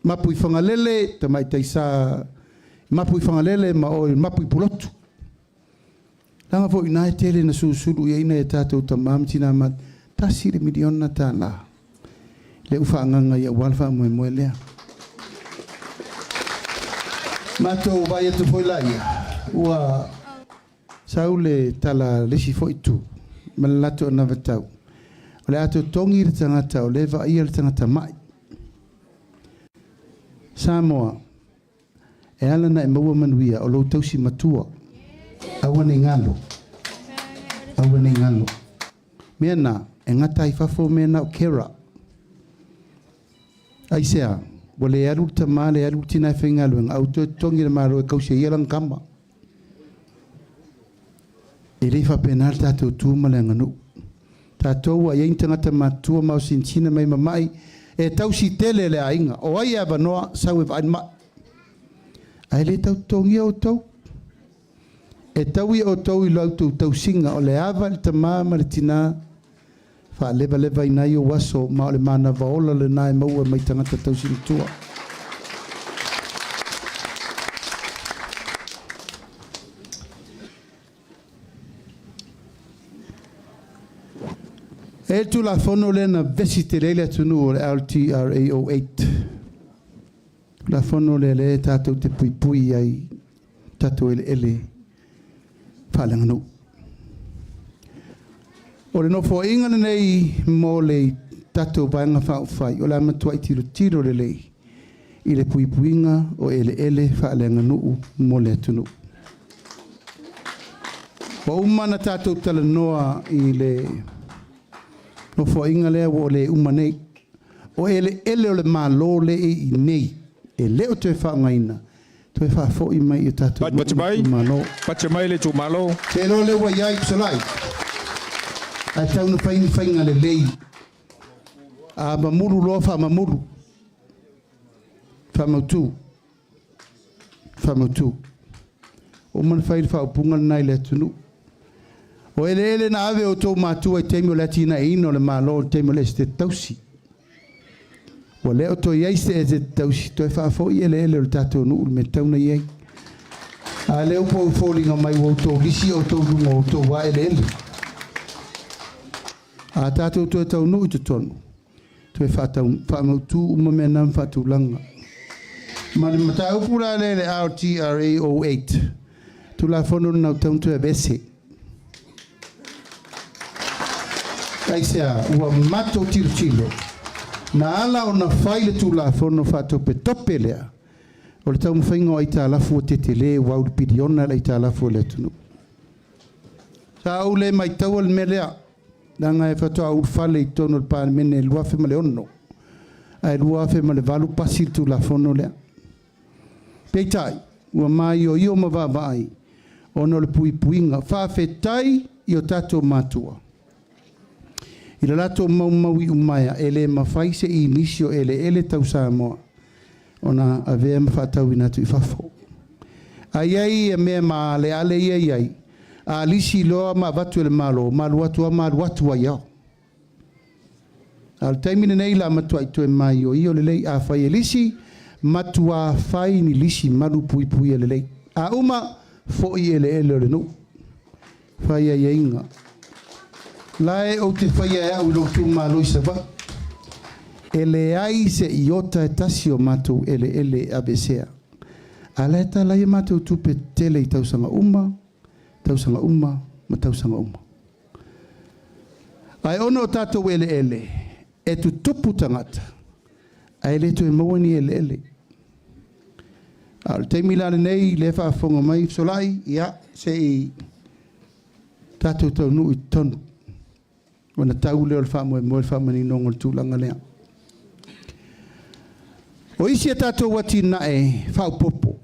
mapu i Fagalele, tamaitai sa mapu i Fagalele ma oe mapu i Pulotu. Leaga foi ina e tele na susulu i ai nai a tatou tama ma tina ma $1 le miliona le ua faaagaga i aua le faamoemoe lea. Matou vaai atu foi laia, ua sau le tala a le isi foi itu ma le latou anavatau, o le a totogi le tagata o lea e vaaia le tagata mai. Samoa, e ala ona e maua manuia o lou tausi matua. Aua ne i galo. Aua ne i galo. Mea na, e gata ai fafo mea na o carer. Aisea, ua le alu le tama, le alu le tina e faigaluega, a ua toe totogi e le Malo e kausi ai ia lana tama. E le faapena le tatou tu ma le aganuu. Tatou ua i ai ni tagata matutua maosinsina mai mamai e tausi tele e le aiga. O ai e avanoa, sau e vaai le mai. Ae le tau totogia outou. E taui outou i la outou tausiga o le ava i le tama ma le tina, faalevalevaina ai ou aso, ma o le manava ola lena e maua mai tagata tausi matua. E le Tulafono lea na vevesi tele ai le atunuu o le LTRA 08. Tulafono lea lea tatou te puipui ai tatou eleele faaleaganuu. O le nofoaiga lenei mo le tatou Vaega Faaupufai, o le a matuai tilotilo lelei i le puipuiga o eleele faaleaganuu mo le atunuu. Ua uma ona tatou talanoa i le nofoaiga lea ua le uma nei. O eleele o le Malo le i nei, e le o toe faaaogaina, toe faafoi mai i o tatou
Pati mai,
itumalo.
Pati mai le itumalo.
Te iloa lea ua i ai Fesolai, ae tau na fai ni faiga lelei. A mamulu loa faamamulu, faamautu, faamautu. Ua uma ona fai le faaupuga lena i le atunuu. O eleele na ave outou matua i taimi o le atinaeina o le Malo, i le taimi o le Esetete Tausi. Ua le o toe i ai se Esetete Tausi, toe faafoi eleele o le tatou nuu i le mea e tatau ona i ai. A lea ua foliga mai ua outou lisi outou i luga o outou lava eleele. A tatou toe taunuu i totonu, toe faamautu uma mea na ma faatulaga. Ma le mataupu la lea i le LTRA 08, Tulafono lena ua tatau ona toe aveese. Aisea, ua matou tilotilo, na ala ona fai le Tulafono faatopetope lea, o le taumafaiga o aitalafu ua tetele, ua au i le piliona le aitalafu a le atunuu. Sa ou le maitaua le mea lea, leaga e faatoa ou ulufale i totonu o le Palemene i le 2006, ae 2008 pasi le Tulafono lea. Peitai, ua maioio ma vaavaai ona o le puipuiga. Faafetai i o tatou matua i le latou maumau iumaea, e le mafai se i nisi o eleele tau Samoa ona avea ma faatauina atu i fafo. A i ai ia mea maaleale ia i ai, a lisi loa ma avatu e le Malo, ma alu atu lava ma alu atu ai lava. A o le taimi lenei la matuai toe maioio lelei, a fai e lisi, matua fai ni lisi malu puipuia lelei. A uma, foi eleele o le nuu. Fai aiaiga. La e ou te faia e au i lou itumalo i Savaii. E leai se iota e tasi o matou eleele e aveesea. A la e tala ai a matou tupe tetele i tausaga uma, tausaga uma ma tausaga uma. Ae ona o tatou eleele, e tutupu tagata, ae le toe maua ni eleele. A o le taimi la lenei, lea e faafofoga mai Fesolai, ia, se i tatou taunuu i totonu. Ona tau lea o le faamoemoe le faamaninoga o le tulaga lea. O isi a tatou atinae faaopoopo,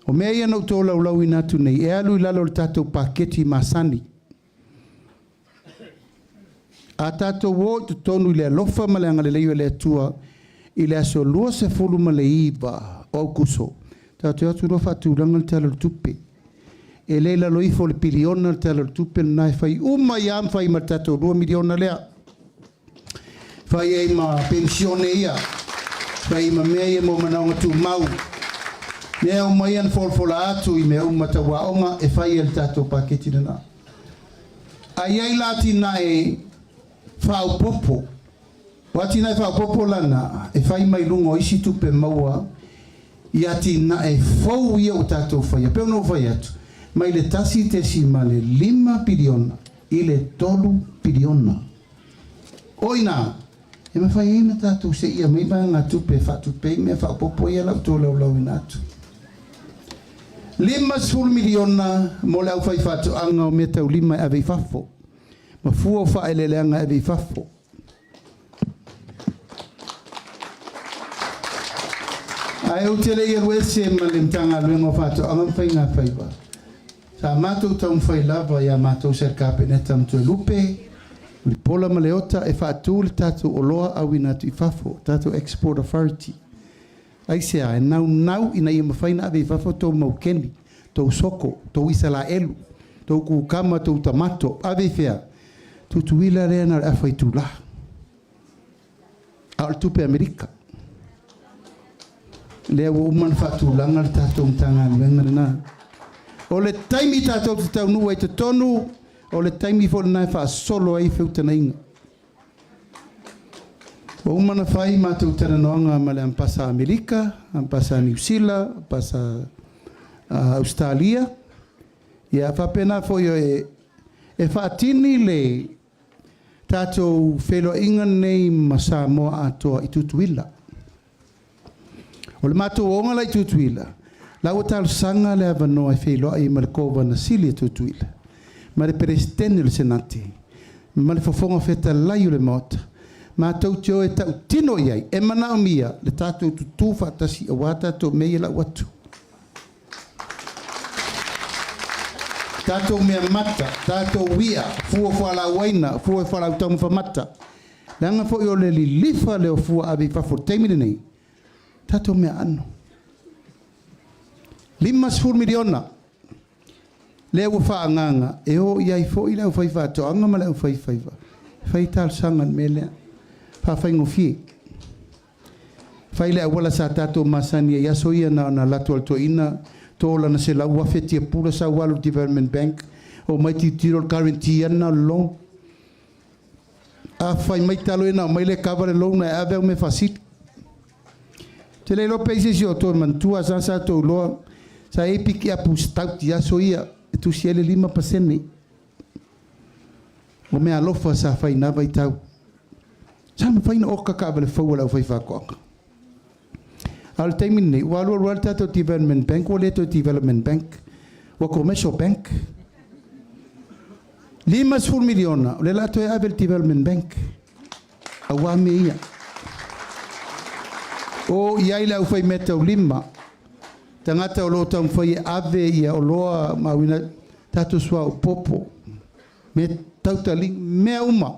o mea ia na ou tolaulauina atu nei, e alu i lalo o le tatou paketi masani. A tatou o i totonu i le alofa ma le agalelei o le Atua i le aso 29 o Aokuso, tatou o atu loa faatulaga le Tala o le Tupe. E le i lalo ifo o le piliona le Tala o le Tupe lena e fai uma ai lava ma fai ma le tatou $2 miliona lea. Fai ai ma penisione ia, fai ma mea ia mo manaoga tumau, mea uma ia na folafola atu i mea uma tau aoga e fai e le tatou paketi lena. A i ai la atinae faaopoopo, o atinae faaopoopo la na e fai mai luga o isi tupe maua i atinae fou ia ua tatou faia. E pei ona ou fai atu, mai le 1.5 piliona i le 3 piliona. O i ina, e mafai ai ona tatou seia mai vaegatupe e faatupe ai mea faaopoopo ia la ou tolaulauina atu. $50 miliona mo le aufaifaatoaga o meataulima e ave i fafo, ma fua o faaeleeleaga e ave i fafo. Ae ou te le i alu ese ma le Matagaluega o Faatoaga ma Faigafaiva, sa matou taumafai lava ia matou sa i le Kapeneta ma Toelupe, Mulipola ma Leota e faatu le tatou oloa auina atu i fafo, tatou Export Authority. Aisea? E naunau ina ia mafai ona ave i fafo tou maukeni, tou soko, tou Isalaelu, tou kukama, tou tamato. Ave i fea? Tutuila lea na o le afa itula. A o le tupe Amerika. Lea ua uma ona faatulaga le tatou Matagaluega lena. O le taimi tatou te taunuu ai i totonu, o le taimi foi lena e faasolo ai feutagaiga. Ua uma ona fai matou talanoaga ma le Ampasa a Amerika, Ampasa a Niu Sila, Ampasa a Ausetalia, ia faapena foi e faatini le tatou feiloaiga lenei ma Samoa atoa i Tutuila. O le matou ooga la i Tutuila, la ua talosaga le avanoa e feiloai ma le Kovana Sili a Tutuila, ma le Peresetene o le Senate, ma le Fofoga Fetalai o le Maota, matou te o e tautino i ai, e manaomia le tatou tutū faatasi aua tatou mea ia lau atu. Tatou mea mata, tatou i'a, fua o fualaau aina, fua o fualaau taumafa mata, leaga foi o le lilifa lea o fua ave i fafo i le taimi lenei, tatou mea aano. $50 miliona lea ua faaagaaga e o i ai foi le aufaifaatoaga ma le aufaifaiva e fai talosaga i le mea lea. Faafaigofie. Fai le auala sa tatou masani ai i aso ia na ona alu atu lava o le toeaina to lana 100,000 tiapula sau alu i le Development Bank omai tilotilo le guarantee lava lena o le loan. A fai mai talo ia ona aumai lea kava le loan ae ave au mea faasili. Ou te le iloa pe i ai se isi o outou e manatua sa sa outou iloa sa i ai pikiapu stout i aso ia e tusi ai le 5%. O meaalofa sa fai i na vaitau. Sa mafai ona oka taavale fou a le aufaifaatoaga. A o le taimi lenei, ua alualu lava le tatou Development Bank, ua le toe Development Bank, ua Commercial Bank. $50 miliona, o lea o le a toe ave i le Development Bank aua mea ia. O i ai le aufaimeataulima, tagata o lo o taumafai e ave ia oloa ma auina tatou suauu popo, mea tau taliga, mea uma.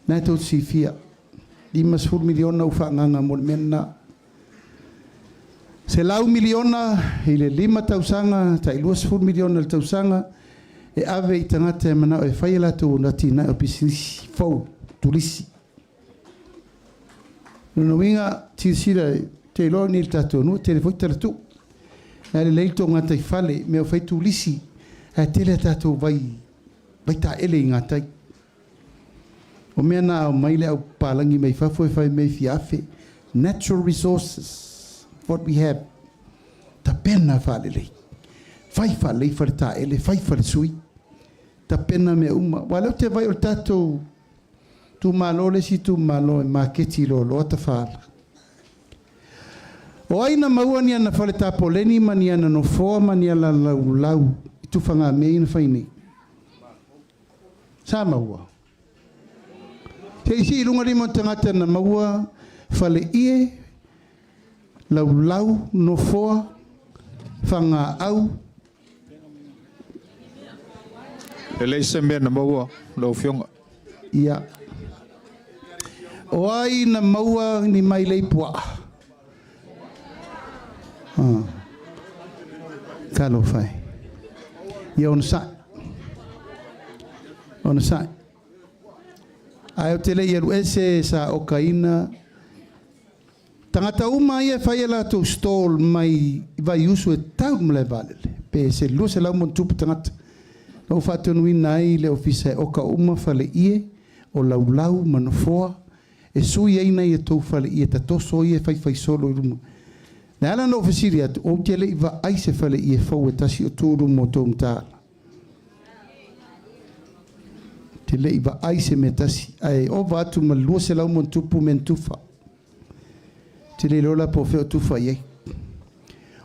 Na e tou te silafia, $50 miliona ua faaagaaga mo le mea lena. $100 miliona i le 5 tausaga, tai $20 miliona i le tausaga e ave i tagata e manao e fai a latou atinae o pisinisi fou, turisi. O lona uiga, silasila, ou te iloa nei i le tatou nuu e tele foi talatuu. Ae lelei le tou gataifale, mea o fai turisi, ae tele a tatou vai, vaitaele i gatai. O mea na aumai le au papalagi mai fafo e fai mai fia afe. Natural resources, what we have. Tapena faalelei. Fai faalelei faletaele, fai falesui. Tapena mea uma. Aua o lea ou te vaai o le tatou itumalo le isi itumalo e maketi loaloa tafaala. O ai na maua ni ana fale tapoleni ma ni ana nofoa ma ni ala laulau i tufagamea ia na fai nei? Sa maua. Se i sii i luga lima o tagata na maua faleie, laulau, nofoa, fagaau.
E leai se mea na maua lau Afioga.
Ia. O ai na maua ni mailei puaa? Ah. Talofa e. Ia onosai. Onosai. Ae ou te le i alu ese sa okaina tagata uma ia e fai a latou stall mai Vaiusu e tau i le malae vaalele, pe se 200 ma ona tupu tagata. Na ou faatonuina ai le ofisa e oka uma faleie o laulau ma nofoa e sui ai nai a tou faleie tatoso ia e faifai solo i luma. Le ala na ou fesili atu, ou te le i vaai se faleie fou e tasi o tu i luma o tou mataala. Te le i vaai se mea tasi, ae ova atu ma le 200 ma ona tupu mea na tufa. Te le iloa la po o fea o tufa i ai.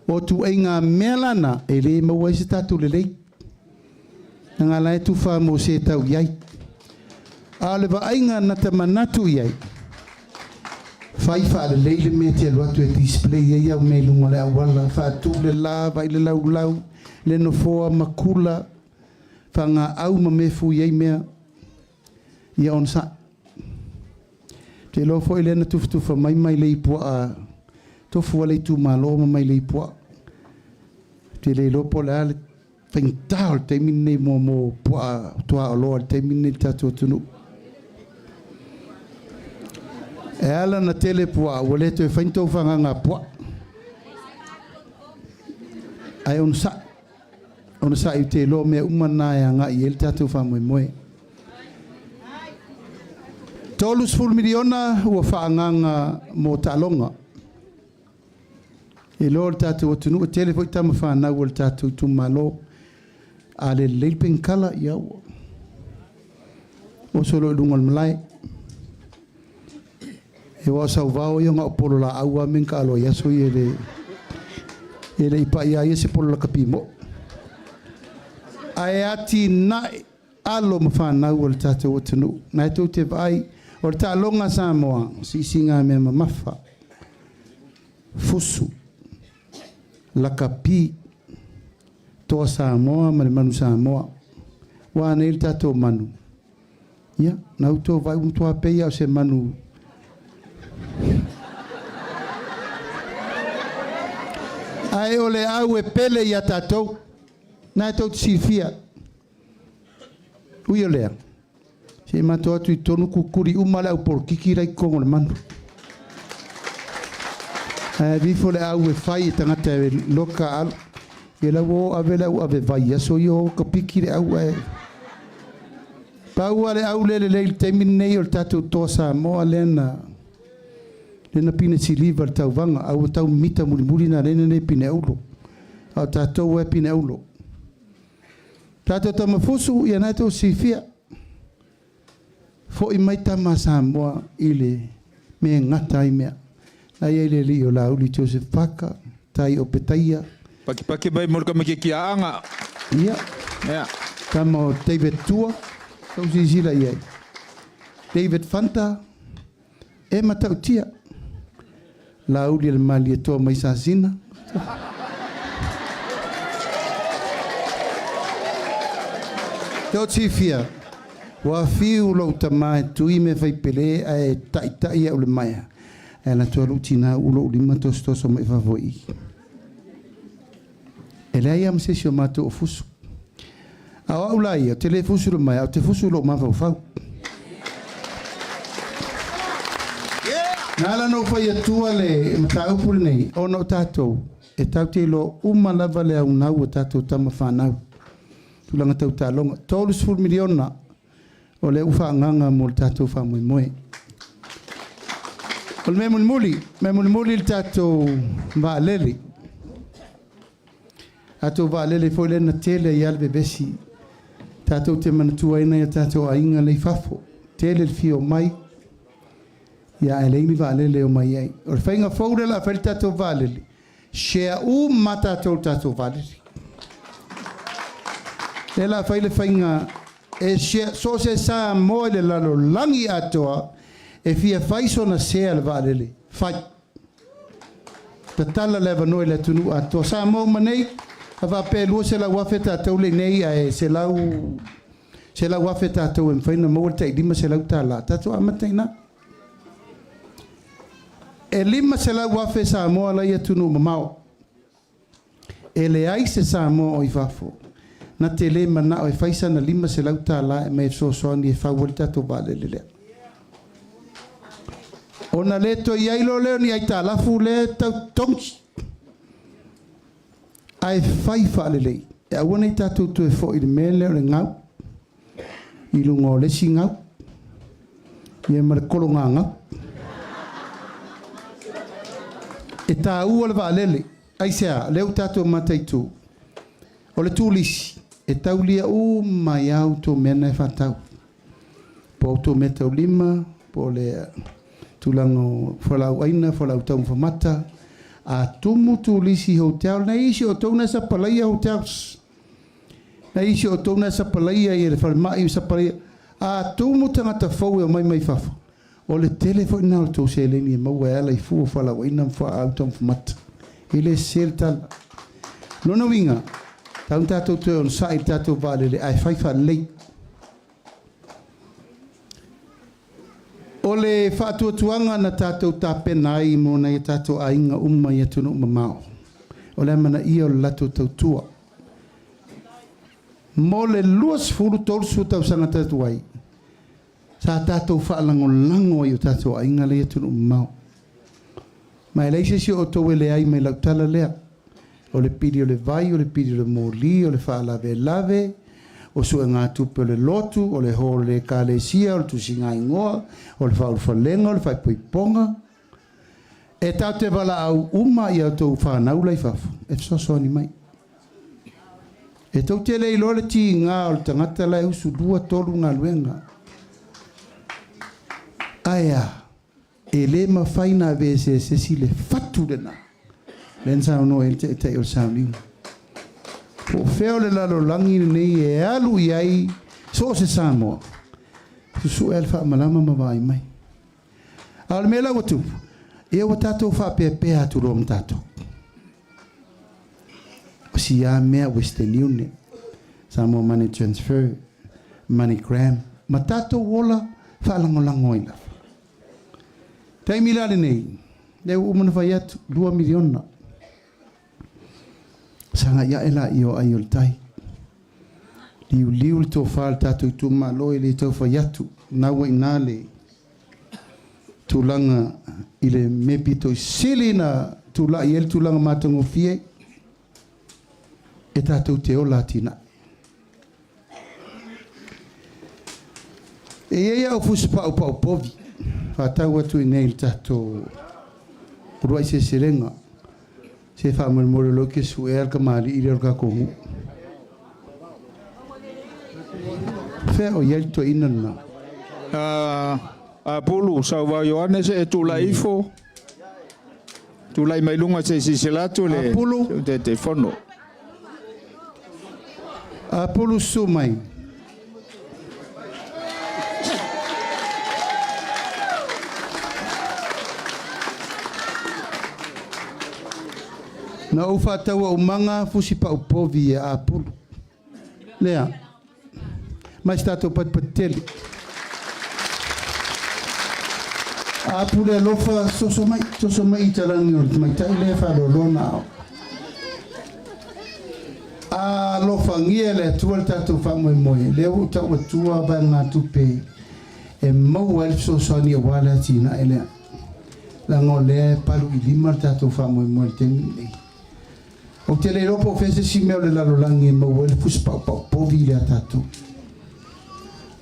O ituaiga mea lana e le maua ai se tatou lelei. Leaga la e tufa mo se tau i ai. A o le vaaiga na ta manatu i ai, fai faalelei le mea e te alu atu e display ai au mea i luga o le auala, faatu le la, vaai le laulau, le nofoa ma kula, fagaau ma mea e fui ai mea. Ia onosai. Ou te iloa foi lea na tufatufa mai mailei puaa, tofu a le itumalo ma mailei puaa. Ou te le iloa po o le a le faigata o le taimi lenei mo puaa tuaoloa i le taimi lenei i le tatou atunuu. E ala na tele puaa, ua le toe fai ni tou fagaga puaa. Ae onosai. Onosai ou te iloa mea uma na e agai i ai le tatou faamoemoe. $30 miliona ua faaagaaga mo taaloga. E iloa o le tatou atunuu e tele foi tama fanau a le tatou itumalo. A le lelei le penikala, ia ua oso loa i luga o le malae. Aua o sauvao ia na o polo laau lava mea na taalo ai i aso ia e le i pai lava ia se polo lakapi mo'o. Ae atinae alo ma fanau o le tatou atunuu. Na e tou te vaai, o le taaloga a Samoa, siisiga mea mamafa, fusu, lakapi, toa Samoa ma le manu Samoa. Ua a nei le tatou manu? Ia, na outou vaai ua matua pei lava o se manu. Ae o le au e pele ia tatou. Na e tou te silafia. Ui o lea, se i matou atu i totonu kukuli uma le au polokiki la i totonu o le manu. Ae ave ifo le au e fai e tagata e loka alu. Ia la ua o ave le au ave vai i aso ia o ka piki le au ae. Pau lava le au lea lelei i le taimi lenei o le tatou toa Samoa lea na lea na pine siliva i le tauvaga a ua tau mimita mulimuli na lea nei pine aulo. A o tatou e pine aulo. Tatou tamafusu ia na e tou silafia. Foi mai tama a Samoa i le mea e gata ai mea. Na i ai le alii o Laauli Joseph Parker, tai o Petaia.
Pakipaki mai mo le tamaitiiti Aana.
Ia.
Ia.
Tama o David Tua, tou silasila i ai. David Fanta, e matautia. Laauli e le Malietoa mai Sasina. Tou te silafia, ua fiu lou tama e tui mea fai pele ae taitai au i le maea. Ae alu atu lava lou tina uu lou lima tosotoso mai fafo i i. E leai lava ma se isi o matou o fusu. A o au la ia, ou te le fusu i le maea, ou te fusu i lou mafaufau. Na ala ona ou fai atua le mataupu lenei, ona o tatou, e tatou te iloa uma lava le aunau a tatou tama fanau. Tulaga tau taaloga. $30 miliona o lea ua faaagaaga mo le tatou faamoemoe. O le mea mulimuli, mea mulimuli le tatou vaalele. Tatou vaalele foi lea na tele ai lava le vevesi. Tatou te manatua ai nai o tatou aiga lea i fafo. Tele le fia o mai, ia ae leai ni vaalele e omai ai. O le faiga fou lea o le a fai le tatou vaalele, share uma tatou i le tatou vaalele. Lea o le a fai le faiga E share, so o se Samoa i le lalolagi atoa e fia fai sona share i le vaalele, fai. Tatala le avanoa i le atunuu atoa. Samoa uma nei, a faapea e 200,000 tatou lea i inei ae 100,000 tatou e mafai ona maua le tai $500, tatou amata i ina. E 500,000 Samoa la i atunuu mamao. E leai se Samoa o i fafo na te le manao e fai sana $500 e aumai e fesoasoani e fau ai le tatou vaalele lea. Ona le toe i ai loa lea o ni aitalafu lea e tau totogi, ae fai faalelei e aua ne i tatou toe foi i le mea lea o le gau i luga o le isi gau ia ma le kologagau. E taua le vaalele. Aisea? Lea ua tatou mataitu, o le turisi e taulia uma ai a outou mea na e faatau, po o outou meataulima, po o le tulaga o fualaau aina, fualaau taumafa mata. A tumu turisi i hotel, nai isi o outou na e sapalaia hotels, nai isi o outou na e sapalaia le falemai, sapalaia. A tumu tagata fou e omai mai fafo, O le tele foi lena o le tou seleni e maua e ala i fua o fualaauaina ma fuaau taumafa mata. E le sese le tala. O lona uiga, tau ina tatou toe onosai i le tatou vaalele ae fai faalelei. O le faatuatuaga na tatou tapena ai mo nai o tatou aiga uma i atunuu mamao, o le amanaia o le latou tautua. Mo le 20, 30 tausaga talu ai, Sa tatou faalagolago ai i o tatou aiga la i atunuu mamao. Ma e leai se isi o outou e leai mai lau tala lea. O le pili o le vai, o le pili o le moli, o le faalavelave, o suegatupe o le lotu, o le hall o le ekalesia, o le tusigaigoa, o le faaulufalega, o le faaipoipoga. E tatou te valaau uma i a outou fanau la i fafo e fesoasoani mai. E tou te le iloa le tiga o le tagata la e usu lua tolu galuega. Ae a? E le mafai ona aveese e se isi le fatu lena lea na saunoa i ai le Taitai o le sauniga. Po o fea o le lalolagi lenei e alu i ai so o se Samoa, susue lava le faamalama ma vaai mai. A o le mea la ua tupu, ia ua tatou faapeapea atu loa ma tatou. O si a mea Western Union, Samoa Money Transfer, Money Gram, ma tatou ola faalagolago ai lava. Taimi la lenei, lea ua uma ona fai atu, $2 miliona. Sagai ae laia o ai o le tai. Liuliu le tofa a le tatou itumalo e le tau fai atu, na ua i ina le tulaga i le mea pito i sili na tulai ai le tulaga matagofie e tatou te ola atinae. E i ai au fusi paupau povi faatau atu i inei i le tatou uluai seleselega. Se faamolemole loa ke suea le kamalii lea o le tatou nuu. Fea o i ai le toeaina lena?
Apulu, Sauva Ioane se e tulai ifo, tulai mai luga se i silasila atu le
Apulu.
Taitaifono.
Apulu susu mai. Na ou faataua umaga fusi pau povi ia Apulu. Lea. Mai se tatou patipati tele. Apulu e alofa, soso mai, soso mai i talani o le tamaitai lea e faaloaloa na ao. Alofagia e le Atua le tatou faamoemoe, lea ua ou tau atua vaegatupe e maua ai le fesoasoani aua le atinae lea, leaga o lea e palu i lima le tatou faamoemoe i le taimi lenei. Ou te le iloa po o fea se isi mea o le lalolagi e maua ai le fusi paupau povi lea a tatou.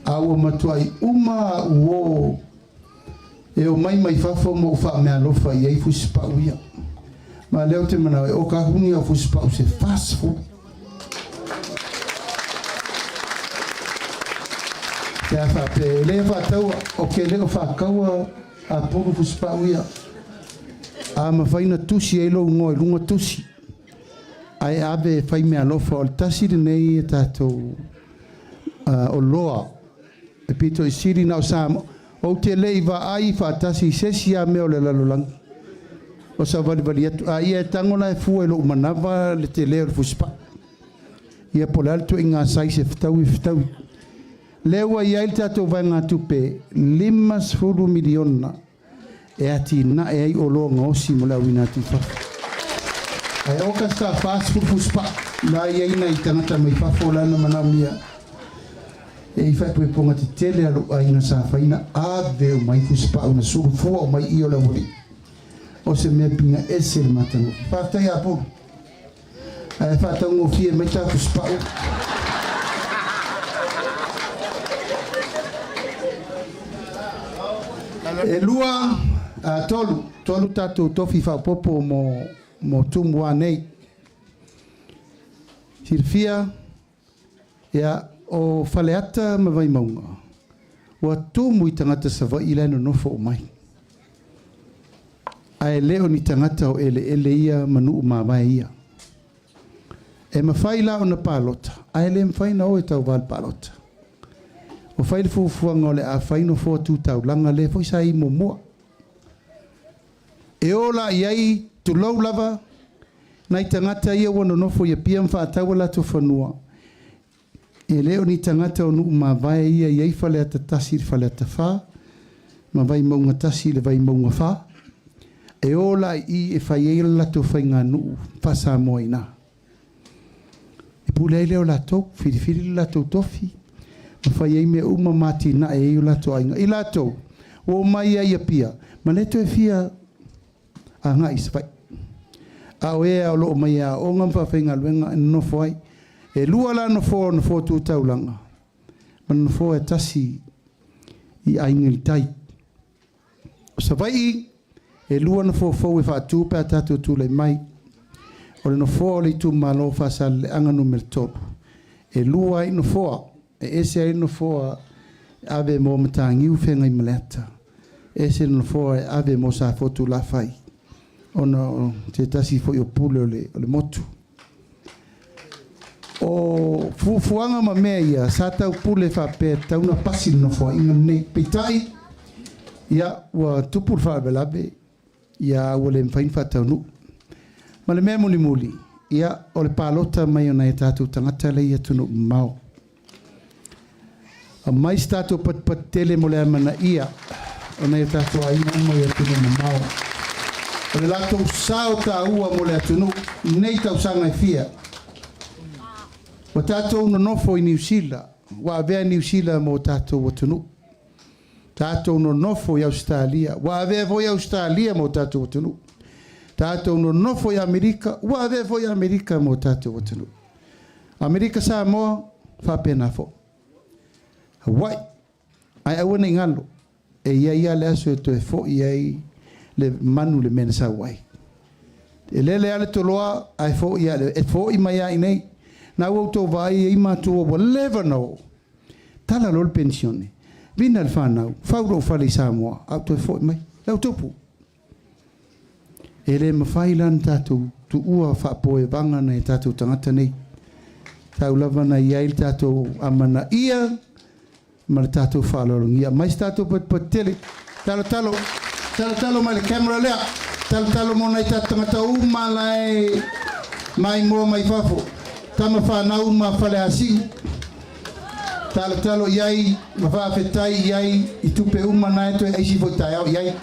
A ua matuai uma a'u o E omai mai fafo ma ou faameaalofa i ai fusipau ia. Ma lea ou te manao e oka aku ni au fusipau se 40. Pe a faapea e le faataua, o ke le o faakaua a pulu fusipau ia. A mafai na tusi ai lou igoa i luga tusi, ae ave e fai meaalofa, o le tasi lenei e tatou. oloa e pito i sili na o Samoa. Ou te le i vaai faatasi i se isi lava mea o le lalolagi o savalivali atu, a ia e tago la e fua i lou manava le tele o le fusipaa. Ia po o le a le ituaiga size e fetaui e fetaui. Lea ua i ai le tatou vaegatupe $50 miliona e atinae ai oloa gaosi mo le auina atu i fafo. Ae Okasta 40 fusipaa la e i ai nai tagata mai fafo la na manaomia e i faaipoipoga tetele a lou aiga sa faina ave umai fusipaa na sulufua umai i o le aualii. O se mea piga ese le matagofie. Faafetai Apulu. Ae faataugofie mai ta fusipau. E lua, a, tolu, tolu tatou tofi faaopoopo mo, mo Tumua nei. Silafia, ia, o Faleata ma Vaimauga, ua tumu i tagata Savaii la e nonofo umai. Ae le o ni tagata o eleele ia ma nuu mavae ia. E mafai la ona palota, ae le mafai ona o e tauva i le palota. Ua fai le fuafuaga o le a fai nofoa tu taulaga lea foi sa i muamua. E o la i ai, tulou lava, nai tagata ia ua nonofo i Apia ma faatau o latou fanua, e le o ni tagata o nuu mavae ia e i ai Faleata 1 i le Faleata 4 ma Vaimauga 1 i le Vaimauga 4, e o la i i e fai ai le latou faiganuu faa-Samoa i ina. E pule ai lea o latou, filifili le latou tofi, ma fai ai mea uma ma atinae ai o latou aiga. I latou, ua omai ai i Apia, ma le toe fia agai i Savaii. A o e o lo o omai e aooga ma faafaigaluega e nonofo ai. E lua la nofoa o nofoa tu taulaga, ma le nofoa e tasi i Aiga i le Tai. O Savaii, e lua nofoa fou e faatu pe a tatou tulai mai. O le nofoa o le itumalo o Faasaleleaga numera 3, e lua ai nofoa, e ese ai le nofoa e ave mo Mataniu Feagaimaleata, ese le nofoa e ave mo Safotu Lafai, ona o se tasi foi o pule o le, o le motu. O fuafuaga ma mea ia, sa taupule faapea e tatau ona pasi le Nofoaiga lenei. Peitai, ia, ua tupu le faalavelave, ia, ua le mafai ona faataunuu. Ma le mea mulimuli, ia, o le palota mai o nai a tatou tagata la e i atunuu mamao. Aumai se tatou patupatu tele mo le amanaia o nai o tatou aiga uma i atunuu mamao. O le latou sao taua mo le atunuu nei tausaga e fia. Ua tatou nonofo i Niu Sila, ua avea Niu Sila mo tatou atunuu. Tatou nonofo i Ausetalia, ua avea foi Ausetalia mo tatou atunuu. Tatou nonofo i Amerika, ua avea foi Amerika mo tatou atunuu. Amerika Samoa, faapena foi. Hawaii, ae aua ne i galo, e i ai lava le aso e toe foi ai le manu i le mea na sau ai. E lele lava le toloa, ae foi lava, e foi mai lava i inei. Na ua outou vaai e i ai matua ua leva ona oo. Tala loa le penisione, vina le fanau, fau lou fale i Samoa, a ou toe foi mai. Le au tupu. E le mafai la ona tatou tuua faapoevaga nai a tatou tagata nei. Tau lava na i ai le tatou amanaia ma le tatou faaaloalogia. Aumai se tatou patupatu tele. Talo talo, talo talo mai le camera lea. Talo talo mo nai tatou tagata uma la e maimoa mai fafo. Tama fanau uma a Faleasiu. Talotalo i ai ma faafetai i ai i tupe uma na e toe aisi foi taeao i ai.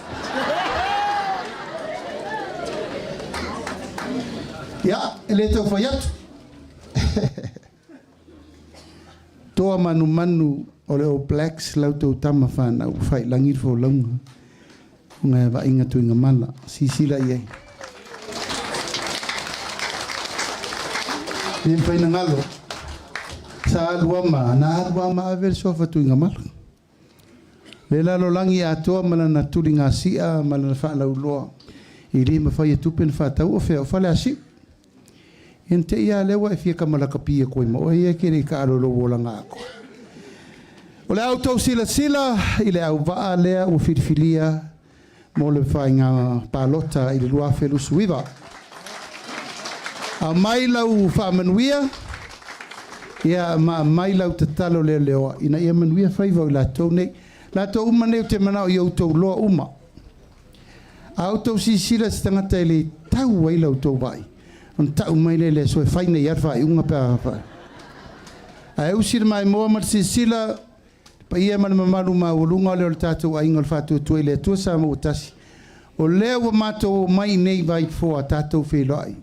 Ia, e le tau fai atu. Toa manumanu o le All Blacks la outou tama fanau ua faiilagi le folauga o ngai vaaiga tuigamala. Sisila i ai. Le mafai ona galo. Sa alu lava ma, na alu lava ma ave le suafa Tuigamala. Le lalolagi atoa ma lana tuligasia ma lana faalauiloa i le mafai e tupe na faatau o fea o Faleasiu. Ia na te i lava lea ua e fia kamalakapi atu ai ma oe ia e te le i taalo i lou olaga atoa. O le a outou silasila i le auvaa lea ua filifilia mo le faiga palota i le 2029. Aumai lau faamanuia. Ia, ma aumai lau tatalo leoleoa ina ia manuia faiva o i latou nei. Latou uma nei ou te manao ia outou loa uma. A outou silasila i se tagata e le tau ai la outou vaai, ona tau mai lea i le aso e fai nei lava le faaiuga pe a fai. Ae usi le maimoa ma le silasila, le paia ma le mamalu maualuga lea o le tatou aiga o le Faatuatua i le Atua Samoa ua tasi, o lea ua matou omai i nei Vaifoa tatou feiloai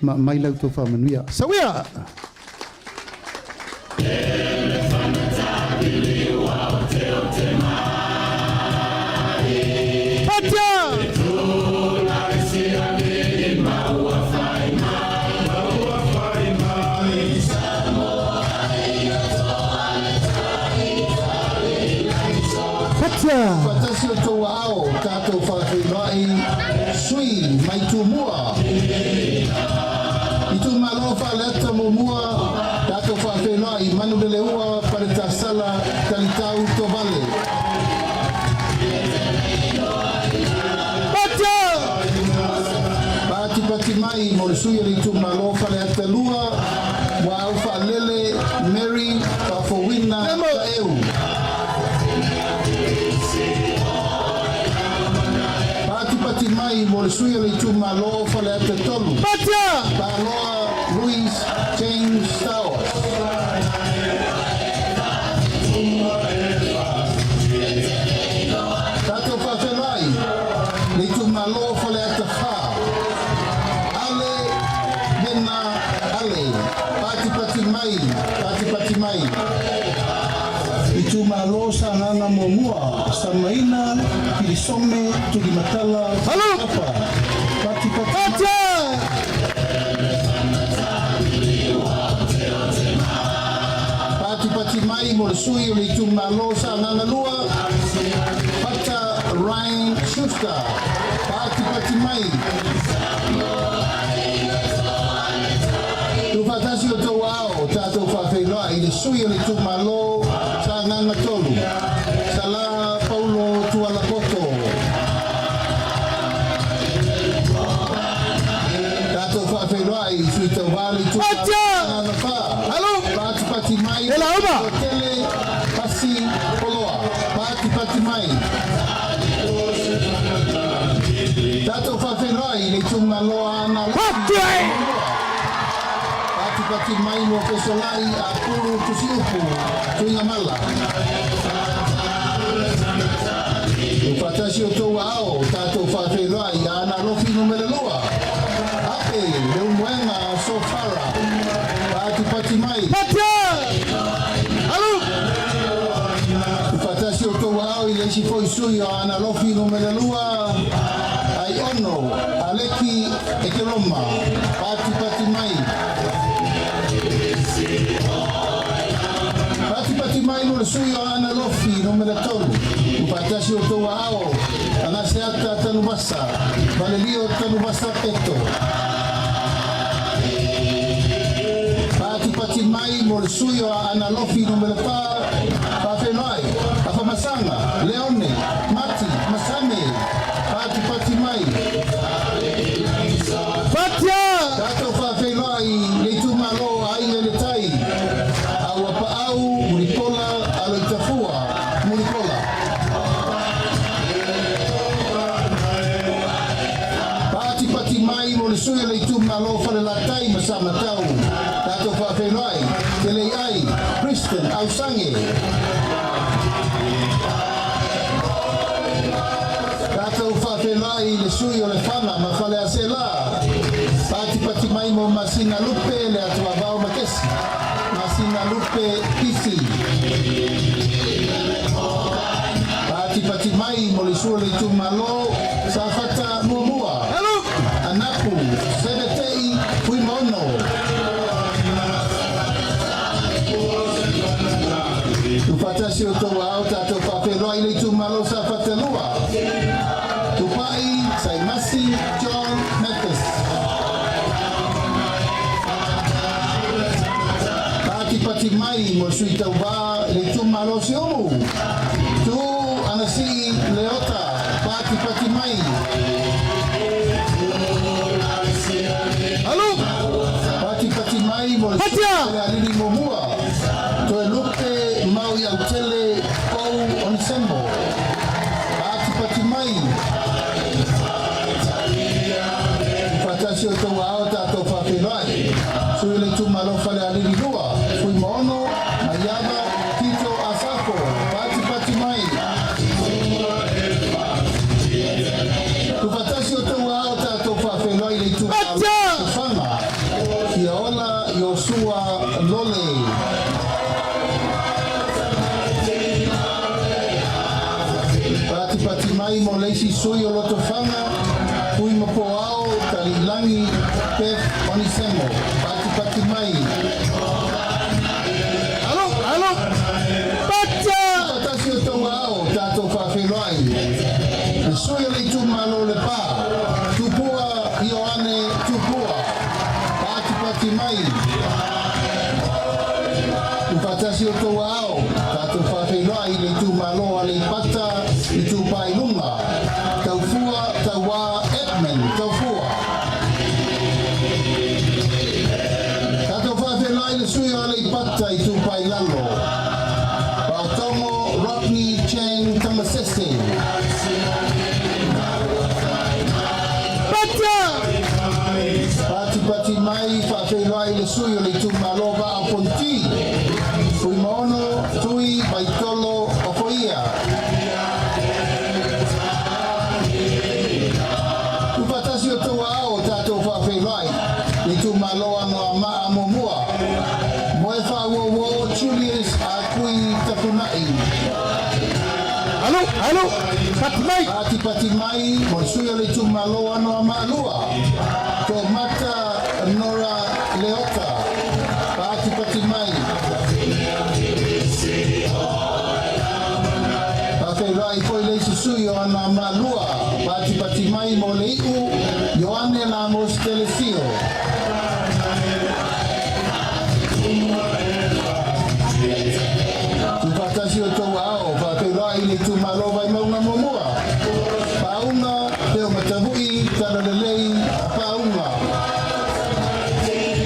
ma aumai la outou faamanuia. Sauia!
Faatasi outou aao tatou faafeiloai sui mai Tumua. Itumalo Faleata muamua tatou faafeiloai Manuleleua Paletasala Talitau Tovale. Patipati mai mo le sui o le itumalo Faleata 2 Muaau Faalele Mary Faafouina Taeu. Patipati mai mo le sui o le itumalo Faleata 3 Paloa Louis James Stowers. Tatou faafeiloai le itumalo Faleata 4 Ale Mena Ale. Patipati mai, patipati mai.
Itumalo Sagaga Muamua, Samaina, Kilisome, Tulimatala, Papa. Patipati mai.
Patipati mai mo le sui o le itumalo Sagaga 2, Pata Ryan Schuster. Patipati mai. Tuufaatasi outou aao tatou faafeiloai i le sui o le itumalo Sagaga 3, Sala Paulo Tualapoto. Tatou faafeiloai i sui tauva le itumalo Sagaga 4. Patipati mai Tele Pasi Poloa. Patipati mai. Tatou faafeiloai i le itumalo Aana Patipati mai mo Fesolai Apulu Tusiupu Tuigamala. Tuufaatasi outou aao tatou faafeiloai Aana Alofi numera 2. Ape Leulumoega Sofara. Patipati mai. Tuufaatasi outou aao i le isi foi sui o Aana Alofi numera 2. Aiono Aleki Ekeroma. Patipati mai. Patipati mai mo le sui o Aana Alofi numera 3. Tuufaatasi outou aao Agaseata Tanuvasa. Valelio Tanuvasa Peto. Patipati mai mo le sui o Aana Alofi numera 4. Faafeiloai Afamasaga Leone Mati Masame. Patipati mai. Tatou faafeiloai le itumalo Aiga i le Tai. Auapaau Mulipola Aloitafua Mulipola. Patipati mai mo le sui o le itumalo Falelatai ma Samatau. Tatou faafeiloai Teleiai Kristen Ausange. Tatou faafeiloai le sui o Lefaga ma Faleaseela. Patipati mai mo Masina Lupe le Atuavao Makesi. Masina Lupe Pisi. Patipati mai mo le sui o le itumalo Safata Muamua. Anapu Sevetei Fuimaono. Tuufaatasi outou aao tatou faafeiloai le itumalo Safata 2. Tupai Saimasi John Mathis. Patipati mai mo le sui tauva le itumalo Siumu. Tu Anasii Leota. Patipati mai. Patipati mai mo le Falealili muamua, Toelupe Mauiautele Pou Onisemo. Patipati mai. Faatasi o outou aao tatou faafeiloai. Sui o le Itumalo Falealili 2, Fuimaono Maiava Tito Asafo. Patipati mai. Tuufaatasi o outou aao tatou faafeiloai i le Itumalo Lotofaga, Fiaola Iosua Lole. Patipati mai mo le isi sui o Lotofaga, Fuimapoao Taliilagi Beth Onisemo. Patipati mai.
Alo, alo. Patia!
Faatasi o outou aao tatou faafeiloai le sui o le Itumalo Lepa, Tupua Ioane Tupua. Patipati mai. Tuufaatasi o outou aao tatou faafeiloai i le Itumalo Aleipata Itupa i Luga, Taufua Tauā Edmund Taufua. Tatou faafeiloai le sui o Aleipata Itupa i Lalo, Paotogo Rodney Chang Tamasese.
Patia!
Patipati mai faafeiloai le sui o le Itumalo Vaa o Fonoti, Fuimaono Tui Vaitolo Ofoia. Tuufaatasi o outou aao tatou faafeiloai le Itumalo Anoamaa muamua, Moefaauouo Julius Akui Tafunai.
Alo, alo. Pati mai.
Patipati mai mo le sui o le Itumalo Anoamaa 2, Toomata Nora Leota. Patipati mai. Faafeiloai foi le isi sui o Anoamaa 2, patipati mai mo le iu Ioane Lamos Telesio. Tuufaatasi o outou aao faafeiloai le Itumalo Vaimauga muamua, Pauga Teomatavui Talalelei Pauga.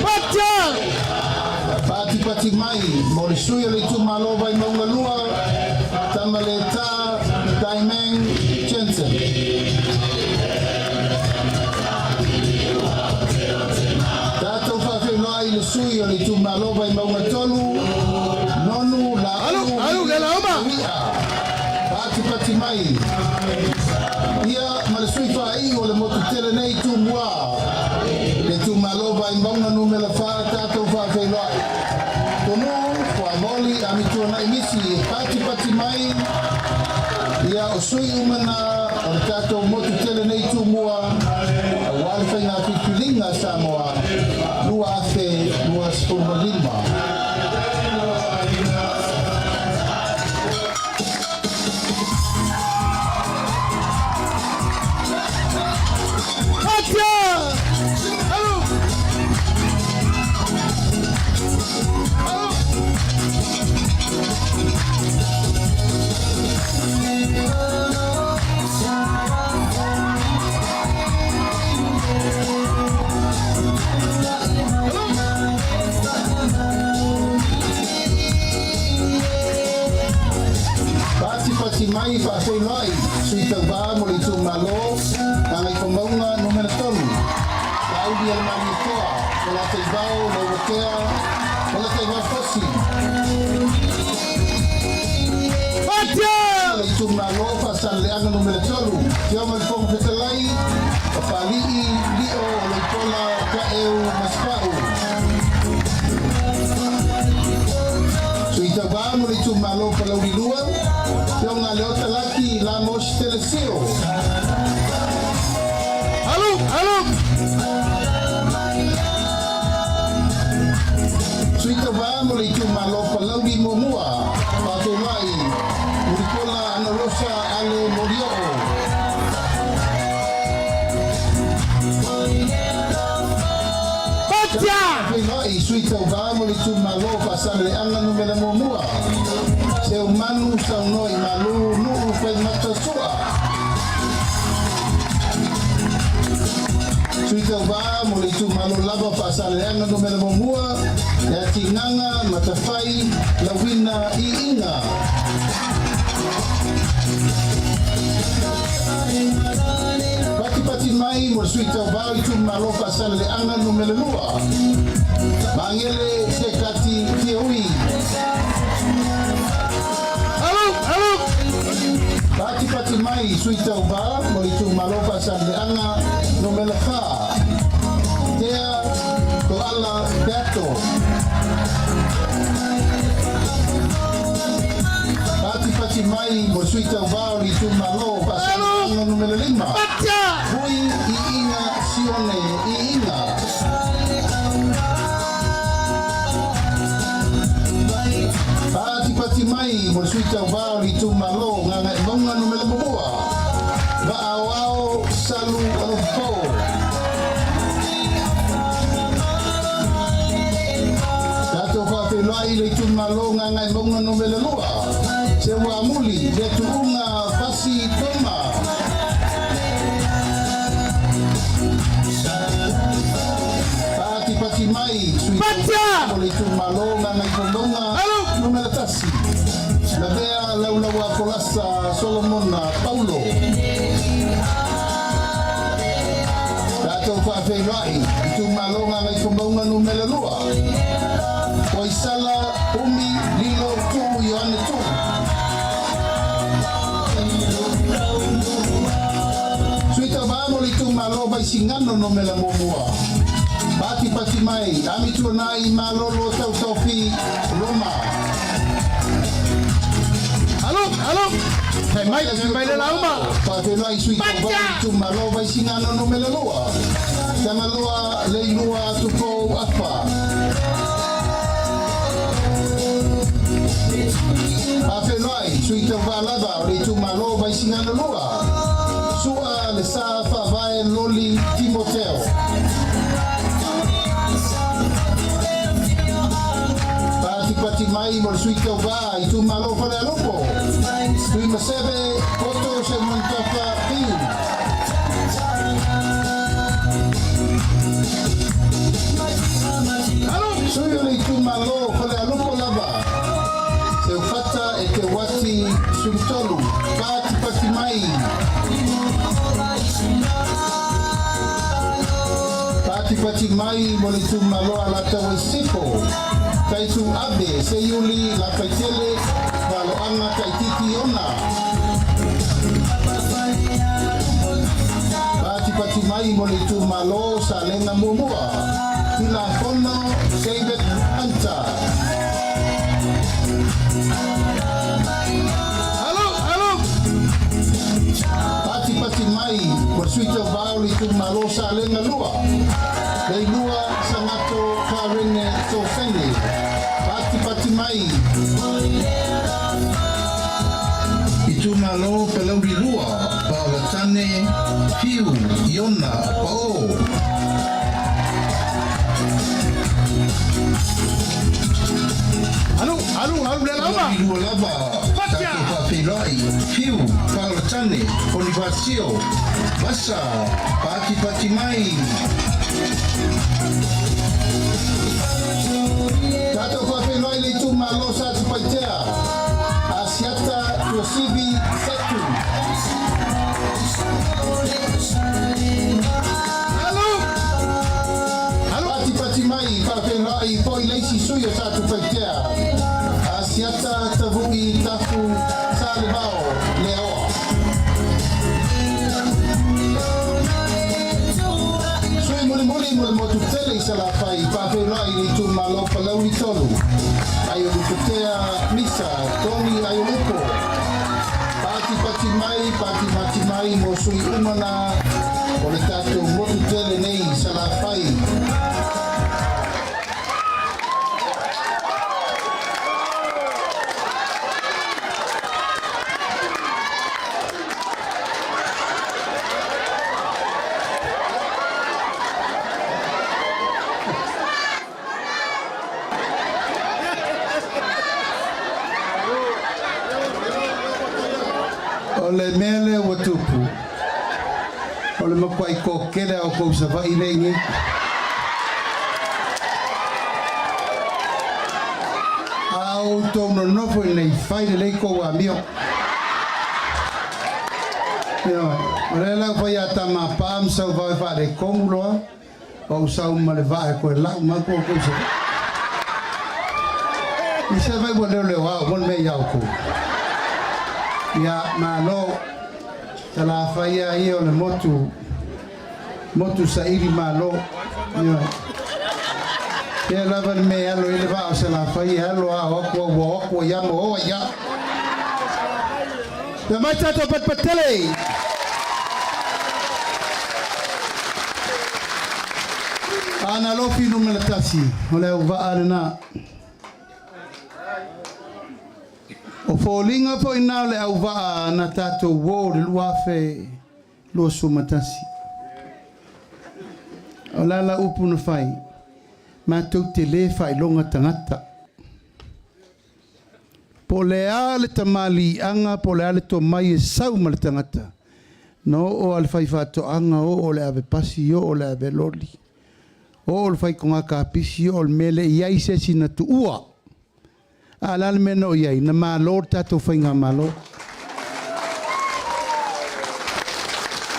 Patia!
Patipati mai mo le sui o le Itumalo Vaimauga 2, Tamaleta Daimeng Jensen. Tatou faafeiloai le sui o le Itumalo Vaimauga 3, Nonu
Alo,
Laulu
alo, le laoma.
Uia. Patipati mai. Ia ma le sui faaiu o le motu tele nei Tumua, le Itumalo Vaimauga numera 4, tatou faafeiloai. Tonu Fuamoli Amituanai Misi e patipati mai. Ia o sui uma na o le tatou motu tele nei Tumua auā le faiga filifiliga a Samoa 2025.
Patia! Alo! Alo!
Patipati mai faafeiloai sui tauvā mo le Itumalo Gagaifomauga numera 3, Laaulialemalietoa Polataivao Leuatea Polataivao Fosi.
Patia!
Le Itumalo Faasaleleaga numera 3, Afioga i le Fofoga Fetalai, Papali'i Lio Oloitola Taeu Masefau. Sui tauvā mo le Itumalo Palauli 2, Afioga Leota Laki Lamos Telesio.
Alo, alo!
Sui tauvā mo le Itumalo Palauli muamua, faafeiloai Mulipola Anarosa Ale Molioo.
Patia!
Faafeiloai sui tauvā mo le Itumalo Faasaleleaga numera 1, Seumanu Saunoa i Malu Nuu Faimata Sua. Sui tauvā mo le Itumalo lava Faasaleleaga numera 1,
Tigaga Matafai Lauina Iiga. Patipati mai mo le sui tauvā o le itumalo Faasaleleaga numera 2, Magele Sekati Fieui. Patipati mai sui tauvā mo le itumalo Faasaleleaga numera 4, Tea Toala Peato. Patipati mai mo le sui tauvā o le itumalo Faasaleleaga numera 5, Vui Iiga Sione Iiga. Patipati mai mo le sui tauvā o le itumalo Gagaemauga numera 1, Vaaoao Salu Alofo. Tatou faafeiloai le itumalo Gagaemauga numera 2, Seuamuli le Tuuga Fasi Toma. Patipati mai sui tauvā mo le itumalo Gagaifomauga numera 1, Lavea Laulaua Folasa Solomona Paulo. Tatou faafeiloai itumalo Gagaifomauga numera 2, Poisala Umi Lilo Tuu Ioane Tuu. Sui tauvā mo le itumalo Vaisigano numera 1, Patipati mai Amituanai Malolo Tautofi Roma.
Fai mai, fai mai le lauma.
Faafeiloai sui tauvā itumalo Vaisigano numera 2, Tagaloa Leilua Tupou Afa. Faafeiloai sui tauvā lava o le itumalo Vaisigano 2, Sua Le Sa Faavae Loli Timoteo. Patipati mai mo le sui tauvā itumalo Falealupo, Tuimaseve Poto Seumanutafa Fiu. Sui o le itumalo Falealupo lava, Seufata Eteuati Sulutolu. Patipati mai. Patipati mai mo le itumalo Alataua Sisifo, Taitu Abe Seiuli Lafaitele Valoaga Taititi Ona. Patipati mai mo le itumalo Salega 1, Tilafono David Hunter. Patipati mai mo le sui tauvā o le itumalo Salega 2, Leilua Sagato Karene Tofene. Patipati mai. Itumalo Palauli 2, Paolatane Fiu Iona Pao.
Alu, alu, alu le lauma.
Palauli 2 lava, tatou faafeiloai Fiu Paolatane Ponifasio Vasa. Patipati mai. Tatou faafeiloai le itumalo Satupaitea, Asiata Tuasivi Setu. Patipati mai faafeiloai foi le isi sui o Satupaitea, Asiata Tavu'i Tafu Salevao Leaoa. Sui mulimuli mo le motu tele i Salafai, faafeiloai le itumalo Palauli 3, Aiolupotea Misa Tony Aiolupo. Patipati mai, patipati mai mo sui uma na o le tatou motu tele nei i Salafai. O le mea lea ua tupu, o le matuai kokele o kou Savaii lea i nei. A outou nonofo i inei, fai lelei kou amio. Ioe, o lea la ua fai ia Tamapaa ma Sauvao e faaletonu loa, ou sau ma le vaa e toe lau mai ko outou i Savaii. I Savaii ua leoleoa uma le mea ia outou. Ia, malo. Salafai lava ia o le motu, motu saili malo. Ioe. Pea lava le mea e alo ai le vaa o Salafai e alo a o atu ua o atu ai lava ma o ai lava. Ia mai tatou patupatele! Aana Alofi 1, o le auvaa lena. O foliga foi na o le auvaa na tatou uo i le 2021. O le a la upu na fai, matou te le faailoga tagata. Po o le a le tamaliiaga po o le a le tomai e sau ma le tagata, na oo lava i le faifaatoaga, oo i le avepasi, oo i le aveloli, oo i le faitoga kapisi, oo i le mea e le i i ai se isi na tuua. A o le a le mea na oo i ai? Na malo le tatou faigamalo.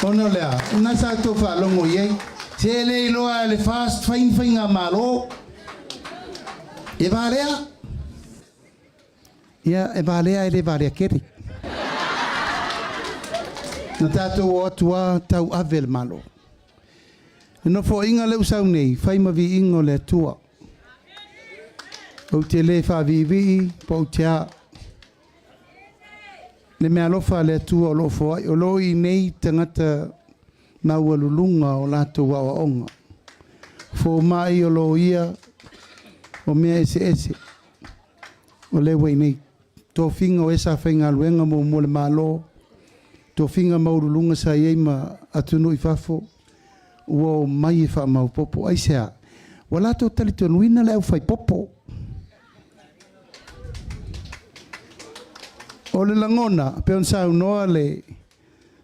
Ona o le a? O lena sa outou faalogo i ai, se le iloa lava e le FAST fai ni faigamalo. E valea. Ia, e valea ae le valea tele. Na tatou o atu lava tauave le Malo. Le Nofoaiga lea ua sau nei, fai ma viiga o le Atua. Ou te le faaviivii po ou te a. Le meaalofa a le Atua o lo o foai, o lo o i inei tagata maualuluga o latou aoaoga. Fomai o loia, o mea eseese. O lea ua i inei. Tofiga o e sa faigaluega muamua i le Malo, tofiga maualuluga sa i ai ma atunuu i fafo, ua omai e faamaopoopo. Aisea? Ua latou talitonuina le aufaipopo. O le lagona, pei ona saunoa le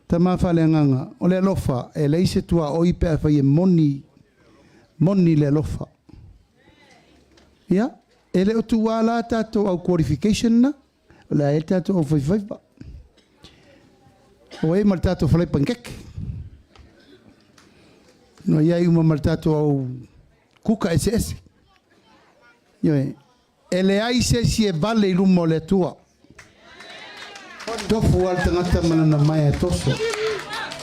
tama faaleagaga, o le alofa, e leai se tuaoi pe afai e moni, moni le alofa. Ia, e le o tuua la tatou au qualification na, o le a i ai le tatou aufaifaiva. Ua i ai ma le tatou falai panikeke. Ua i ai uma ma le tatou au kuka eseese. Ioe, e leai se isi e vale i luma o le Atua. Tofu lava le tagata ma lana maea e toso.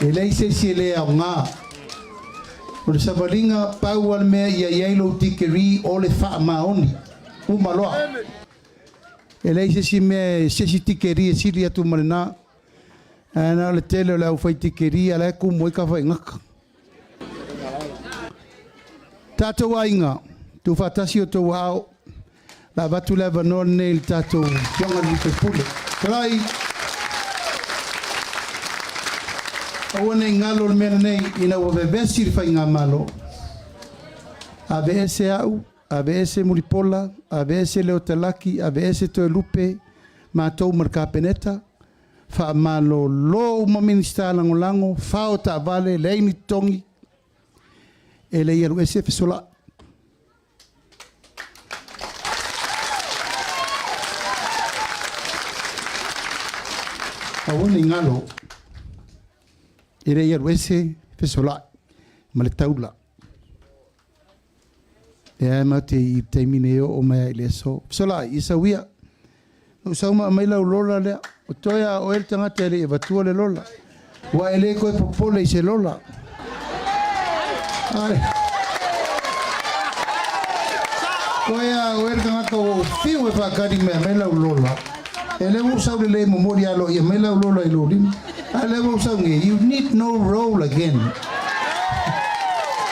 E leai se isi e le aoga. O le savaliga, pau lava le mea ia i ai lou dikeri o le faamaoni. Uma loa. E leai se isi mea, se isi dikeri e sili atu ma lena. Ae na o le tele o le aufai dikeri a la e kumu ai tafaigata. Tatou aiga, tuufaatasi outou aao, la avatu le avanoa lenei i le tatou Afioga i le sui usufono. Fetalai, aua ne i galo le mea lenei ina ua vevesi le faigamalo. Aveese au, aveese Mulipola, aveese Leotalaki, aveese Toelupe, matou ma le Kapeneta, Faamalolo uma Minisita Lagolago, fao taavale, leai ni totogi, e le i alu ese fesolai. Aua ne i galo, e le i alu ese fesolai ma le taula. Lea e matou te i i le taimi nei e oo mai lava i le aso. Fesolai, ia sau ia. Na ou sau ma aumai lau lola lea. O toe a oe le tagata e le i avatua le lola. Ua e le toe popole i se lola. Ai. Toe a oe le tagata ua ou fiu e faatali mai aumai lau lola. E le ua ou sau lelei momoli aloaia mai lau lola i lou lima. A lea ua ou sau nei, you need no role again.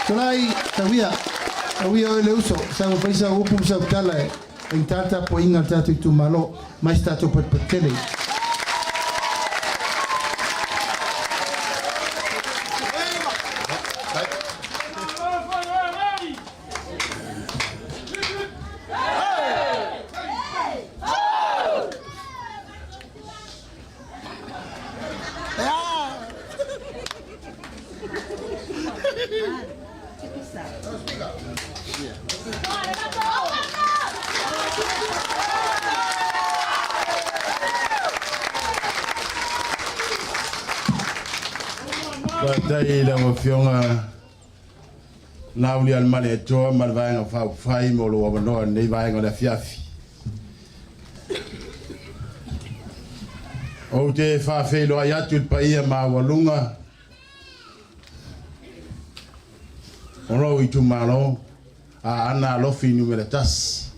Tolai, tauia, tauia oe le uso, sau e fai sau upu ma sau tala e faigata le tapuaiga a le tatou itumalo mai se tatou patupatu tele.
Faafetai i lau Afioga Laaulialemalietoa ma le Vaega Faaupufai mo lou avanoa i lenei vaega o le afiafi. Ou te faafeiloai atu i le paia maualuga o lou itumalo, Aana Alofi Numera 1.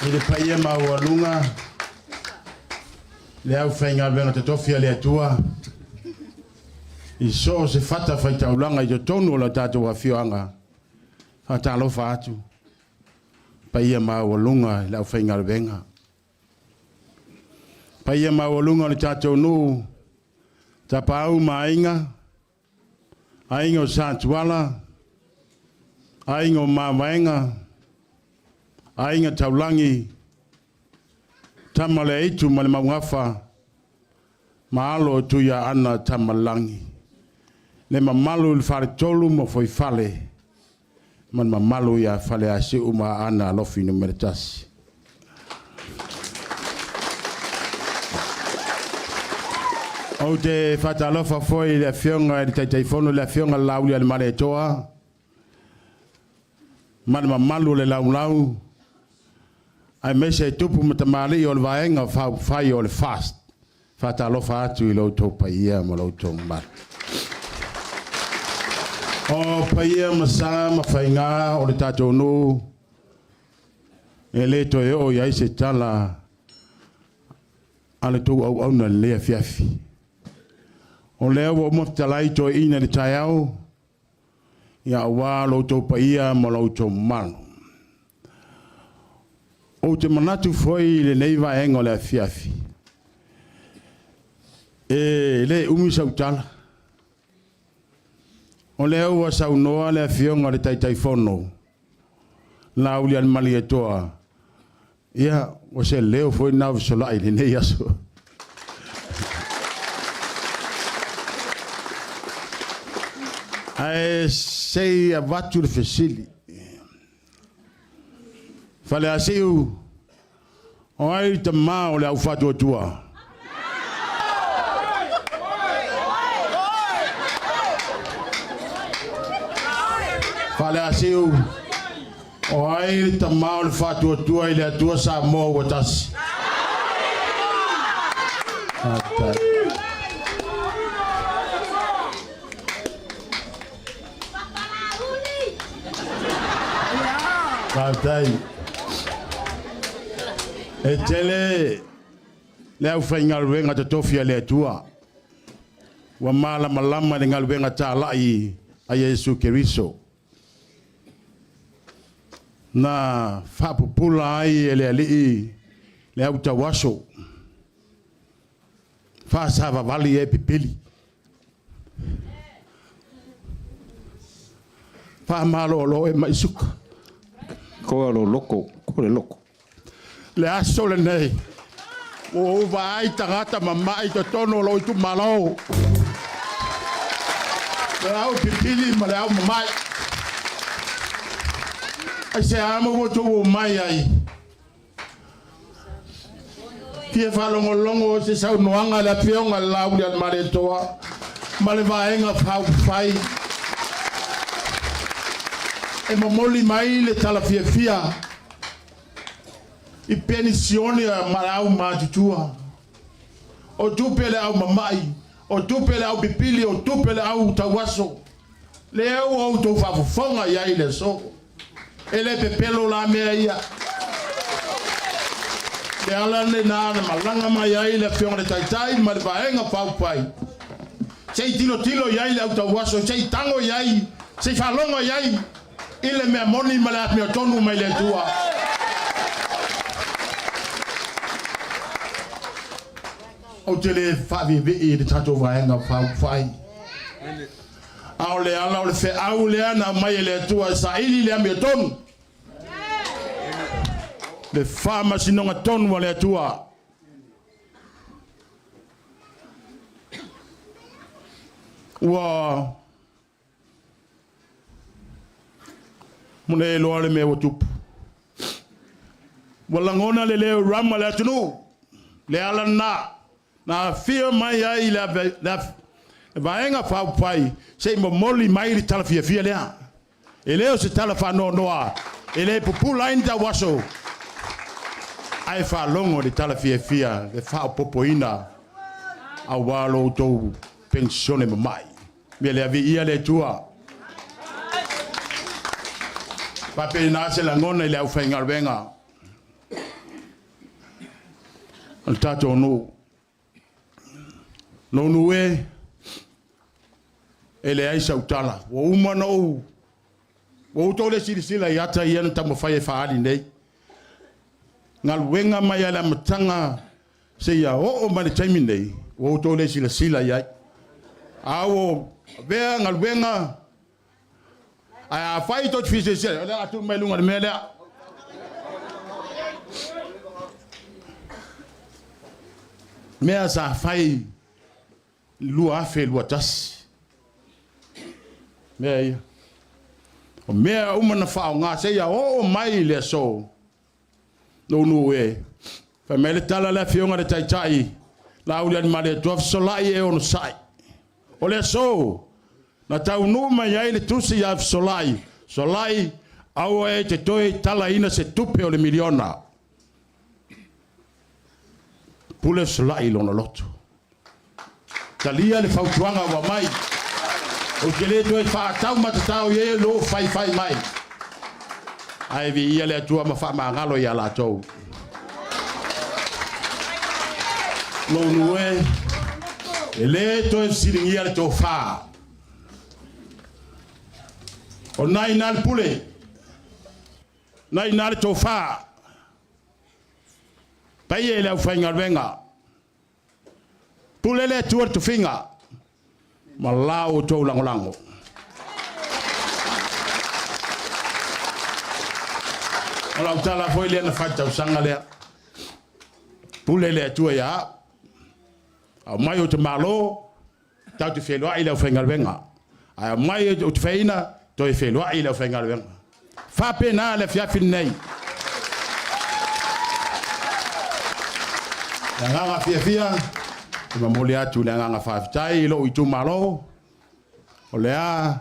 I le paia maualuga, le aufaigaluega totofi a le Atua, i so o se fata faitaulaga i totonu o le tatou afioaga, faatalofa atu, paia maualuga i le aufaigaluega. Paia maualuga o le tatou nuu, Tapaau ma Aiga, Aiga o Satuala, Aiga o Mavaega, Aiga Taulagi, Tama o le Aitu ma le Maugafa, ma alo o Tuiaana Tamalagi. Le mamalu i le Faletolu ma Fuaifale, ma le mamalu ia Faleasiu ma Aana Alofi Numera 1. Ou te faatalofa foi i le Afioga i le Taitaifono, le Afioga Laaulialemalietoa, ma le mamalu o le laulau, aemaise tupu ma tamalii o le Vaega Faaupufai o le FAST. Faatalofa atu i lo outou paia ma lo outou mamalu. O paia ma sa ma faiga o le tatou nuu, e le toe oo i ai se tala a le tou auauna i lenei afiafi. O lea ua uma fetalai toeaiina i le taeao, ia aua lo outou paia ma lo outou mamalu. Ou te manatu foi i lenei vaega o le afiafi, e le umi sau tala. O lea ua saunoa le Afioga i le Taitaifono, Laaulialemalietoa, ia, ua se leo foi lena ua fesolai i lenei aso. Ae se i avatu le fesili. Faleasiu, o ai le tama o le aufaatuatua? Faleasiu, o ai le tama o le faatuatua i le Atua Samoa ua tasi? Faafetai. Faafetai. E tele le aufaigaluega totofi a le Atua ua malamalama i le galuega talai a Iesu Keriso na faapupula ai e le Alii le autauaso faasavavali e pipili. Faamalolo e mai suka.
Koa lo loko, ko le loko.
Le aso lenei, ua ou vaai tagata mama'i totonu o lou itumalo. Le au pipili ma le au mama'i. Aisea ma ua outou omai ai? Fia faalogologo i se saunoaga a le Afioga i le Laaulialemalietoa ma le Vaega Faaupufai e momoli mai le tala fiafia i penisione a le au matutua. O tupe a le au mamai, o tupe a le au pipili, o tupe a le au tauaso. Lea ua outou faafofoga i ai i le aso. E le pepelo la mea ia. Le ala lena na malaga mai ai le Afioga i le Taitai ma le Vaega Faaupufai, se i tilotilo i ai le au tauaso, se i tago i ai, se i faalogo i ai i le mea moni ma le amiotonu mai le Atua. Ou te le faaviivii i le tatou Vaega Faaupufai. A o le ala o le feau lea na aumai e le Atua e saili le amiotonu, le faamasinoga tonu a le Atua. Ua mone loa le mea ua tupu. Ua lagona le leo rama le atunuu. Le ala lena na afio mai ai le Vaega Faaupufai se i momoli mai le tala fiafia lea. E le o se tala faanoanoa, e le pupula ai ni tauaso, ae faalogo i le tala fiafia le faaopoopoina aua lo outou penisione mamai. Mea lea, viia le Atua. Faapena se lagona i le aufaigaluega o le tatou nuu. Lou nuu e, e leai sau tala. Ua uma ona ou, ua outou le silasila i ata ia na taumafai e faaali nei. Galuega mai lava i le amataga seia oo mai le taimi nei, ua outou le silasila i ai. A ua avea galuega, ae afai tou te fia silasila, o le a tuu mai luga o le mea lea. Mea sa fai 2021. Mea ia. O mea uma na faaaoga seia oo mai i le aso. Lou nuu e. Fai mai le tala a le Afioga i le Taitai, Laaulialemalietoa fesolai e onosai. O le aso na taunuu mai ai le tusi ia Fesolai, Solai, aua e te toe talaina se tupe o le miliona. Pule Fesolai i lona loto. Talia le fautuaga ua aumai. Ou te le toe faataumatatao i e o lo o faifai mai. Ae viia le Atua ma faamagalo ia latou. Lou nuu e, e le toe fesiligia le tofa. O na i ina le pule, na i ina le tofa. Paia i le aufaigaluega. Pule le Atua i le tofiga ma la outou lagolago. O lau tala foi lea na fai tausaga lea. Pule le Atua ia au. Aumai ou te malo, tatou te feiloai i le aufaigaluega. Ae aumai ou te faiaina, toe feiloai i le aufaigaluega. Faapena le afiafi lenei. Le agaga fiafia, e momoli atu le agaga faafetai i lou itumalo, o le a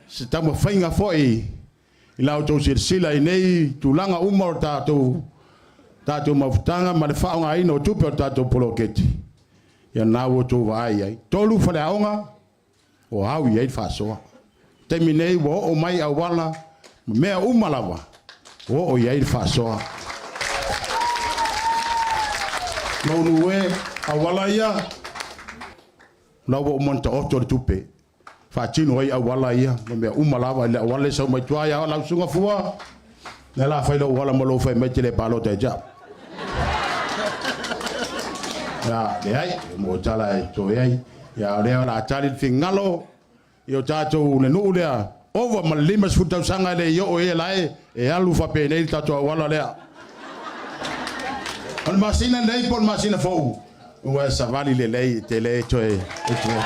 se taumafaiga foi i la outou silasila i nei tulaga uma o tatou tatou mafutaga ma le faaaogaina o tupe o le tatou poloketi, ia na ua outou vaai i ai. 3 faleaoga ua au i ai le faasoa. Taimi nei ua oo mai auala ma mea uma lava ua oo i ai le faasoa. Lou nuu e, auala ia, la ua uma ona taoto le tupe. Faatino ai auala ia ma mea uma lava i le auala e sau mai tua ia lau susuga Fua. Lea la fai lou auala ma lou fai mai te le palota ia te au. Ia, leai, mo tala e toe ai. Ia, o lea o le a tali le finagalo i o tatou le nuu lea, ova ma le 50 tausaga e le i oo i ai la e alu faapenei le tatou auala lea. O le masina nei po o le masina fou, ua e savali lelei e te le toe e toe.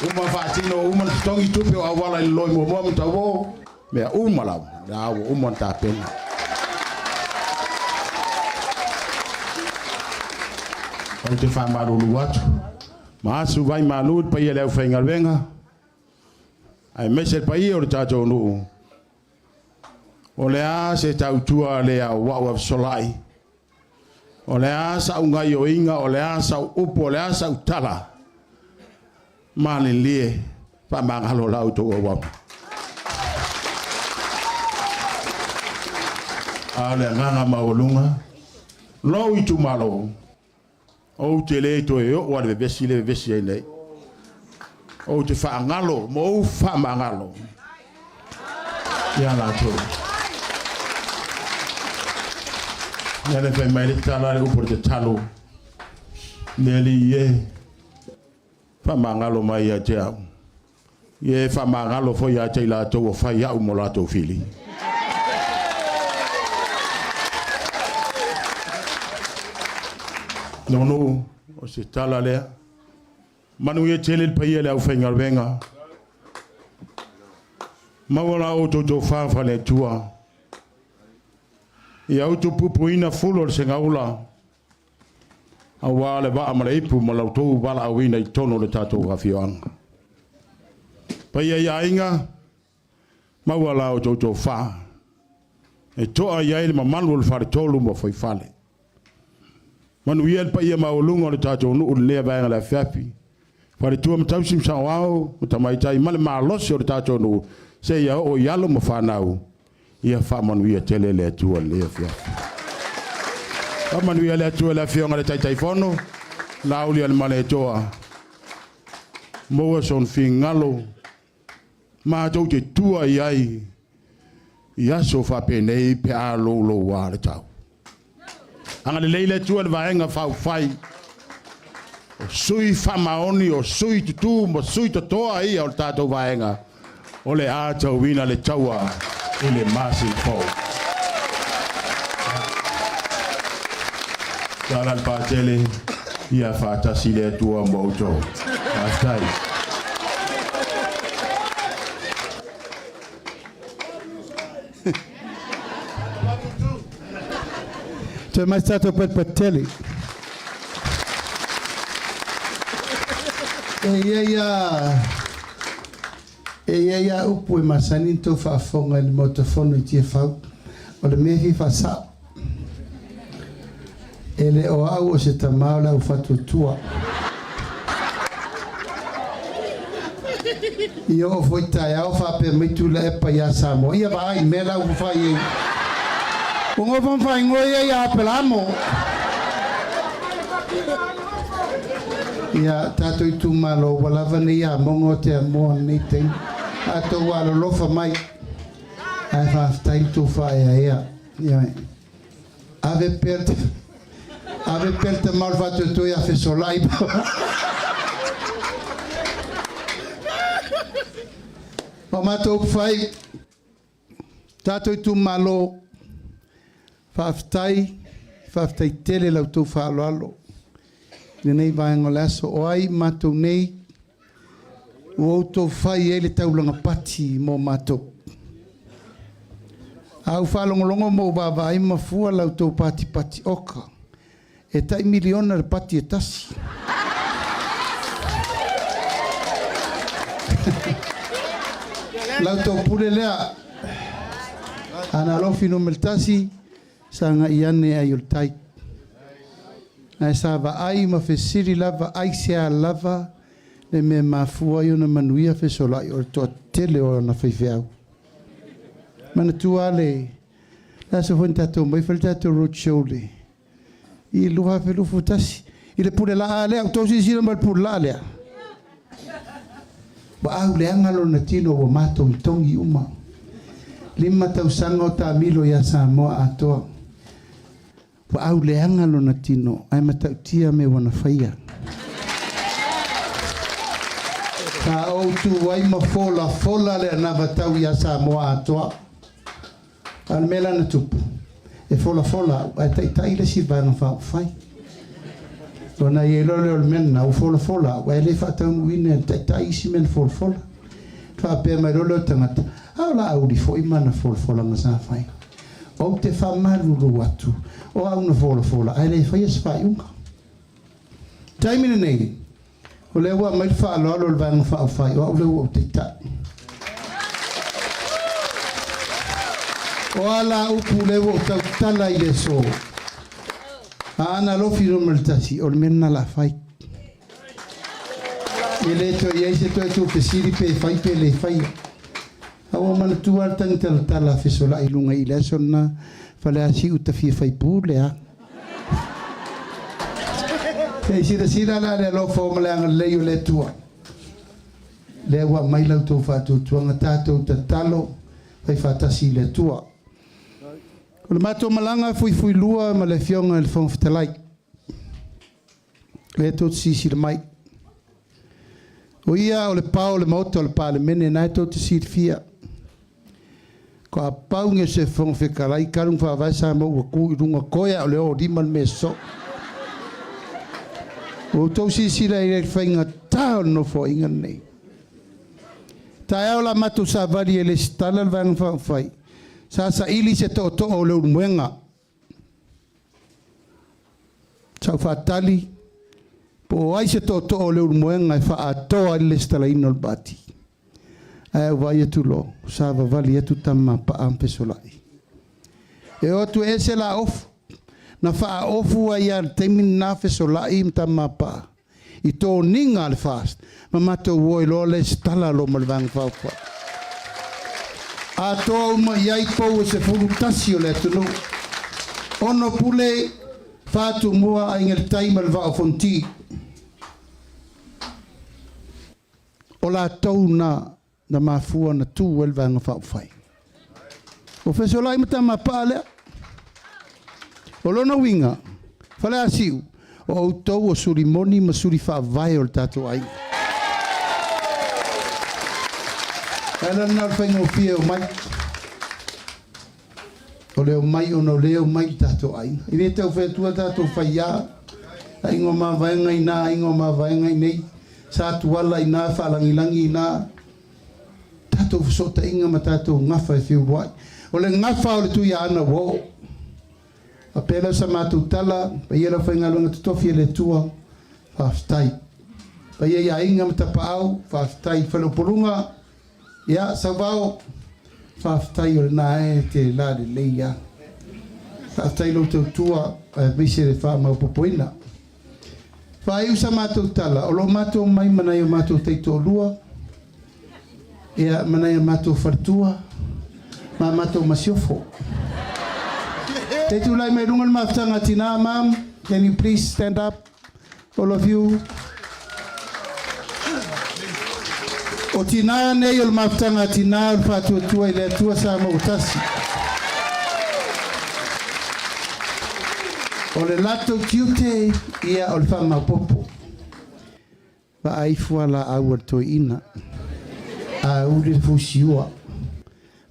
Uma faatino uma na totogi tupe o auala i le loi muamua ma tauo, mea uma lava, la ua uma na tapena. Ou te faamalulu atu, ma asu vai malu i le paia o le aufaigaluega, aemaise le paia o le tatou nuu. O le a se tautua le auau a fesolai? O le a sau gaioiga, o le a sau upu, o le a sau tala? Malilie, faamagalo la outou auauna. A o le agaga maualuga, lou itumalo, ou te le toe oo lava i le vevesi le vevesi ai nei. Ou te faagalo ma ou faamagalo ia latou. Ia le fai mai le tala le upu o le tatalo, le Alii e, faamagalo mai ia te au. Ia e faamagalo foi ia te i latou ua fai au mo latou fili. Nonu, o se tala lea. Manuia tele le paia i le aufaigaluega. Maua la outou tofa faale-Atua. Ia utupupuina fulu o le segaula aua le vaa ma le ipu ma la outou valaauina i totonu o le tatou afioaga. Paia i aiga, maua la outou tofa e toa i ai le mamalu o le faletolu ma fuaifale. Manuia le paia maualuga o le tatou nuu i lenei vaega o le afiafi. Faletua ma tausi ma saoao ma tamaitai ma le malosi o le tatou nuu seia oo i alo ma fanau, ia faamanuia tele le Atua i lenei afiafi. Faamanuia le Atua i le afioga i le Taitaifono, Laaulialemalietoa, maua sona finagalo matou te tua i ai i aso faapenei pe a louloua le tau. Agalelei le Atua i le Vaega Faaupufai, o sui faamaoni, o sui tutu ma sui totoa ia o le tatou vaega, o le a tauina le taua i le masina fou. Tala le patele, ia faatasi le Atua ma outou. Faafetai.
Toe mai se tatou patipati tele. E i ai a e i ai a upu e masani ona tou faafofoga i le Maota Fono i Tiafau, o le mea e fia faasao. E le o au o se tama o le aufatuatua. I oo foi taeao faapea mai Tuilaepa ia Samoa, ia vaai i mea la ua fai ai. Ua nofo ma faaigoa ia ia Apelamo. Ia, tatou itumalo, ua lava nei amoga o te amoa i lenei taimi. A tou alolofa mai, ae faafetai le tou faaeaea. Ioe. Ave pea le ave pea le tama o le faatuatua ia Fesolai. O matou upu fai, tatou itumalo, faafetai, faafetai tele la outou faaaloalo i lenei vaega o le aso. O ai matou nei ua outou fai ai le taulaga pati mo matou. A ou faalogologo ma ou vaavaai ma fua la outou patipati oka, e tai miliona le pati e tasi. La outou pule lea. Aana Alofi Nu.1, sagai ane ai o le tai. Ae sa vaai ma fesili lava aisea lava le mea e mafua ai ona manuia Fesolai o le toatele o ana faifeau. Manatua lava le aso foi na tatou omai fai le tatou road show le i 2021 i le pule laa lea, ua outou silasila mai i le pule laa lea? Ua auleaga lona tino ua matogitogi uma. 5 tausaga o taamilo ia Samoa atoa. Ua auleaga lona tino ae matautia mea ua na faia. Sa ou tu ai ma folafola le anavatau ia Samoa atoa. A o le mea la na tupu, e folafola au ae taitai le isi Vaega Faaupufai. Ona i ai loa lea o le mea lena, ua folafola au ae le faataunuuina e le taitai isi mea na folafola. Faapea mai loa lea o tagata, a o Laauli foi ma ana folafolaga sa fai. Ou te faamalulu atu, o au na folafola ae le faia se faaiuga. Taimi lenei, o lea ua aumai le faaaloalo a le Vaega Faaupufai, o au lea ua ou taitai. O a la upu lea ua ou tautala i le aso, Aana Alofi Nu.1, o le mea lena o le a fai. E le toe i ai se toe tuufesili pe fai pe le faia. A ua manatua lava le tagi talatala a Fesolai i luga i le aso lena, Faleasiu ta fia fai pule a. Se i silasila la le alofa ma le agalelei o le Atua. Lea ua aumai la outou faatuatuaga, tatou tatalo, fai faatasi i le Atua. O le matou malaga fuifuilua ma le Afioga i le Fofoga Fetalai, lea tou te silasila mai. O ia o le pao o le Maota o le Palemene, na e tou te silafia. Ko a pau nge se Fofoga Fetalai, talu ona faavae Samoa ua tu i luga toe a o le o lima le mea sosoo. Ua outou silasila i le faigata o le Nofoaiga lenei. Taeao la matou savali e lesitala le Vaega Faaupufai, sa saili se tootoo o Leulumoega. Sa ou faatali po o ai se tootoo o Leulumoega e faaatoa ai le lesitalaina o le pati. Ae ou vaai atu loa, savavali atu tama a Paa ma Fesolai. E o atu e ese la ofu. Na faaofu ai lava i le taimi lena Fesolai ma tama a Paa i toniga a le FAST ma matou o ai loa lesitala loa ma le Vaega Faaupufai. Atoa uma i ai pou e 11 o le atunuu. Ono Pule, Fatumua, Aiga i le Tai ma le Vaa o Fonoti. O latou na na mafua ona tu ai le Vaega Faaupufai. Ua fesolai ma tama paa lea. O lona uiga, Faleasiu, o outou o suli moni ma suli faavae o le tatou aiga. O le ala lena o le faigofie o mai. O le omai ona o lea e omai i le tatou aiga. E le tau fai atua tatou faiā, aiga o Mavaega ina, aiga o Mavaega inei, Sa Tuala ina, Faalagilagi ina, tatou fesootaiga ma tatou gafa e feuluai. O le gafa o le Tuiaana ua oo. Faapea lea o sa matou tala, paia le aufaigaluega totofi a le Atua, faafetai. Paia i aiga ma tapaau, faafetai. Faleupoluga, Ia, Sauvao, faafetai o lena e te lalelei lava. Faafetai i lou tautua aemaise le faamaopoopoina. Faaiu sa matou tala, o lo o matou omai ma nai o matou taitoalua, ia, ma nai a matou faletua, ma a matou masiofo. Te tulai mai luga le mafutaga a tina, Mum, can you please stand up? All of you. O tinā nei o le mafutaga a tinā o le faatuatua i le Atua Samoa ua tasi. O le latou tiute ia o le faamaopopo. Vaai fua laau a le toeaina. Auli le fusiua.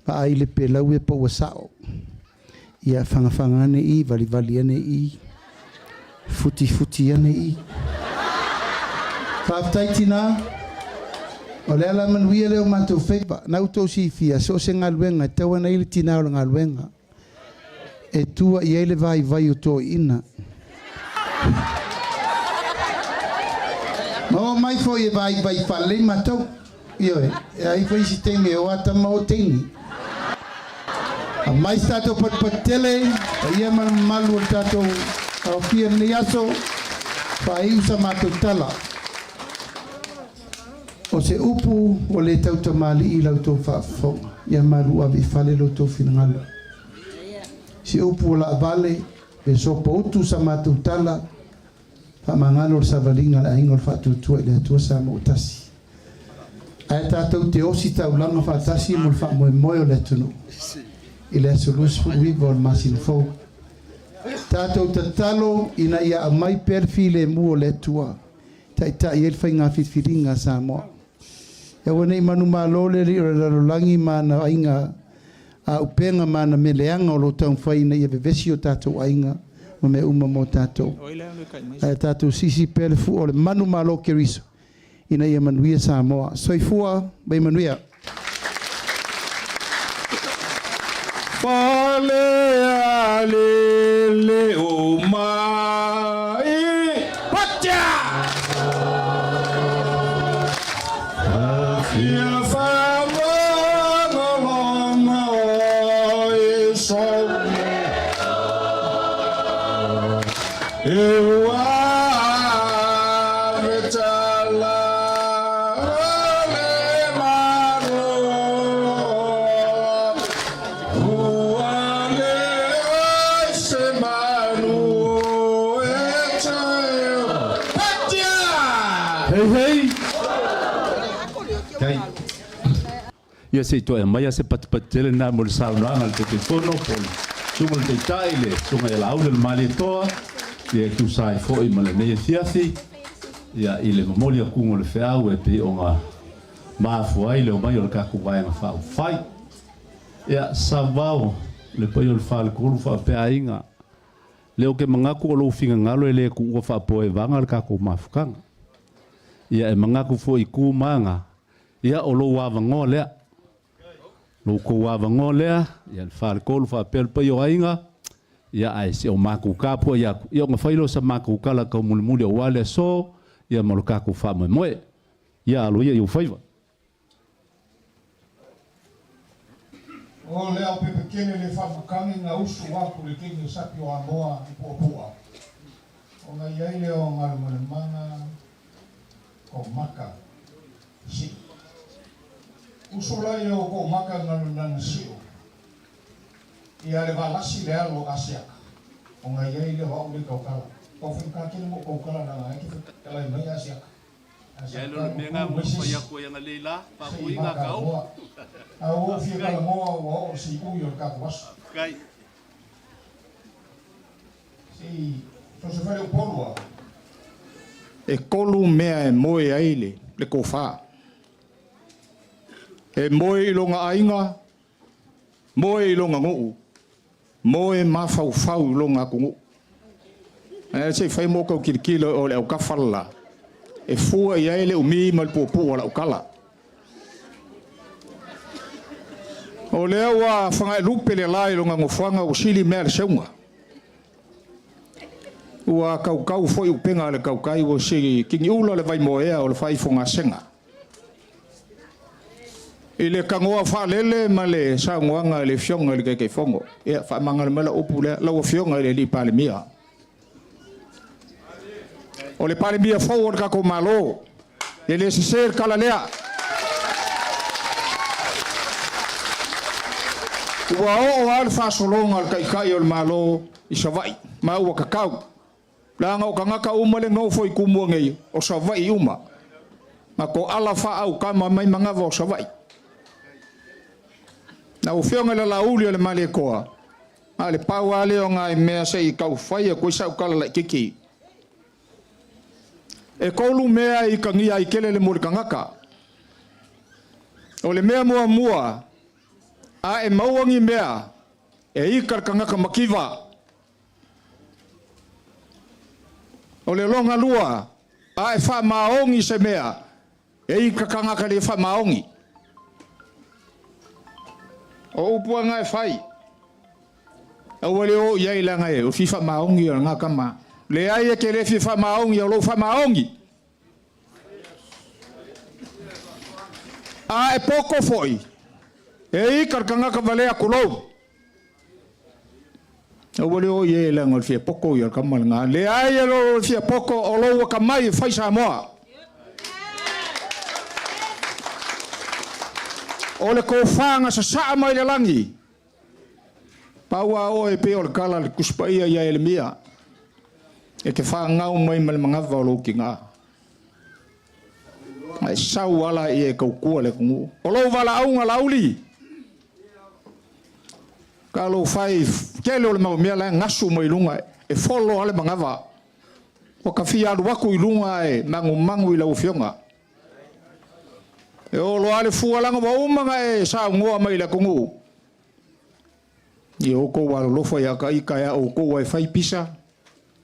Vaai le pelau e po ua sao. Ia fagafaga ane i, valivali ane i, futifuti ane i. Faafetai tina, o le alamanuia lea o matou faiva. Na outou silafia, so o se galuega e tatau ona i ai le tina o le galuega e tua i ai le vaivai o toeaiina. Ma oo mai foi e vaivai faalelei matou. Ioe, e ai foi isi taimi e o a tama o teine. Aumai se tatou patupatu tele, paia ma le mamalu o le tatou aofia i lenei aso, faaiu sa matou tala. O se upu ua le tautamalii i la outou faafofoga, ia malu ave i fale lo outou finagalo. Se upu ua laavale, pe sopoutu sa matou tala, Faamagalo le savaliga a le Aiga o le Faatuatua i le Atua Samoa ua Tasi. Ae tatou te osi taulaga faatasi mo le faamoemoe o le atunuu i le aso 29 o le masina fou. Tatou tatalo ina ia aumai pea le filemu o le Atua e taitai ai le faiga filifiliga a Samoa. Ia aua ne i manumalo le alii o le lalolagi ma ana aiga auupega ma ana meleaga o lo o taumafai ina ia vevesi o tatou aiga ma mea uma mo tatou. Ae tatou siisi pea le fua o le manumalo o Keriso ina ia manuia Samoa. Soifua ma ia manuia.
Fale ale le o mai Patia! Ia faamalamaga e sau E ua vetala le Malo Ua leai se manu e toe Patia!
Hei hei! Kai. Ia se i toe aumaia se patupatu tele lena mo le saunoaga a le Taitaifono po o le Susuga i le Taitai, le Susuga ia Laauli o le Malietoa, ia e tusa ai foi ma lenei afiafi, ia i le momoli atuga o le feau e pei ona mafua ai le omai o le tatou Vaega Faaupufai. Ia, Sauvao, le paia o le Faletolu faapea aiga, lea ou te manatu o lou finagalo e le tuua faapoevaga le tatou mafutaga. Ia, e manatu foi i tu ma aga, ia, o lou avanoa lea. Lo outou avanoa lea, ia, le Faletolu faapea le paia o aiga, Ia ae se o makou tapuai atu, ia ona fai lea o sa matou tala taumulimuli aua le aso, ia ma lo tatou faamoemoe. Ia alo ia i ou faiva.
O le ao pepekele le faamakani na usu atu le kini o sapi o Amoa i Puapua. Ona i ai lea o Galumalemana ko maka si'u. Usu laia o kou maka Galumalemana si'u. Ia le valasi le alo Asiaka. Ona i ai lea o a'u le tautala. Tau faigata tele mo tautala leaga e te fetalai mai Asiaka.
Ia e le o le mea lena ua fai atu ai analeila, faatoiga ka uma.
A ua ou fia talanoa ua oo le siui o le tatou aso.
Faafetai.
Se i so se fale Upolu a.
E kolu mea e moe ai le tofa. E moe i lona aiga, moe i lona nuu, moe mafaufau i lona atunuu. Ae se i fai mo tou tilotilo o le autafa le la e fua i ai le umi ma le puapua o lau tala. O lea ua fagaelupe le la i lona nofoaga ua sili mea le seuga. Ua kaukau foi upega a le tautai ua sili kiniula le vaimoea o le faaifogasega. I le tanoa faalele ma le saunoaga a le Afioga i le Taitaifono, ia faamagalo mai lau upu lea, lau Afioga i le alii Palemia. O le Palemia fou o le tatou Malo, e le sese le tala lea. Ua oo lava le faasologa a le Taitai o le Malo i Savaii, ma ua tatau. Leaga o tagata uma le nofo i Tumua nei, o Savaii uma. Na toala faaautama mai manava o Savaii. Lau Afioga i le Laauli o le Malietoa, na o le pau lava lea o nai mea se i tau fai atu ai sau tala laitiiti. E tolu mea e ikagia ai tele le moli tagata. O le mea muamua, a e maua ni mea, e ika le tagata mativa. O le lona lua, a e faamaoni se mea, e ika tagata le faamaoni. O upu aga e fai, aua le o i ai leaga e o fia faamaoni o lena tama. Leai e te le fia faamaoni o lou faamaoni. A e poto foi, e ika le tagata valea tulou. Aua le o i ai leaga o le fia poto ia le tama lena. Leai e le o le fia poto o lou atamai e fai Samoa. O le tofa na sasaa mai le lagi. Pau a oe pei o le tala a le Tusi Paia ia Ielemia, e te fanau mai ma le manava o lou tina. Ae sau ala ia e tautua le atunuu. O lou valaauga Laauli, talofa e, tele o le mau mea la e gasu mai luga e folo lava le manava. Ua ta fia alu atu i luga ae magumagu i lau afioga. E olo lava le fua leaga ua uma ona e saunoa mai i le atunuu. Ia outou alolofa ia ta ita e a outou e fai pisa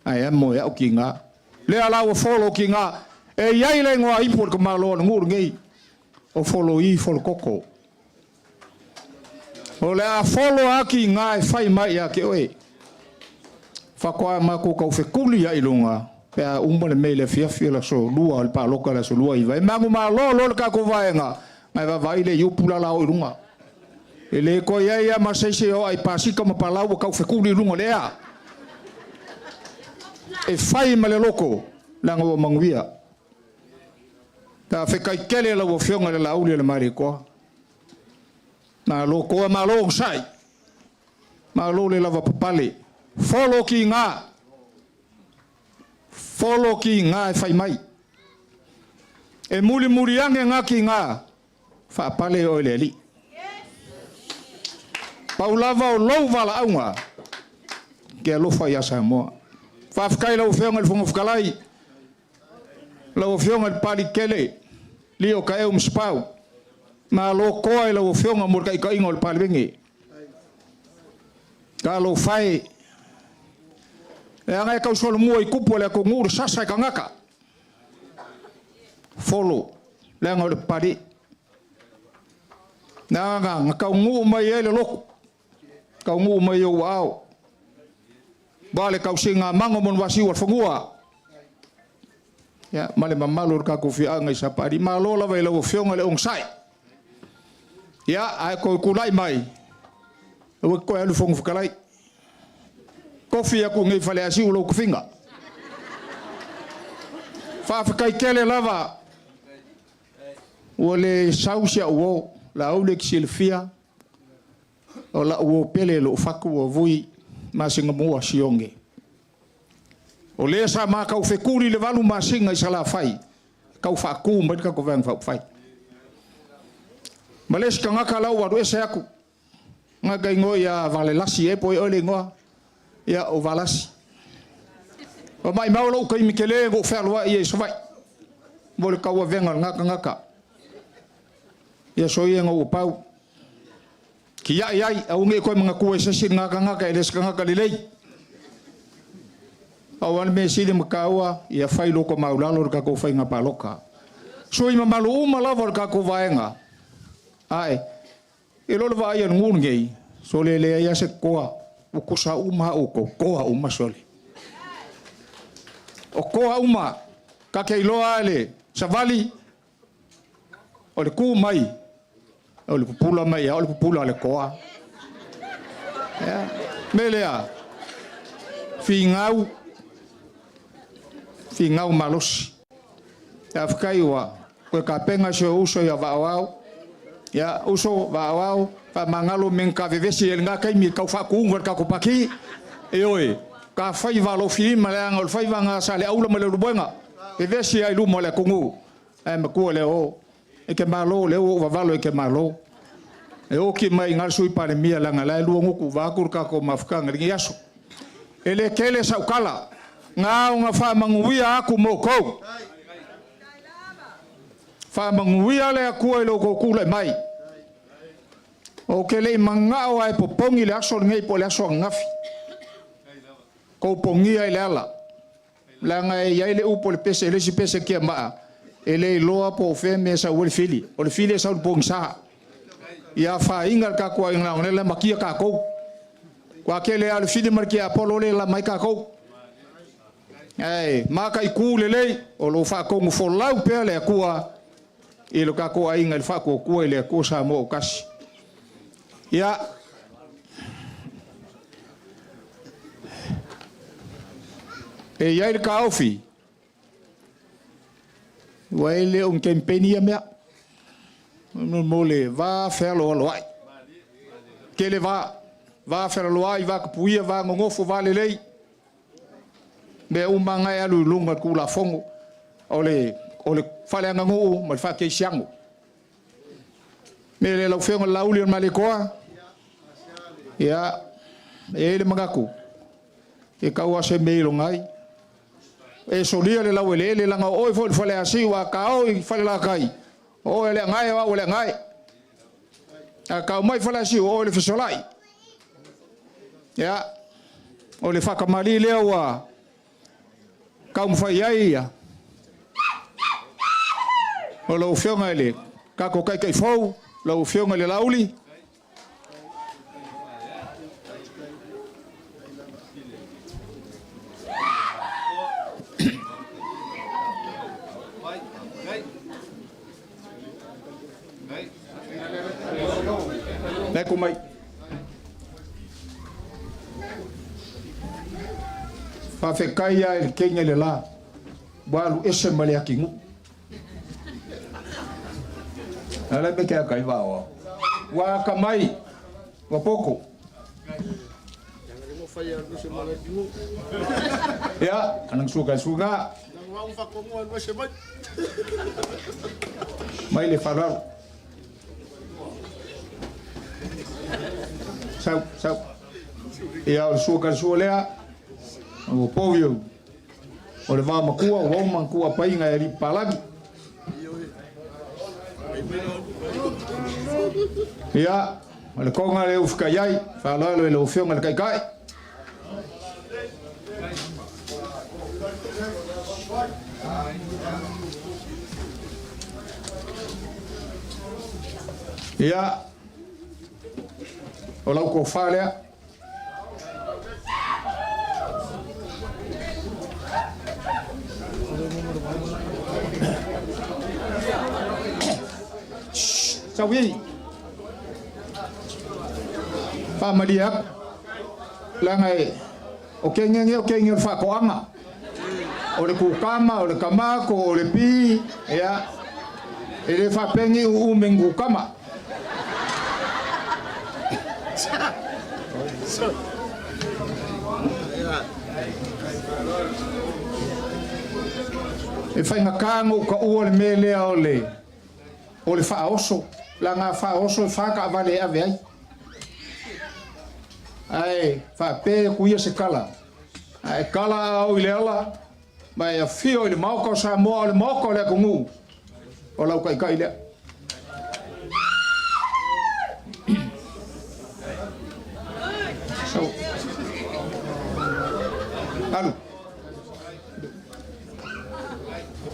ae amo e au tiga. Lea la ua folo tiga e i ai le igoa ipu o le tamaloa o le nuu lenei o Foloi Folokoko. O le a folo a tiga e fai mai ia te oe. Faatoa matou taufetuli ai i luga pe a uma le mea i le afiafi o le aso 2 o le palota i le aso 29. E manumalo loa le tatou vaega, ae vaavaai le iupu la la o i luga. E le toe i ai lava ma se isi e o ai pasika ma palau ua taufetuli i luga o le ea. E fai ma le loto, leaga ua manuia. Faafetai tele lau Afioga i le Laauli o le Malietoa. Malo toa, malo onosai. Malo le lavapapale. Folo kiga. Folo kiga e fai mai. E mulimuli ane nga kiga, faapale oe le Alii. Pau lava o lou valaauga, ke alofa ia Samoa. Faafetai lau Afioga i le Fofoga Fetalai, lau Afioga i le Palikele, Lio Taeu Masepau. Malo toa i lau Afioga mo le taitaiga o le Palemene. Talofa e, leaga e tausolomua i tupu o le atunuu le sasa e tagata. Folo, leaga o le papalii. Leaga na taunuu mai ai le lotu, taunuu mai i ou aao. Aua le tausiga a mago ma Manuasiu o le fanua. Ia, ma le mamalu o le tatou afioaga i Sapaalii. Malo lava i lau Afioga le onosai. Ia, ae toe tulai mai, aua e te toe alu i le Fofoga Fetalai. Tofi atu nei i Faleasiu lou tofiga. Faafetai tele lava, ua le sau si au uo, Laauli e te silafia, o lau uo pele lou fatu ua vui masina mua Sione. O lea sa ma taufetuli i le 8 masina i Salafai e tau faatu mai le tatou Vaega Faaupufai. Ma le isi tagata la ua alu ese atu, gata igoa ia Valelasi ea po o ai oe le igoa, ia o Valasi. Ua maumau lou taimi tele na ou fealuai ai i Savaii mo le tauavega o lena tagata. Ia soia ina ua pau. Tiai ai, aua ne i toe manatua e se isi lena tagata e le o se tagata lelei. Pau lava le mea sili ma taua, ia fai loko maulalo le tatou faiga palota. Sui mamalu uma lava o le tatou vaega, ae, i lo le vaai a le nuu lenei, sole e leai lava se toa, ua tusa uma lava outou, toa uma sole. O toa uma, ta te iloa lava le savali, O le tu mai, o le pupula mai ia, o le pupula a le toa. Ia, mea lea, finau, finau malosi. Faafetai ua toe tapena si ou uso ia Vaaoao. Ia, uso Vaaoao, faamagalo mea na ta vevesi ai i lena taimi i le tau faatuga o le tatou Pati. Ioe, ta faiva alofilima leaga o le faiva lena sa Leaula ma Leulumoega, vevesi ai i luma o le atunuu. Ae matua lea o e te malo, lea ua ou vavalo e te malo. E oti mai i ina le Sui Palemia leaga la e lua gutu vaeatu le tatou mafutaga i lenei aso. E le tele sau tala, na ona faamanuia atu mo outou. Faamanuia le Atua i lo outou tulai mai. Ou te le i manao lava e popogi le aso lenei po o le aso ananafi. Tou pogia i le ala. Leaga e i ai le upu a le pese, le isi pese tiamaa, e le iloa po o fea mea e sau ai le fili. O le fili e sau i le pogisa. Ia afaina le tatou aiga leaga o lea e lamatia tatou. Aua tele lava o le fili ma le tiapolo lea e lama ai tatou. Ae mataitu lelei, o lo o faatonufolau pea le Atua i lo tatou aiga i le faatuatua i le Atua Samoa ua tasi. Ia, e i ai le taofi, ua e le o ni kempeini ia mea, mo le va fealoaloai. Tele va, va fealoaloai, va tapuia, va nonofo, va lelei. Mea uma lava na e alu i luga o le Tulafono o le, o le faaleaganuu ma le faakerisiano. Mea lea lau Afioga i le Laauli o le Malietoa, ia, e i ai le manatu, e tau lava se mea i loga ai. E solia le laueleele, leaga o oe foi o le Faleasiu, a ta o i Falelatai, o oe o le agae, o au o le agae. A ta omai i Faleasiu, o oe o le fesolai. Ia, o le faatamalii lea ua taumafai ai ia o lau Afioga i le tatou Taitai fou, lau Afioga i le Laauli. Lea ku mai. Faafetai lava i le teine le la ua alu ese ma le atinuu. Ala me ke akai vao. Ua akamai, ua poko. Ia, anang suka suka. Mai le faaaloalo. Sau, sau. Ia, o le sua ka sua lea. O povi o le va matua, o wau matua painga e alii papalagi. Ia, o le koga lea ua fekai ai, faaaloalo i lau Afioga i le Taitai. Ia, o lau tofa lea. Sau i. Faamalie atu, leaga e o kegege o kege o le faatoaga. O le kukama, o le kamako, o le pi, ia. E le faapea ni uume ni kukama. E faigata ona ou taua le mea lea o le o le faaoso, leaga a faaoso e fa taavale e ave ai. Ae faapea e kuia se tala, a e tala aao i le ala ma e afio i le Maota o Samoa, o le Maota o le atunuu, o lau taitai lea. So, alu.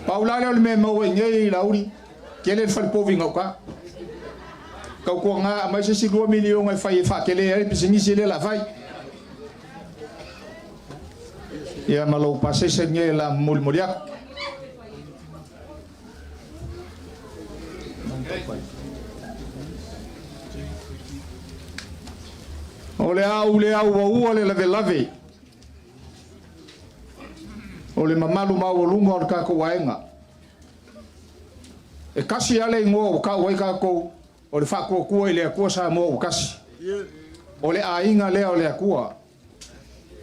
Pau la lea o le mea e maua i nei Laauli, tele le falepovi i gauta. Tautuana aumai se isi $2 miliona e fai e faatele ai le pisinisi lea o le a fai. Ia ma lou pasese lenei o le a molimoli atu. O le a ou le auaua le lavelave o le mamalu maualuga o le tatou aiga. E tasi lava le igoa ua tau ai tatou o le Faatuatua i le Atua Samoa ua tasi. O le aiga lea o le Atua.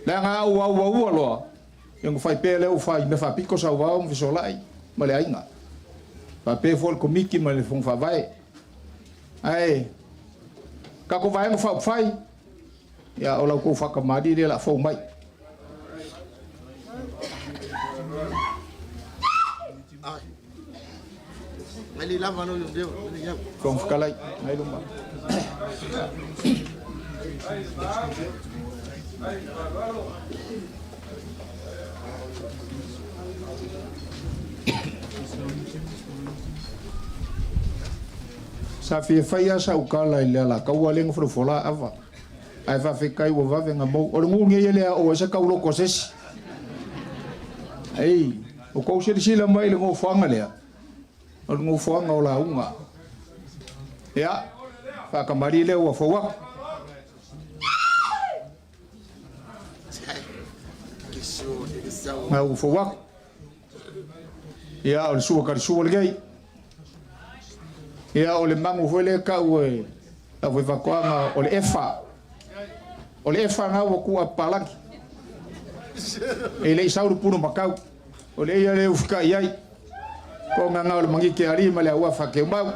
Leaga a ou auaua loa, ia ona fai pea lea ua fai mea faapito sauvao ma fesolai ma le aiga. Faapea foi le Komiti ma le Fono Faavae. Ae tatou Vaega Faaupufai, ia o la outou faatamalii lea o le a fou mai. Fofoga Fetalai, mai luma. Sa fia fai lava sau tala i le Alataua lea na folafola ava, ae faafetai ua vave ona mou. O le nuu lenei e le ao ai se tauloto a se isi. Ei, ua tou silasila mai i le nofoaga lea, o le nofoaga o lauga. Ia, faatamalii lea ua fou atu. Ua fou atu. Ia, o le sua talisua lenei. Ia, o le magu foi lea e tau e le aufaifaatoaga o le efa. O le efa lena ua tuu a papalagi. E le i sau le pulumakau. O le ia lea e ufikai ai. Ko nganga o le mangike alii ma le auafa keumau.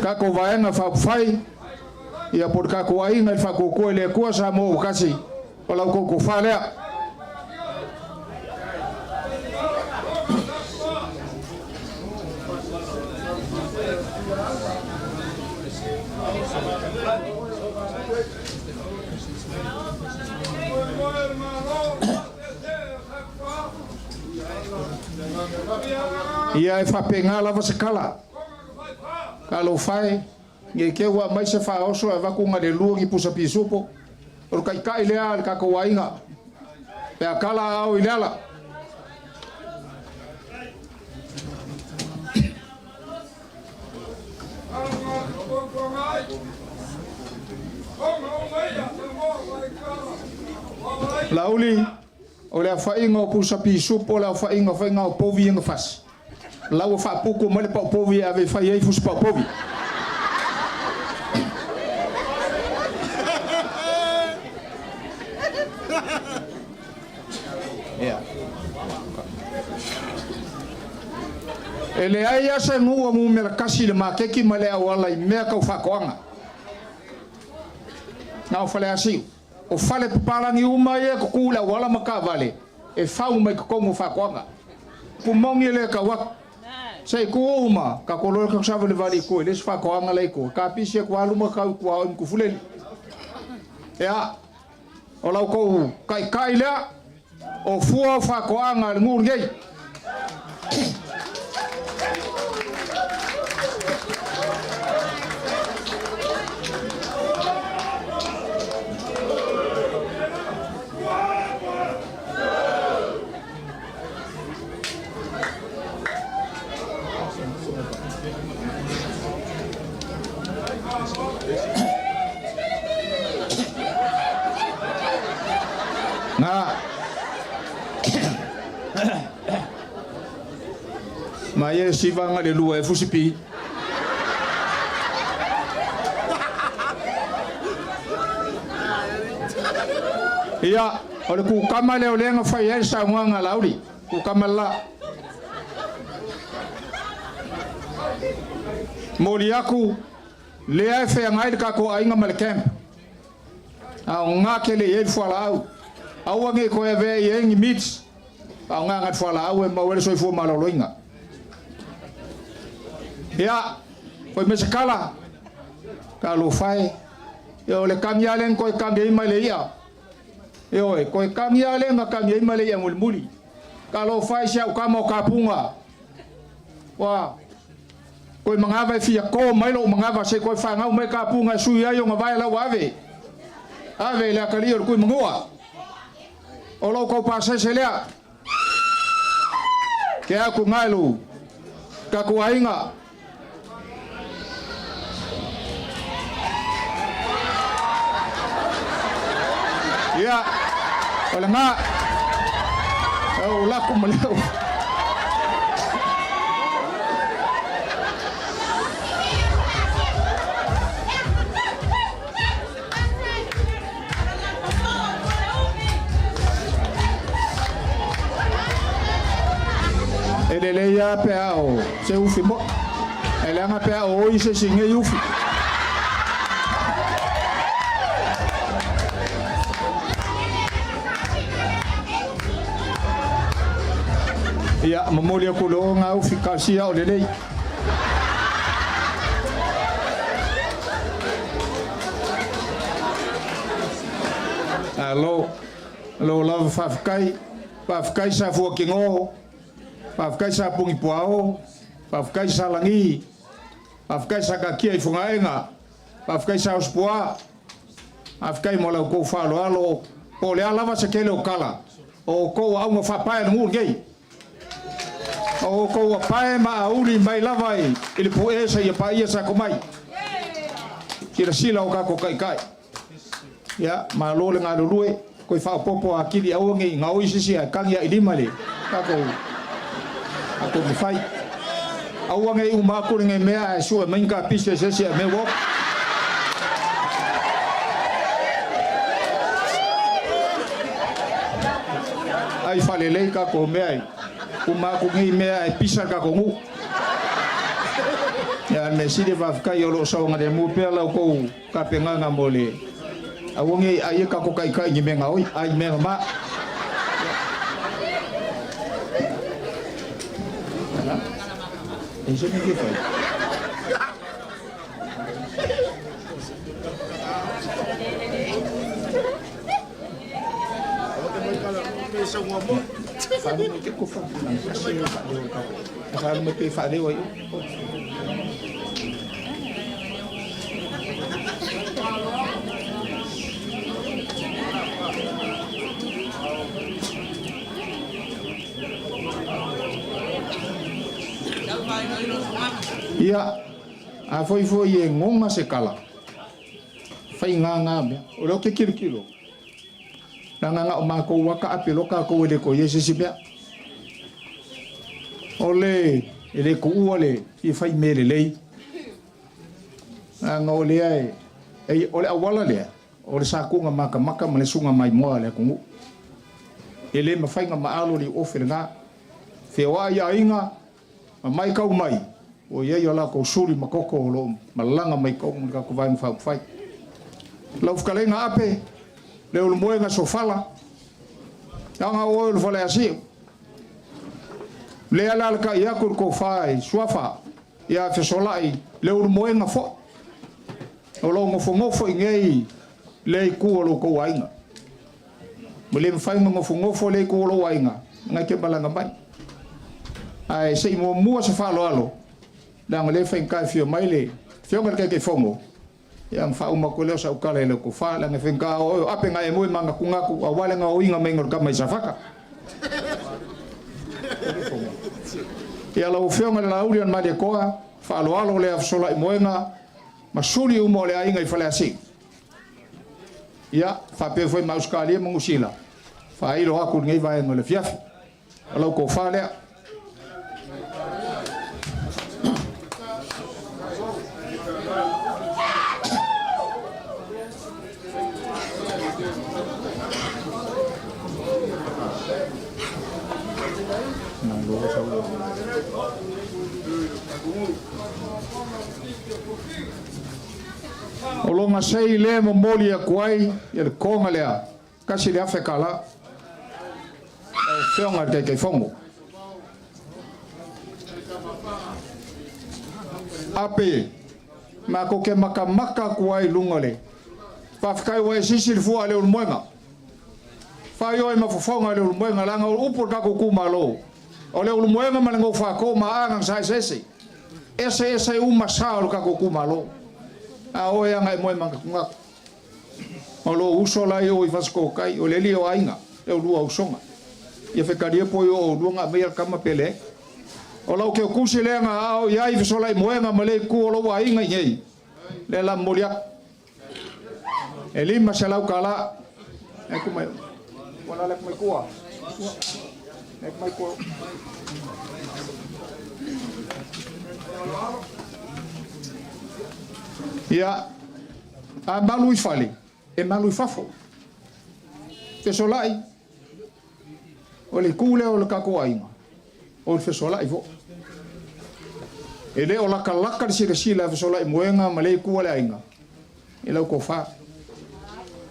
Tatou Vaega Faaupufai, ia po o le tatou aiga i le Faatuatua i le Atua Samoa ua tasi, o la outou tofa lea. Ia e faapena lava se tala. Talofa e, ne i te ua aumai se faaoso e avatu na le lua ni pusa pisupo. O le taitai lea a le tatou aiga. Pe a tala aao i le ala. Laauli, o le aofaiga o pusa pisupo o le aofaiga o faiga o povi ia na fasi. La ua faaputu mai le pau povi e ave e fai ai fusi pau povi. Ia. E leai lava se nuu numera tasi i le maketi ma le auala i mea tau faatoaga. Na o Faleasiu. O fale papalagi uma ia e tutu i le auala ma taavale, e fau mai totonu o faatoaga. Upu moni e le tau atu. Se i tu uma, tatou loa tatou savalivali i tua i le isi faatoaga la i tua, kapisi atu lava luma tau i tua o i Mutufuleli. Ia, o la outou taitai lea, o fua o faatoaga a le nuu lenei. Nga. Ma ye siva nga le lua e fusipi. Ia, o le kukama lea o lea na fai ai le saunoaga a Laauli, kukama le la. Momoli aku, lea e feagai le tatou aiga ma le camp. Aoga tele i ai le fualaau. Aua ne i toe avea i ai ni meats, faaaoga agai le fualaau e maua ai le soifua maloloina. Ia, foi mai se tala, talofa e, ia o le kagi lava lea na toe kagi ai ma le i'a. Ioe, toe kagi lava lea na kagi ai ma le i'a mulimuli. Talofa e i si au tama o Tapuga. Ua toe manava e fia to mai lou manava se i toe fanau mai Tapuga e sui ai ona vae la ua ave. Ave i le atalii o le Tuimanua. O lou tou pasese lea. Ke aku ngai lou tatou aiga. Ia, o le ga, o lako ma leo. E lelei lava pe a o se ufi mo'i, ae leaga pe a o oi se isi i nei ufi. Ia, momoli atu i le o ufi, talosia o lelei. Alo, alo lava faafetai, faafetai Safuakino, faafetai Sapunipuao, faafetai Salagi, faafetai Sakatia i Fogaega, faafetai Saosupua, faafetai mo la outou faaaloalo, po o le a lava se tele o tala, o outou aauga faapae a le nuu lenei. O outou ua pae ma auli mai lava i le pu'e seia paia sa tomai. Silasila o tatou taitai. Ia, malo le galulue, toe faaopoopo atili aua ne i gaoi se isi ae tagi lava i lima le tatou tatou mafai. Aua ne i uma atu lenei mea ae sue mai ni kapisi a se isi ae mea ua oti. Ai faalelei tatou mea i uma atu nei mea ae pisa le tatou nuu. Ia, a o le mea sili faafetai o lo o saogalemu pea la outou tapenaga mo le aua ne i ai e tatou taitai i ni mea gaoi, ai mea mama. E se mea fia fai. Ia, a foi foi e goga se kala, faigāgā mea. O lea ou te tilotilo, leaga na o matou lava taape loa tatou e le toe i ai se isi mea. O le, e le tuua le fia fai mea lelei, leaga o lea e, e, o le auala lea, o le satuga matamata ma le suga maimoa a le atunuu. E le mafai ona maalo liuofe lena. Feoai i aiga ma matau mai, ua i ai o latou suli ma koko o lo o malaga mai totonu o le tatou Vaega Faaupufai. Lau fetalaiga Ape, Leulumoega Sofala, leaga o oe o le Faleasiu, lea e alalatai atu le tofa i Suafa ia Fesolai Leulumoega foi, o lo o nofonofo i inei lea itu o lo outou aiga. Ua le mafai ona nofonofo le itu o lou aiga, na te malaga mai. Ae se i muamua se faaaloalo, leaga o lea e faigata e afio mai le Afioga i le Taitaifono, ia ona faauma atu lea o sau tala i lau tofa, leaga e faigata o oe o ape na e moe manatunatu aua le gaoiga maiga o le tama i Safata. Ia lau Afioga i le Laauli o le Malietoa, faaaloalo lea fesolai moega ma suli uma o le aiga i Faleasiu. Ia, faapea foi ma Ausetalia ma Niu Sila. Faailo aku i lenei vaega o le afiafi. O lau tofa lea. O lo gasei lea e momoli atu ai le toga lea, $1,000. Lau Afioga i le Taitaifono. Ape, matou te matamata atu ai i luga o le faafetai ua e sisi le fua a le Ulumoega. Faaioi ma fofoga le Ulumoega, leaga o upu o le tatou itumalo, o le Ulumoega ma le Nofoato ma aga na saeseese. Ese ese uma sa o le tatou itumalo. A oe aga e moe manatunatu. O lou uso la i o i Fasitooutai, o le alii o aiga, le ulua usoga. Ia fetalia po i o oulua na aumaia le tama pe leai. O lau teutusi lea na aao i ai fesolai moega ma le itu o lou aiga i nei, lea la momoli atu. E $500. E ku mai. Wala le mai kua. E mai kua. Ia, a malu i fale, e malu i fafo. Fesolai, o le itu lea o le tatou aiga, o le fesolai foi. E le o latalata le silasila a fesolai moega ma le itu a le aiga, i lau tofa.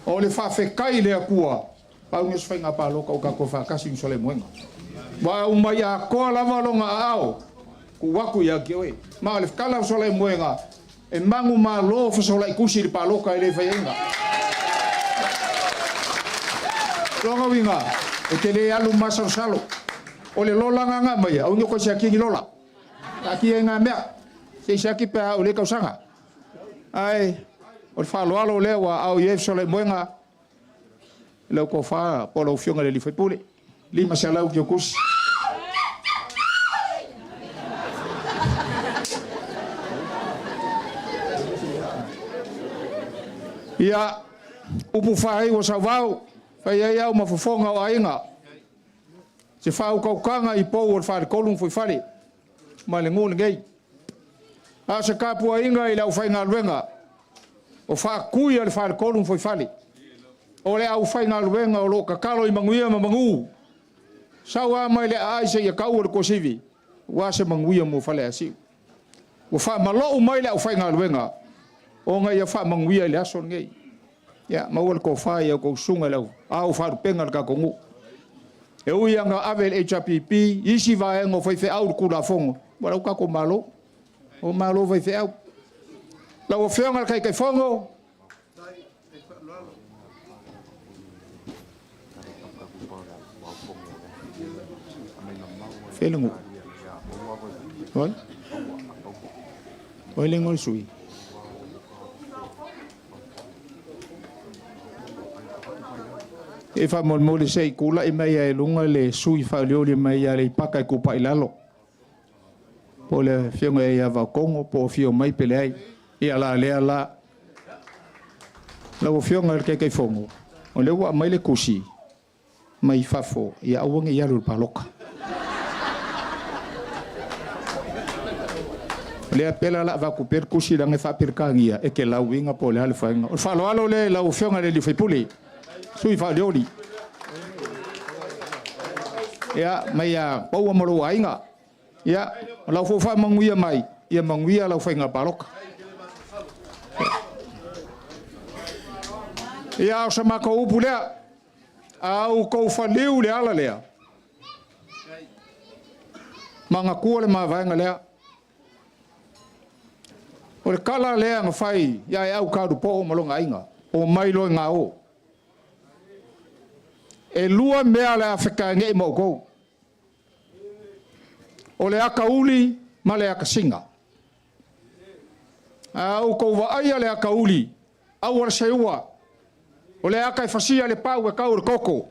O le faafetai i le Atua, pau nei o se faiga palota ua tatou faatasi ma fesolai moega. Ua aumai atoa lava lona aao, tuu atu ia te oe. Ma o le tala a fesolai moega, e manumalo fesolai tusi i le palota e le fai aiga. Lona uiga, e te le alu masalosalo. O le lola nga mai, au ni ko se aki ni lola. Aki e ngā mea. Se se aki pe a o le tausaga. Ai, o le faaaloalo lea ua ao i ai fesolai moega, lau tofa po o lau Afioga i le sui usufono. 500 kiokusi. Ia, upu faaiu o Sauvao, fai ai au ma fofoga o aiga. Se faaukaukanga i pou o le faletolu ma fuifale ma le nuu lenei. A o se tapuaiga i le aufaigaluega o faatui a le faletolu ma fuifale. O le aufaigaluega o lo o tatalo i manuia ma manu. Sau lava mai le aai seia tau o le tuasivi, ua se manuia mo Faleasiu. Ua faamalou mai le aufaigaluega ona ia faamanuia i le aso lenei. Ia, maua le tofa i au susuga i le au faalupega o le tatou nuu. E ui lava ave le HRPP, isi vaega o faifeau i le Tulafono, ua lau tatou Malo, o Malo faifeau. Lau Afioga i le Taitaifono, Fele nuu. Oi? Oi le ngol sui. E faamolemole se i kula i mai e lunga le sui faalioli mai ia le ipaka e kupa i lalo. Po le afioga ia Vaokongo po o fio mai pe leai. Ia la lea la. Lau Afioga i le Taitaifono, o lea ua aumai le tusi mai fafo, ia aua ne i alu i le palota. O lea pela la avatu pea le tusi leaga e faaperetania e te lauiga po o le a le faiga. O le faaaloalo lea i lau Afioga i le sui usufono, sui faalioli. Ia, mai ia paua ma lou aiga. Ia, o lau foi faamanuia mai, ia manuia lau faiga palota. Ia, o sa matou upu lea, a outou faliu le ala lea, manatua le mavaega lea. O le tala lea na fai ia e au kalupo ma lona aiga, o mai loe ngā o. E lua mea le a fetāne'i ma outou. O le akauli ma le akasiga. A outou vaaia le akauli, aua le seua. O le aka e fasia le pau e kau le koko.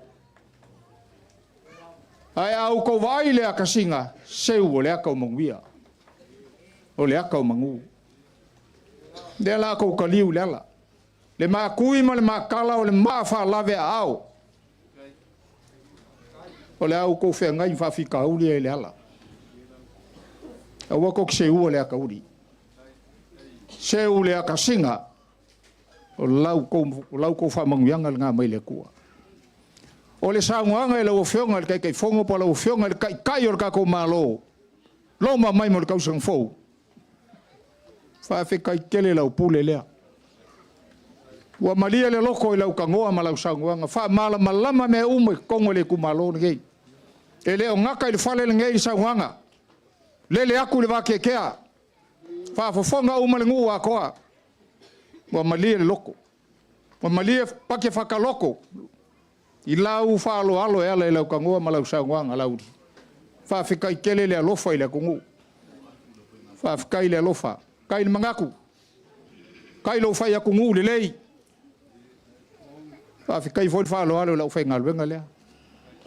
Ae a outou vaai le akasiga, seu o le aka o manuia. O le aka o manu. Lea la kou kaliu le ala. Le makui ma le makala o le maa whaalave a ao. O le a outou feagai ma faafitauli ia i le ala. Aua tou te seua le atauli. Seu le atasiga, o la outou faamanuiaga lena mai le Atua. O le saunoaga i lau Afioga i le Taitaifono po o lau Afioga i le Taitai o le tatou Malo, loma mai mo le tausaga fou, faafetai tele lau pule lea. Ua malie le loto i lau tanoa ma lau saunoaga, faamalamalama mea uma i totonu o le itumalo lenei. E le o gata i le fale lenei le saunoaga, lele atu i le vateatea, faafofoga uma le nuu atoa, ua malie le loto. Ua malie pake faataloto i lau faaaloalo e ala i lau tanoa ma lau saunoaga Laauli. Faafetai tele le alofa i le atunuu. Faafetai le alofa. Faafetai le manatu. Faafetai lou fai atunuu lelei. Faafetai foi le faaaloalo i lau faigaluega lea.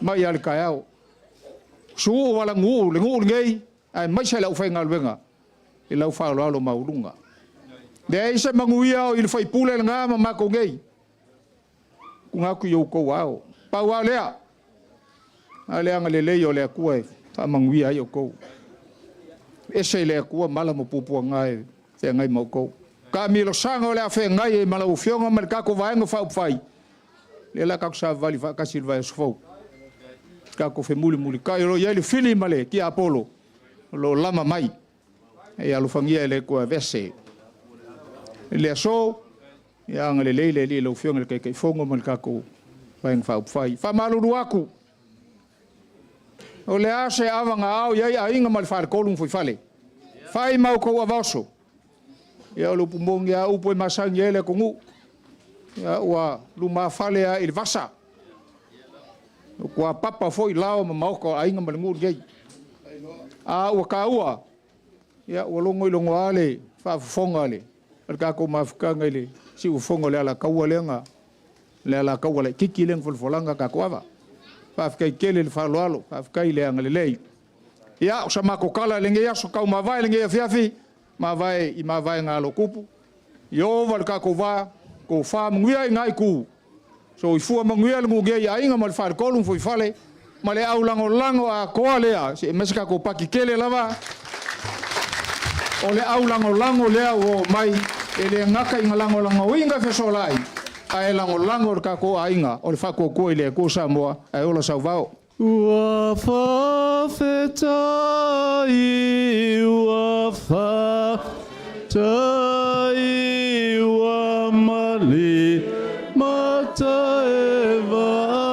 Mai lava i le taeao. Suu valanuuu le nuu lenei aemaise le aufaigaluega i lau faaaloalo maualuga. Leai se manuia o i le faipule lena ma matou nei. Tuuina atu i outou ao. Pau lava lea, a le agalelei o le Atua e faamanuia ai outou. Ese le Atua mala ma puapuaga e feagai ma outou. Taamilosaga o le a feagai ai ma lau Afioga ma le tatou Vaega Faaupufai, lea o le a tatou savavali faatasi i le vaiaso fou. Tatou femulimulitai, o lo o i ai le fili ma le tiapolo o lo o lama mai. Ia alofagia e le Atua e aveese i le aso. Ia agalelei le Alii i lau Afioga i le Taitaifono ma le tatou Vaega Faaupufai. Faamalulu atu, o le a se ava na ao i ai aiga ma le faletolu ma fuaifale? Fai ma outou avaoso. Ia o le upu moni lava, o upu e masani ai le atunuu. Ia ua lumafale lava i le vasa. Ua papa foi lao ma maota o aiga ma le nuu lenei. A ua taua, ia ua logoilogoa le faafofoga a le tatou mafutaga i le siufofoga o le alataua lea na, le alataua laitiiti lea na folafolaga tatou ava. Faafetai tele le faaaloalo, faafetai le agalelei. Ia, o sa matou tala i lenei aso taumavae i lenei afiafi, mavae i mavaega a alotupu, ia ova le tatou va, tofa manuia i na itu, soifua manuia le nuu nei i aiga ma le faletolu ma fuaifale, ma le aulagolago atoa lea, se i aumai se tatou pati tele lava, o le aulagolago lea ua oo mai, e le gata ina lagolagoina fesolai, ae lagolago le tatou aiga o le Faatuatua i le Atua Samoa, ae ola sauvao.
Ua faafetai, ua faafetai, ua mali mata e vaai,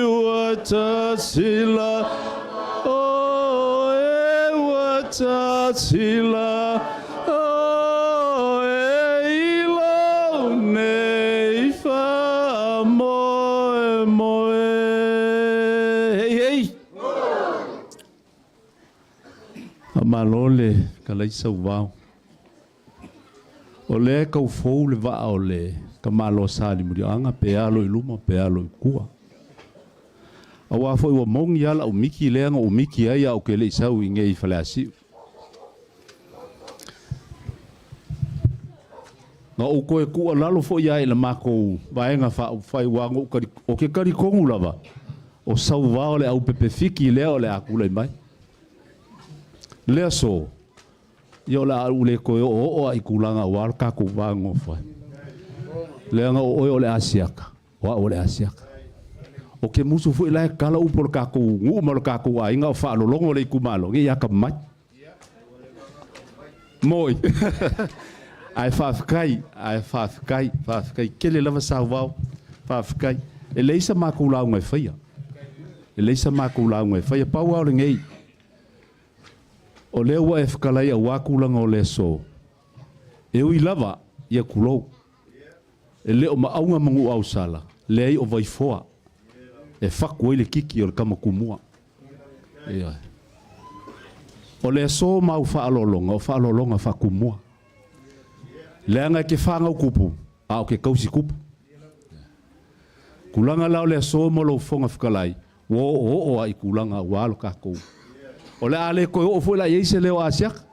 ua tasila oe, ua tasila oe i lou nei faamoemoe. Hei hei! Faamalo le kalaisa uvao. O lea e tau fou le vaa o le tamaloa sa Limuliaga pe alo i luma pe alo i tua. Aua foi ua moni lava lau miki lea na ou miki ai a ou ke le i sau i inei i Faleasiu. Na ou toe tuualalo foi lava i le matou Vaega Faaupufai aua na ou tali, ou te talitonu lava o Sauvao le au pepefiki lea o le a tulai mai. Le aso, ia o le a ou le toe oooo lava i tulaga aua lo tatou va nonofo ai. Leaga o oe o le Asiata, o au o le Asiata. Ou te musu foi la e tala upu o le tatou nuu ma lo tatou aiga o faalologo le itumalo, ne i atamamai. Moi. Ae faafetai, ae faafetai, faafetai tele lava Sauvao. Faafetai. E leai sa matou lauga e faia. E leai sa matou lauga e faia. Pau lava o lenei, o lea ua e fetalai aua tulaga o le aso, e ui lava ia tulou, e le o Maauga ma Nuuausala, leai o Vaifoa e fatu ai le kiki o le tama tumua. Ioe. O le aso ma au faaaloaloga, o faaaloaloga faatumua. Leaga e te fanau tupu, a o ke tausi tupu. Tulaga la o le aso mo lou Fofoga Fetalai, ua oooo lava i tulaga aua lo tatou. O le a le toe oo foi la i ai se leo Asiata.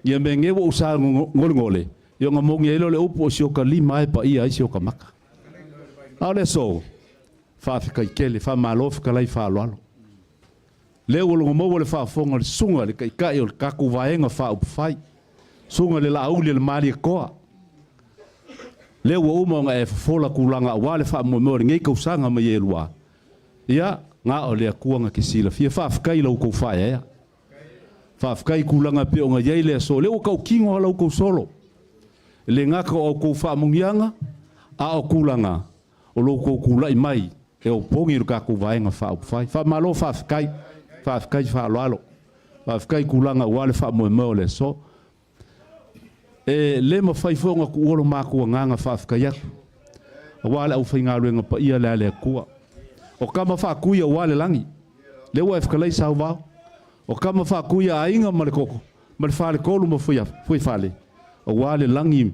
Ia mea nei ua ou sagolegole, ia ona moni ai lea o le upu o si ota lima lava e paia ai si ota maka. A o le aso, Faafetai tele, faamalo fetalai faaaloalo. Lea ua logo maua le faafofoga a le Susuga i le Taitai o le tatou Vaega Faaupufai, Susuga i le Laauli a le Malietoa. Lea ua uma ona e fofola tulaga aua le faamoemoe o lenei tausaga ma ielua. Ia, na o le Atua na te silafia. Faafetai i la outou faaeaea. Faafetai i tulaga e pei ona i ai le aso. Lea ua tautino lava la outou solo. E le gata o a outou faamanuiaga, a o tulaga o lo outou tulai mai e opogi lo tatou Vaega Faaupufai. Faamalo faafetai, faafetai faaaloalo, faafetai i tulaga aua le faamoemoe o le aso. E le mafai foi ona tuua lo matou agaga faafetai atu aua le aufaigaluega paia le a le Atua. O tama faatui aua le lagi, lea ua e fetalai sauvao. O tama faatui a aiga ma le koko ma le faletolu ma fuaifale aua le lagi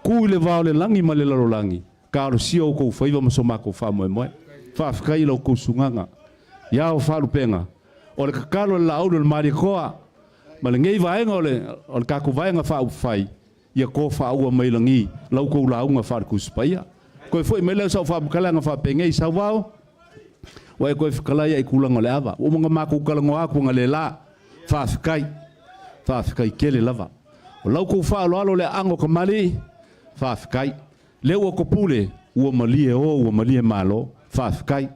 Ku i le va o le lagi ma le lalolagi, talosia outou faiva ma so matou faamoemoe. Faafetai i la outou sugaga. Ia o Faalupega, o le tatalo a le Laauli o le Malietoa ma lenei vaega o le o le tatou Vaega Faaupufai, ia tofaaua mai lagi la outou lauga faale-Tusi Paia. Toe foi mai lea o sau faamatalaga faapenei, Sauvao, ua e toe fetalai lava i tulaga o le ava. Ua uma ona matou talanoa atu analeila. Faafetai. Faafetai tele lava. O la outou faaaloalo le aano o tamalii, faafetai. Lea ua topule, ua malie o, ua malie malo. Faafetai.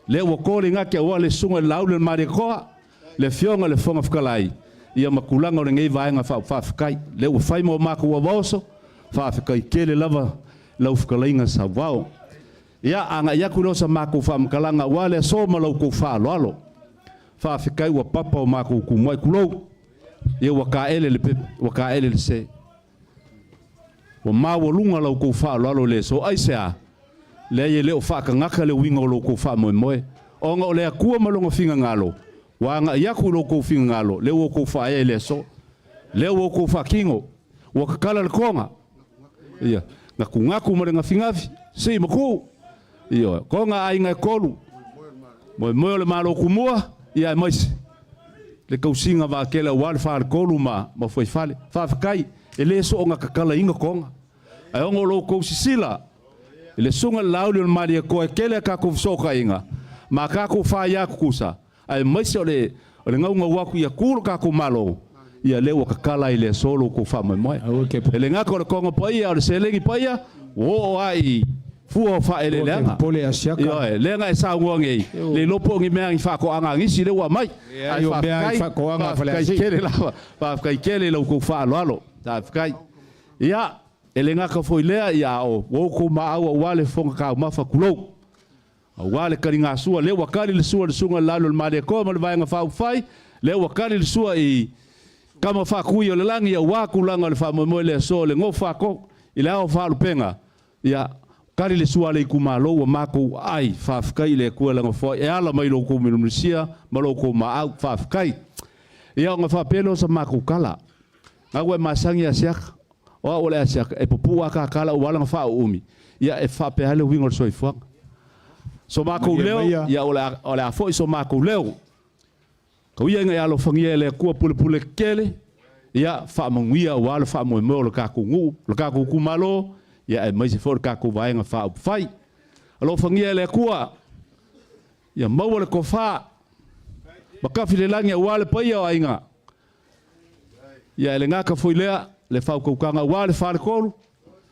Lea ua to le gati aua le susuga i le Laauli o le Malietoa, le Afioga i le Fofoga Fetalai, ia ma tulaga o lenei vaega faafetai. Lea ua fai ma o matou avaoso, faafetai tele lava lau fetalaiga Sauvao. Ia, agai atu lea o sa matou faamatalaga aua le aso ma la outou faaaloalo. Faafetai ua papa o matou tumuai, tulou. Ia ua taele le pepe, ua taele le se. Ua maualuga la outou faaaloalo i le aso. Aisea? Leai e le o faatagata le uiga o lo outou faamoemoe, ona o le Atua ma Lona finagalo, ua agai atu i lo outou finagalo, lea ua outou faaea i le aso. Lea ua outou faatino, ua tatala le toga, ia, gatunatu ma le gafigafi, sii ma tuu, ioe, toga aiga e tolu, moemoe o le Malo Tumua, ia aemaise le tausiga vaatele aua le faletolu ma fuaifale. Faafetai, e le soona tatalaina toga, ae ona o lo outou sisila i le susuga i le Laauli o le Malietoa e tele a tatou fesootaiga ma a tatou faia tutusa, aemaise o le o le gaugau atu ia tu lo tatou Malo, ia lea ua tatala ai le aso lo outou faamoemoe. E le gata o le toga paia, a o le seleni paia, ua oo lava i fua o faaeleeleaga. Ioe, lea na e saunoa nei, le iloa po o ni mea ni faatoaga a nisi lea ua aumai. Ae faafetai, faafetai tele lava, faafetai tele i la outou faaaloalo. Faafetai. Ia, e le gata foi i lea, ia a o outou maau aua le fofoga taumafa, tulou. Aua le taligasua, lea ua tali le sua i le Susuga i le Laauli o le Malietoa ma le Vaega Faaupufai, lea ua tali le sua i Tama Faatui o le Lagi aua tulaga o le faamoemoe i le aso o le Gofa i le Ao Faalupega, ia, tali le sua a le itumalo ua matou aai, faafetai i le Atua e lana foai e ala mai i lo outou milomilisia ma lo outou maau, faafetai. Ia ona faapea lea o sa matou tala, Na ua e masani ia Siaka, o au o le a Siaka, e pupuu a ta tala ua ala ona faauumi, ia e faapea lava le uiga o le soifuaga. So matou leo, ia o le a foi so matou leo. Tau ia ina ia alofagia e le Atua pulepule tetele, ia faamanuia aua le faamoemoe o le tatou nuu, le tatou itumalo, ia aemaise foi o le tatou Vaega Faaupufai. Alofagia e le Atua, ia maua le tofa ma tafi le lagi aua le paia o aiga. Ia e le gata foi lea, le faautautaga aua le faletolu,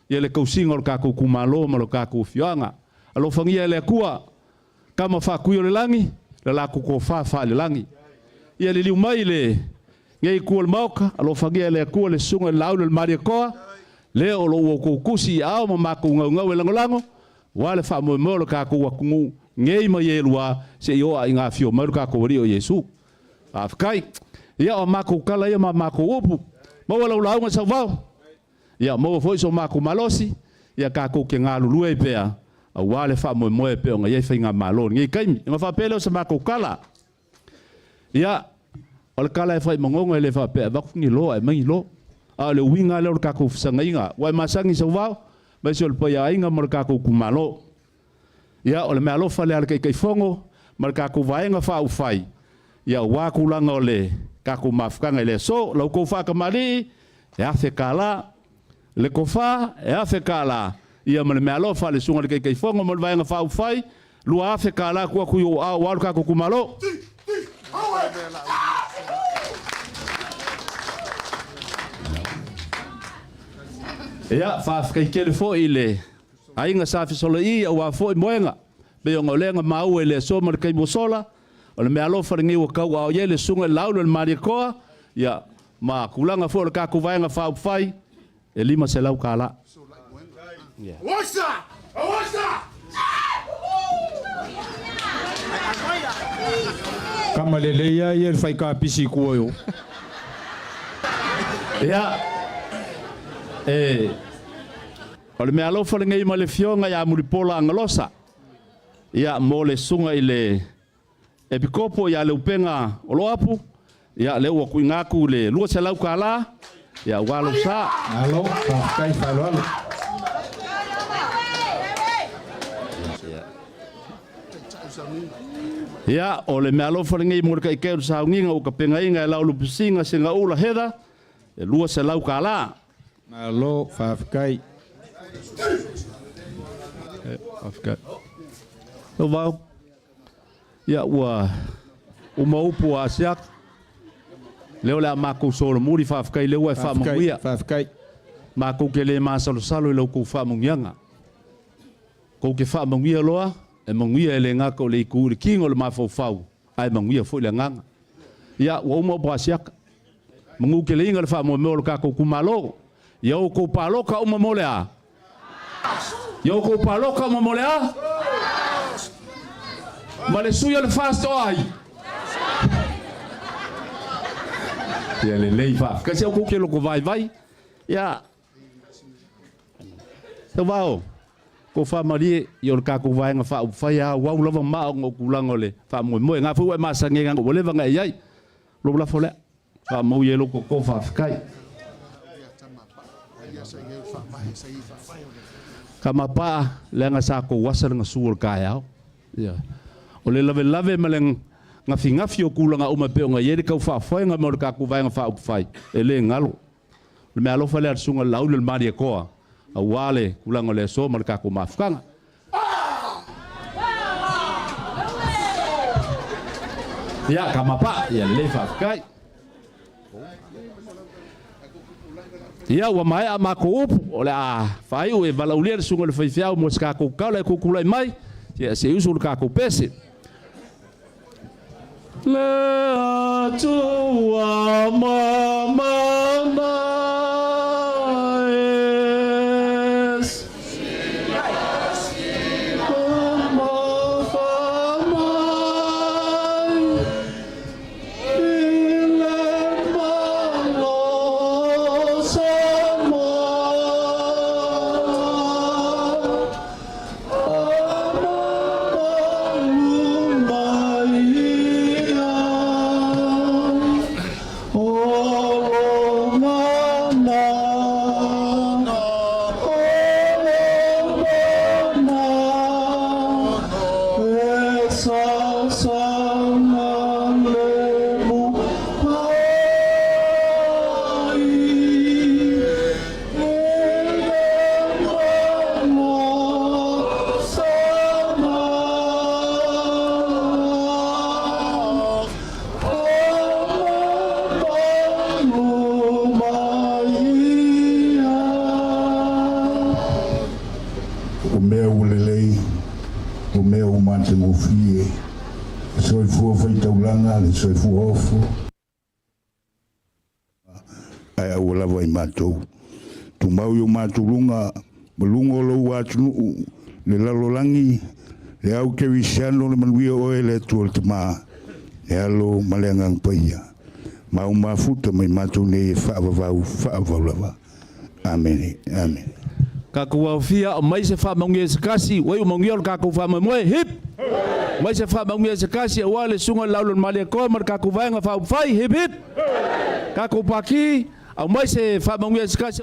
ia le tausiga o le tatou itumalo ma lo tatou afioaga. Alofagia e le Atua, Tama Faatui o le Lagi, le latou tofa faalelagi. Ia liliu mai le nei itu o le Maota, alofagia e le Atua le Susuga i le Laauli o le Malietoa, lea o lo o ua outou tusi i aao ma matou naunau e lagolago, aua le faamoemoe o le tatou atunuu nei ma Ielua se i oo a ina afio mai lo tatou Alii o Iesu. Faafetai. Ia, o a matou tala ia ma a matou upu. Maua lau lauga sauvao. Ia, maua foi so matou malosi, ia tatou te galulue ai pea, aua le faamoemoe e pei ona i ai faigamalo i lenei taimi. Ona faapea lea o se matou tala. Ia, o le tala e fai manono e le faapea e avatu ni lo ae aumai ni lo. A o le uiga lava lea o le tatou fesagaiga. Ua e masani sauvao, aemaise o le paia aiga ma le tatou itumalo. Ia, o le meaalofa lea a le Taitaifono ma le tatou Vaega Faaupufai, ia aua tulaga o le tatou mafutaga i le aso. La outou faatamalii, e $1,000, le tofa, e $1,000, ia ma le meaalofa a le Susuga i le Taitaifono ma le Vaega Faaupufai. 2,000 kālā tuu atu i ou aao aua le tatou itumalo. Ia, faafetai tele foi i le aiga sa fesoloai aua foi moega, pei ona o lea na maua i le aso ma le taimi ua sola, o le meaalofa lenei ua tauaao i ai le Susuga i le Laauli o le Malietoa, ia, ma tulaga foi o le tatou Vaega Faaupufai, e $500.
Kama lelei lava ia i le faikapisi i tua i o.
Ia, e, o le meaalofa lenei mai le Afioga ia Mulipola Agalosa, ia, mo le susuga i le Epikopo ia Leupega Oloapu, ia, lea ua tuuina atu le $200, ia, aua lou sa.
Malo, faafetai faaaloalo.
Ia, o le meaalofa lenei mo le taitai o le sauniga ua tapenaina e lau Lupisiga Segaula Heather, e $200.
Malo, faafetai.
Faafetai. Lau Ia, ua uma upu a Asiata. Lea o le a matou solomuli, faafetai lea ua e faamanuia.
Faafetai.
Matou te le masalosalo i la outou faamanuiaga. Tou te faamanuia loa, e manuia e le gata o le itu i le tino o le mafaufau, ae manuia foi le agaga. Ia, ua uma upu a Asiata. Manuteleina le faamoemoe o le tatou itumalo. Ia outou palota uma mo le a? Ia outou palota uma mo le a? Ma le sui o le FAST o ai? Ia lelei, faafetai. Se outou te loto vaivai. Ia, Tauvao, ko faamalie i o le tatou Vaega Faaupufai a auau lava ma ona o tulaga o le faamoemoe. Nga foi ua e masani ai ua leva ona e i ai. Lou lafo lea. Faamau i ai lou toto faafetai. Kamapaa, leaga sa tou asa le gasu o le taeao. Ia. O le lavelave ma le gafigafi o tulaga uma e pei ona i ai le tau faafoega ma o le tatou Vaega Faaupufai, e le galo. O le meaalofa lea a le Susuga i le Laauli o le Malietoa, aua le tulaga o le aso ma le tatou mafutaga. Ia, Kamapaa, ia lelei faafetai. Ia, ua maea matou upu, o le a faaiu e valaaulia le susuga i le faifeau mo se tatou tala e tutulai mai, ia se i usu le tatou pese. Le Atua mamana es.
O mea ua lelei, o mea ua matagofie, le soifua faitaulaga, le soifua ofo, ae aua lava i matou. Tumau i o matou luga, ma luga o lou atunuu, le lalolagi, le au kerisiano, le manuia oe le Atua le Tama, le Alo ma le Agaga Paia, ma au mafuta mai matou nei e faavavau, faavavau lava. Amene. Amene.
Tatou aofia, aumai se faamaugia se tasi, ua iu maugia o le tatou faamoemoe, hip! Aumai se faamaugia se tasi aua le susuga i le Laulu o le Malietoa ma le tatou Vaega Faaupufai, hip hip! Tatou Pati, aumai se faamaugia se tasi.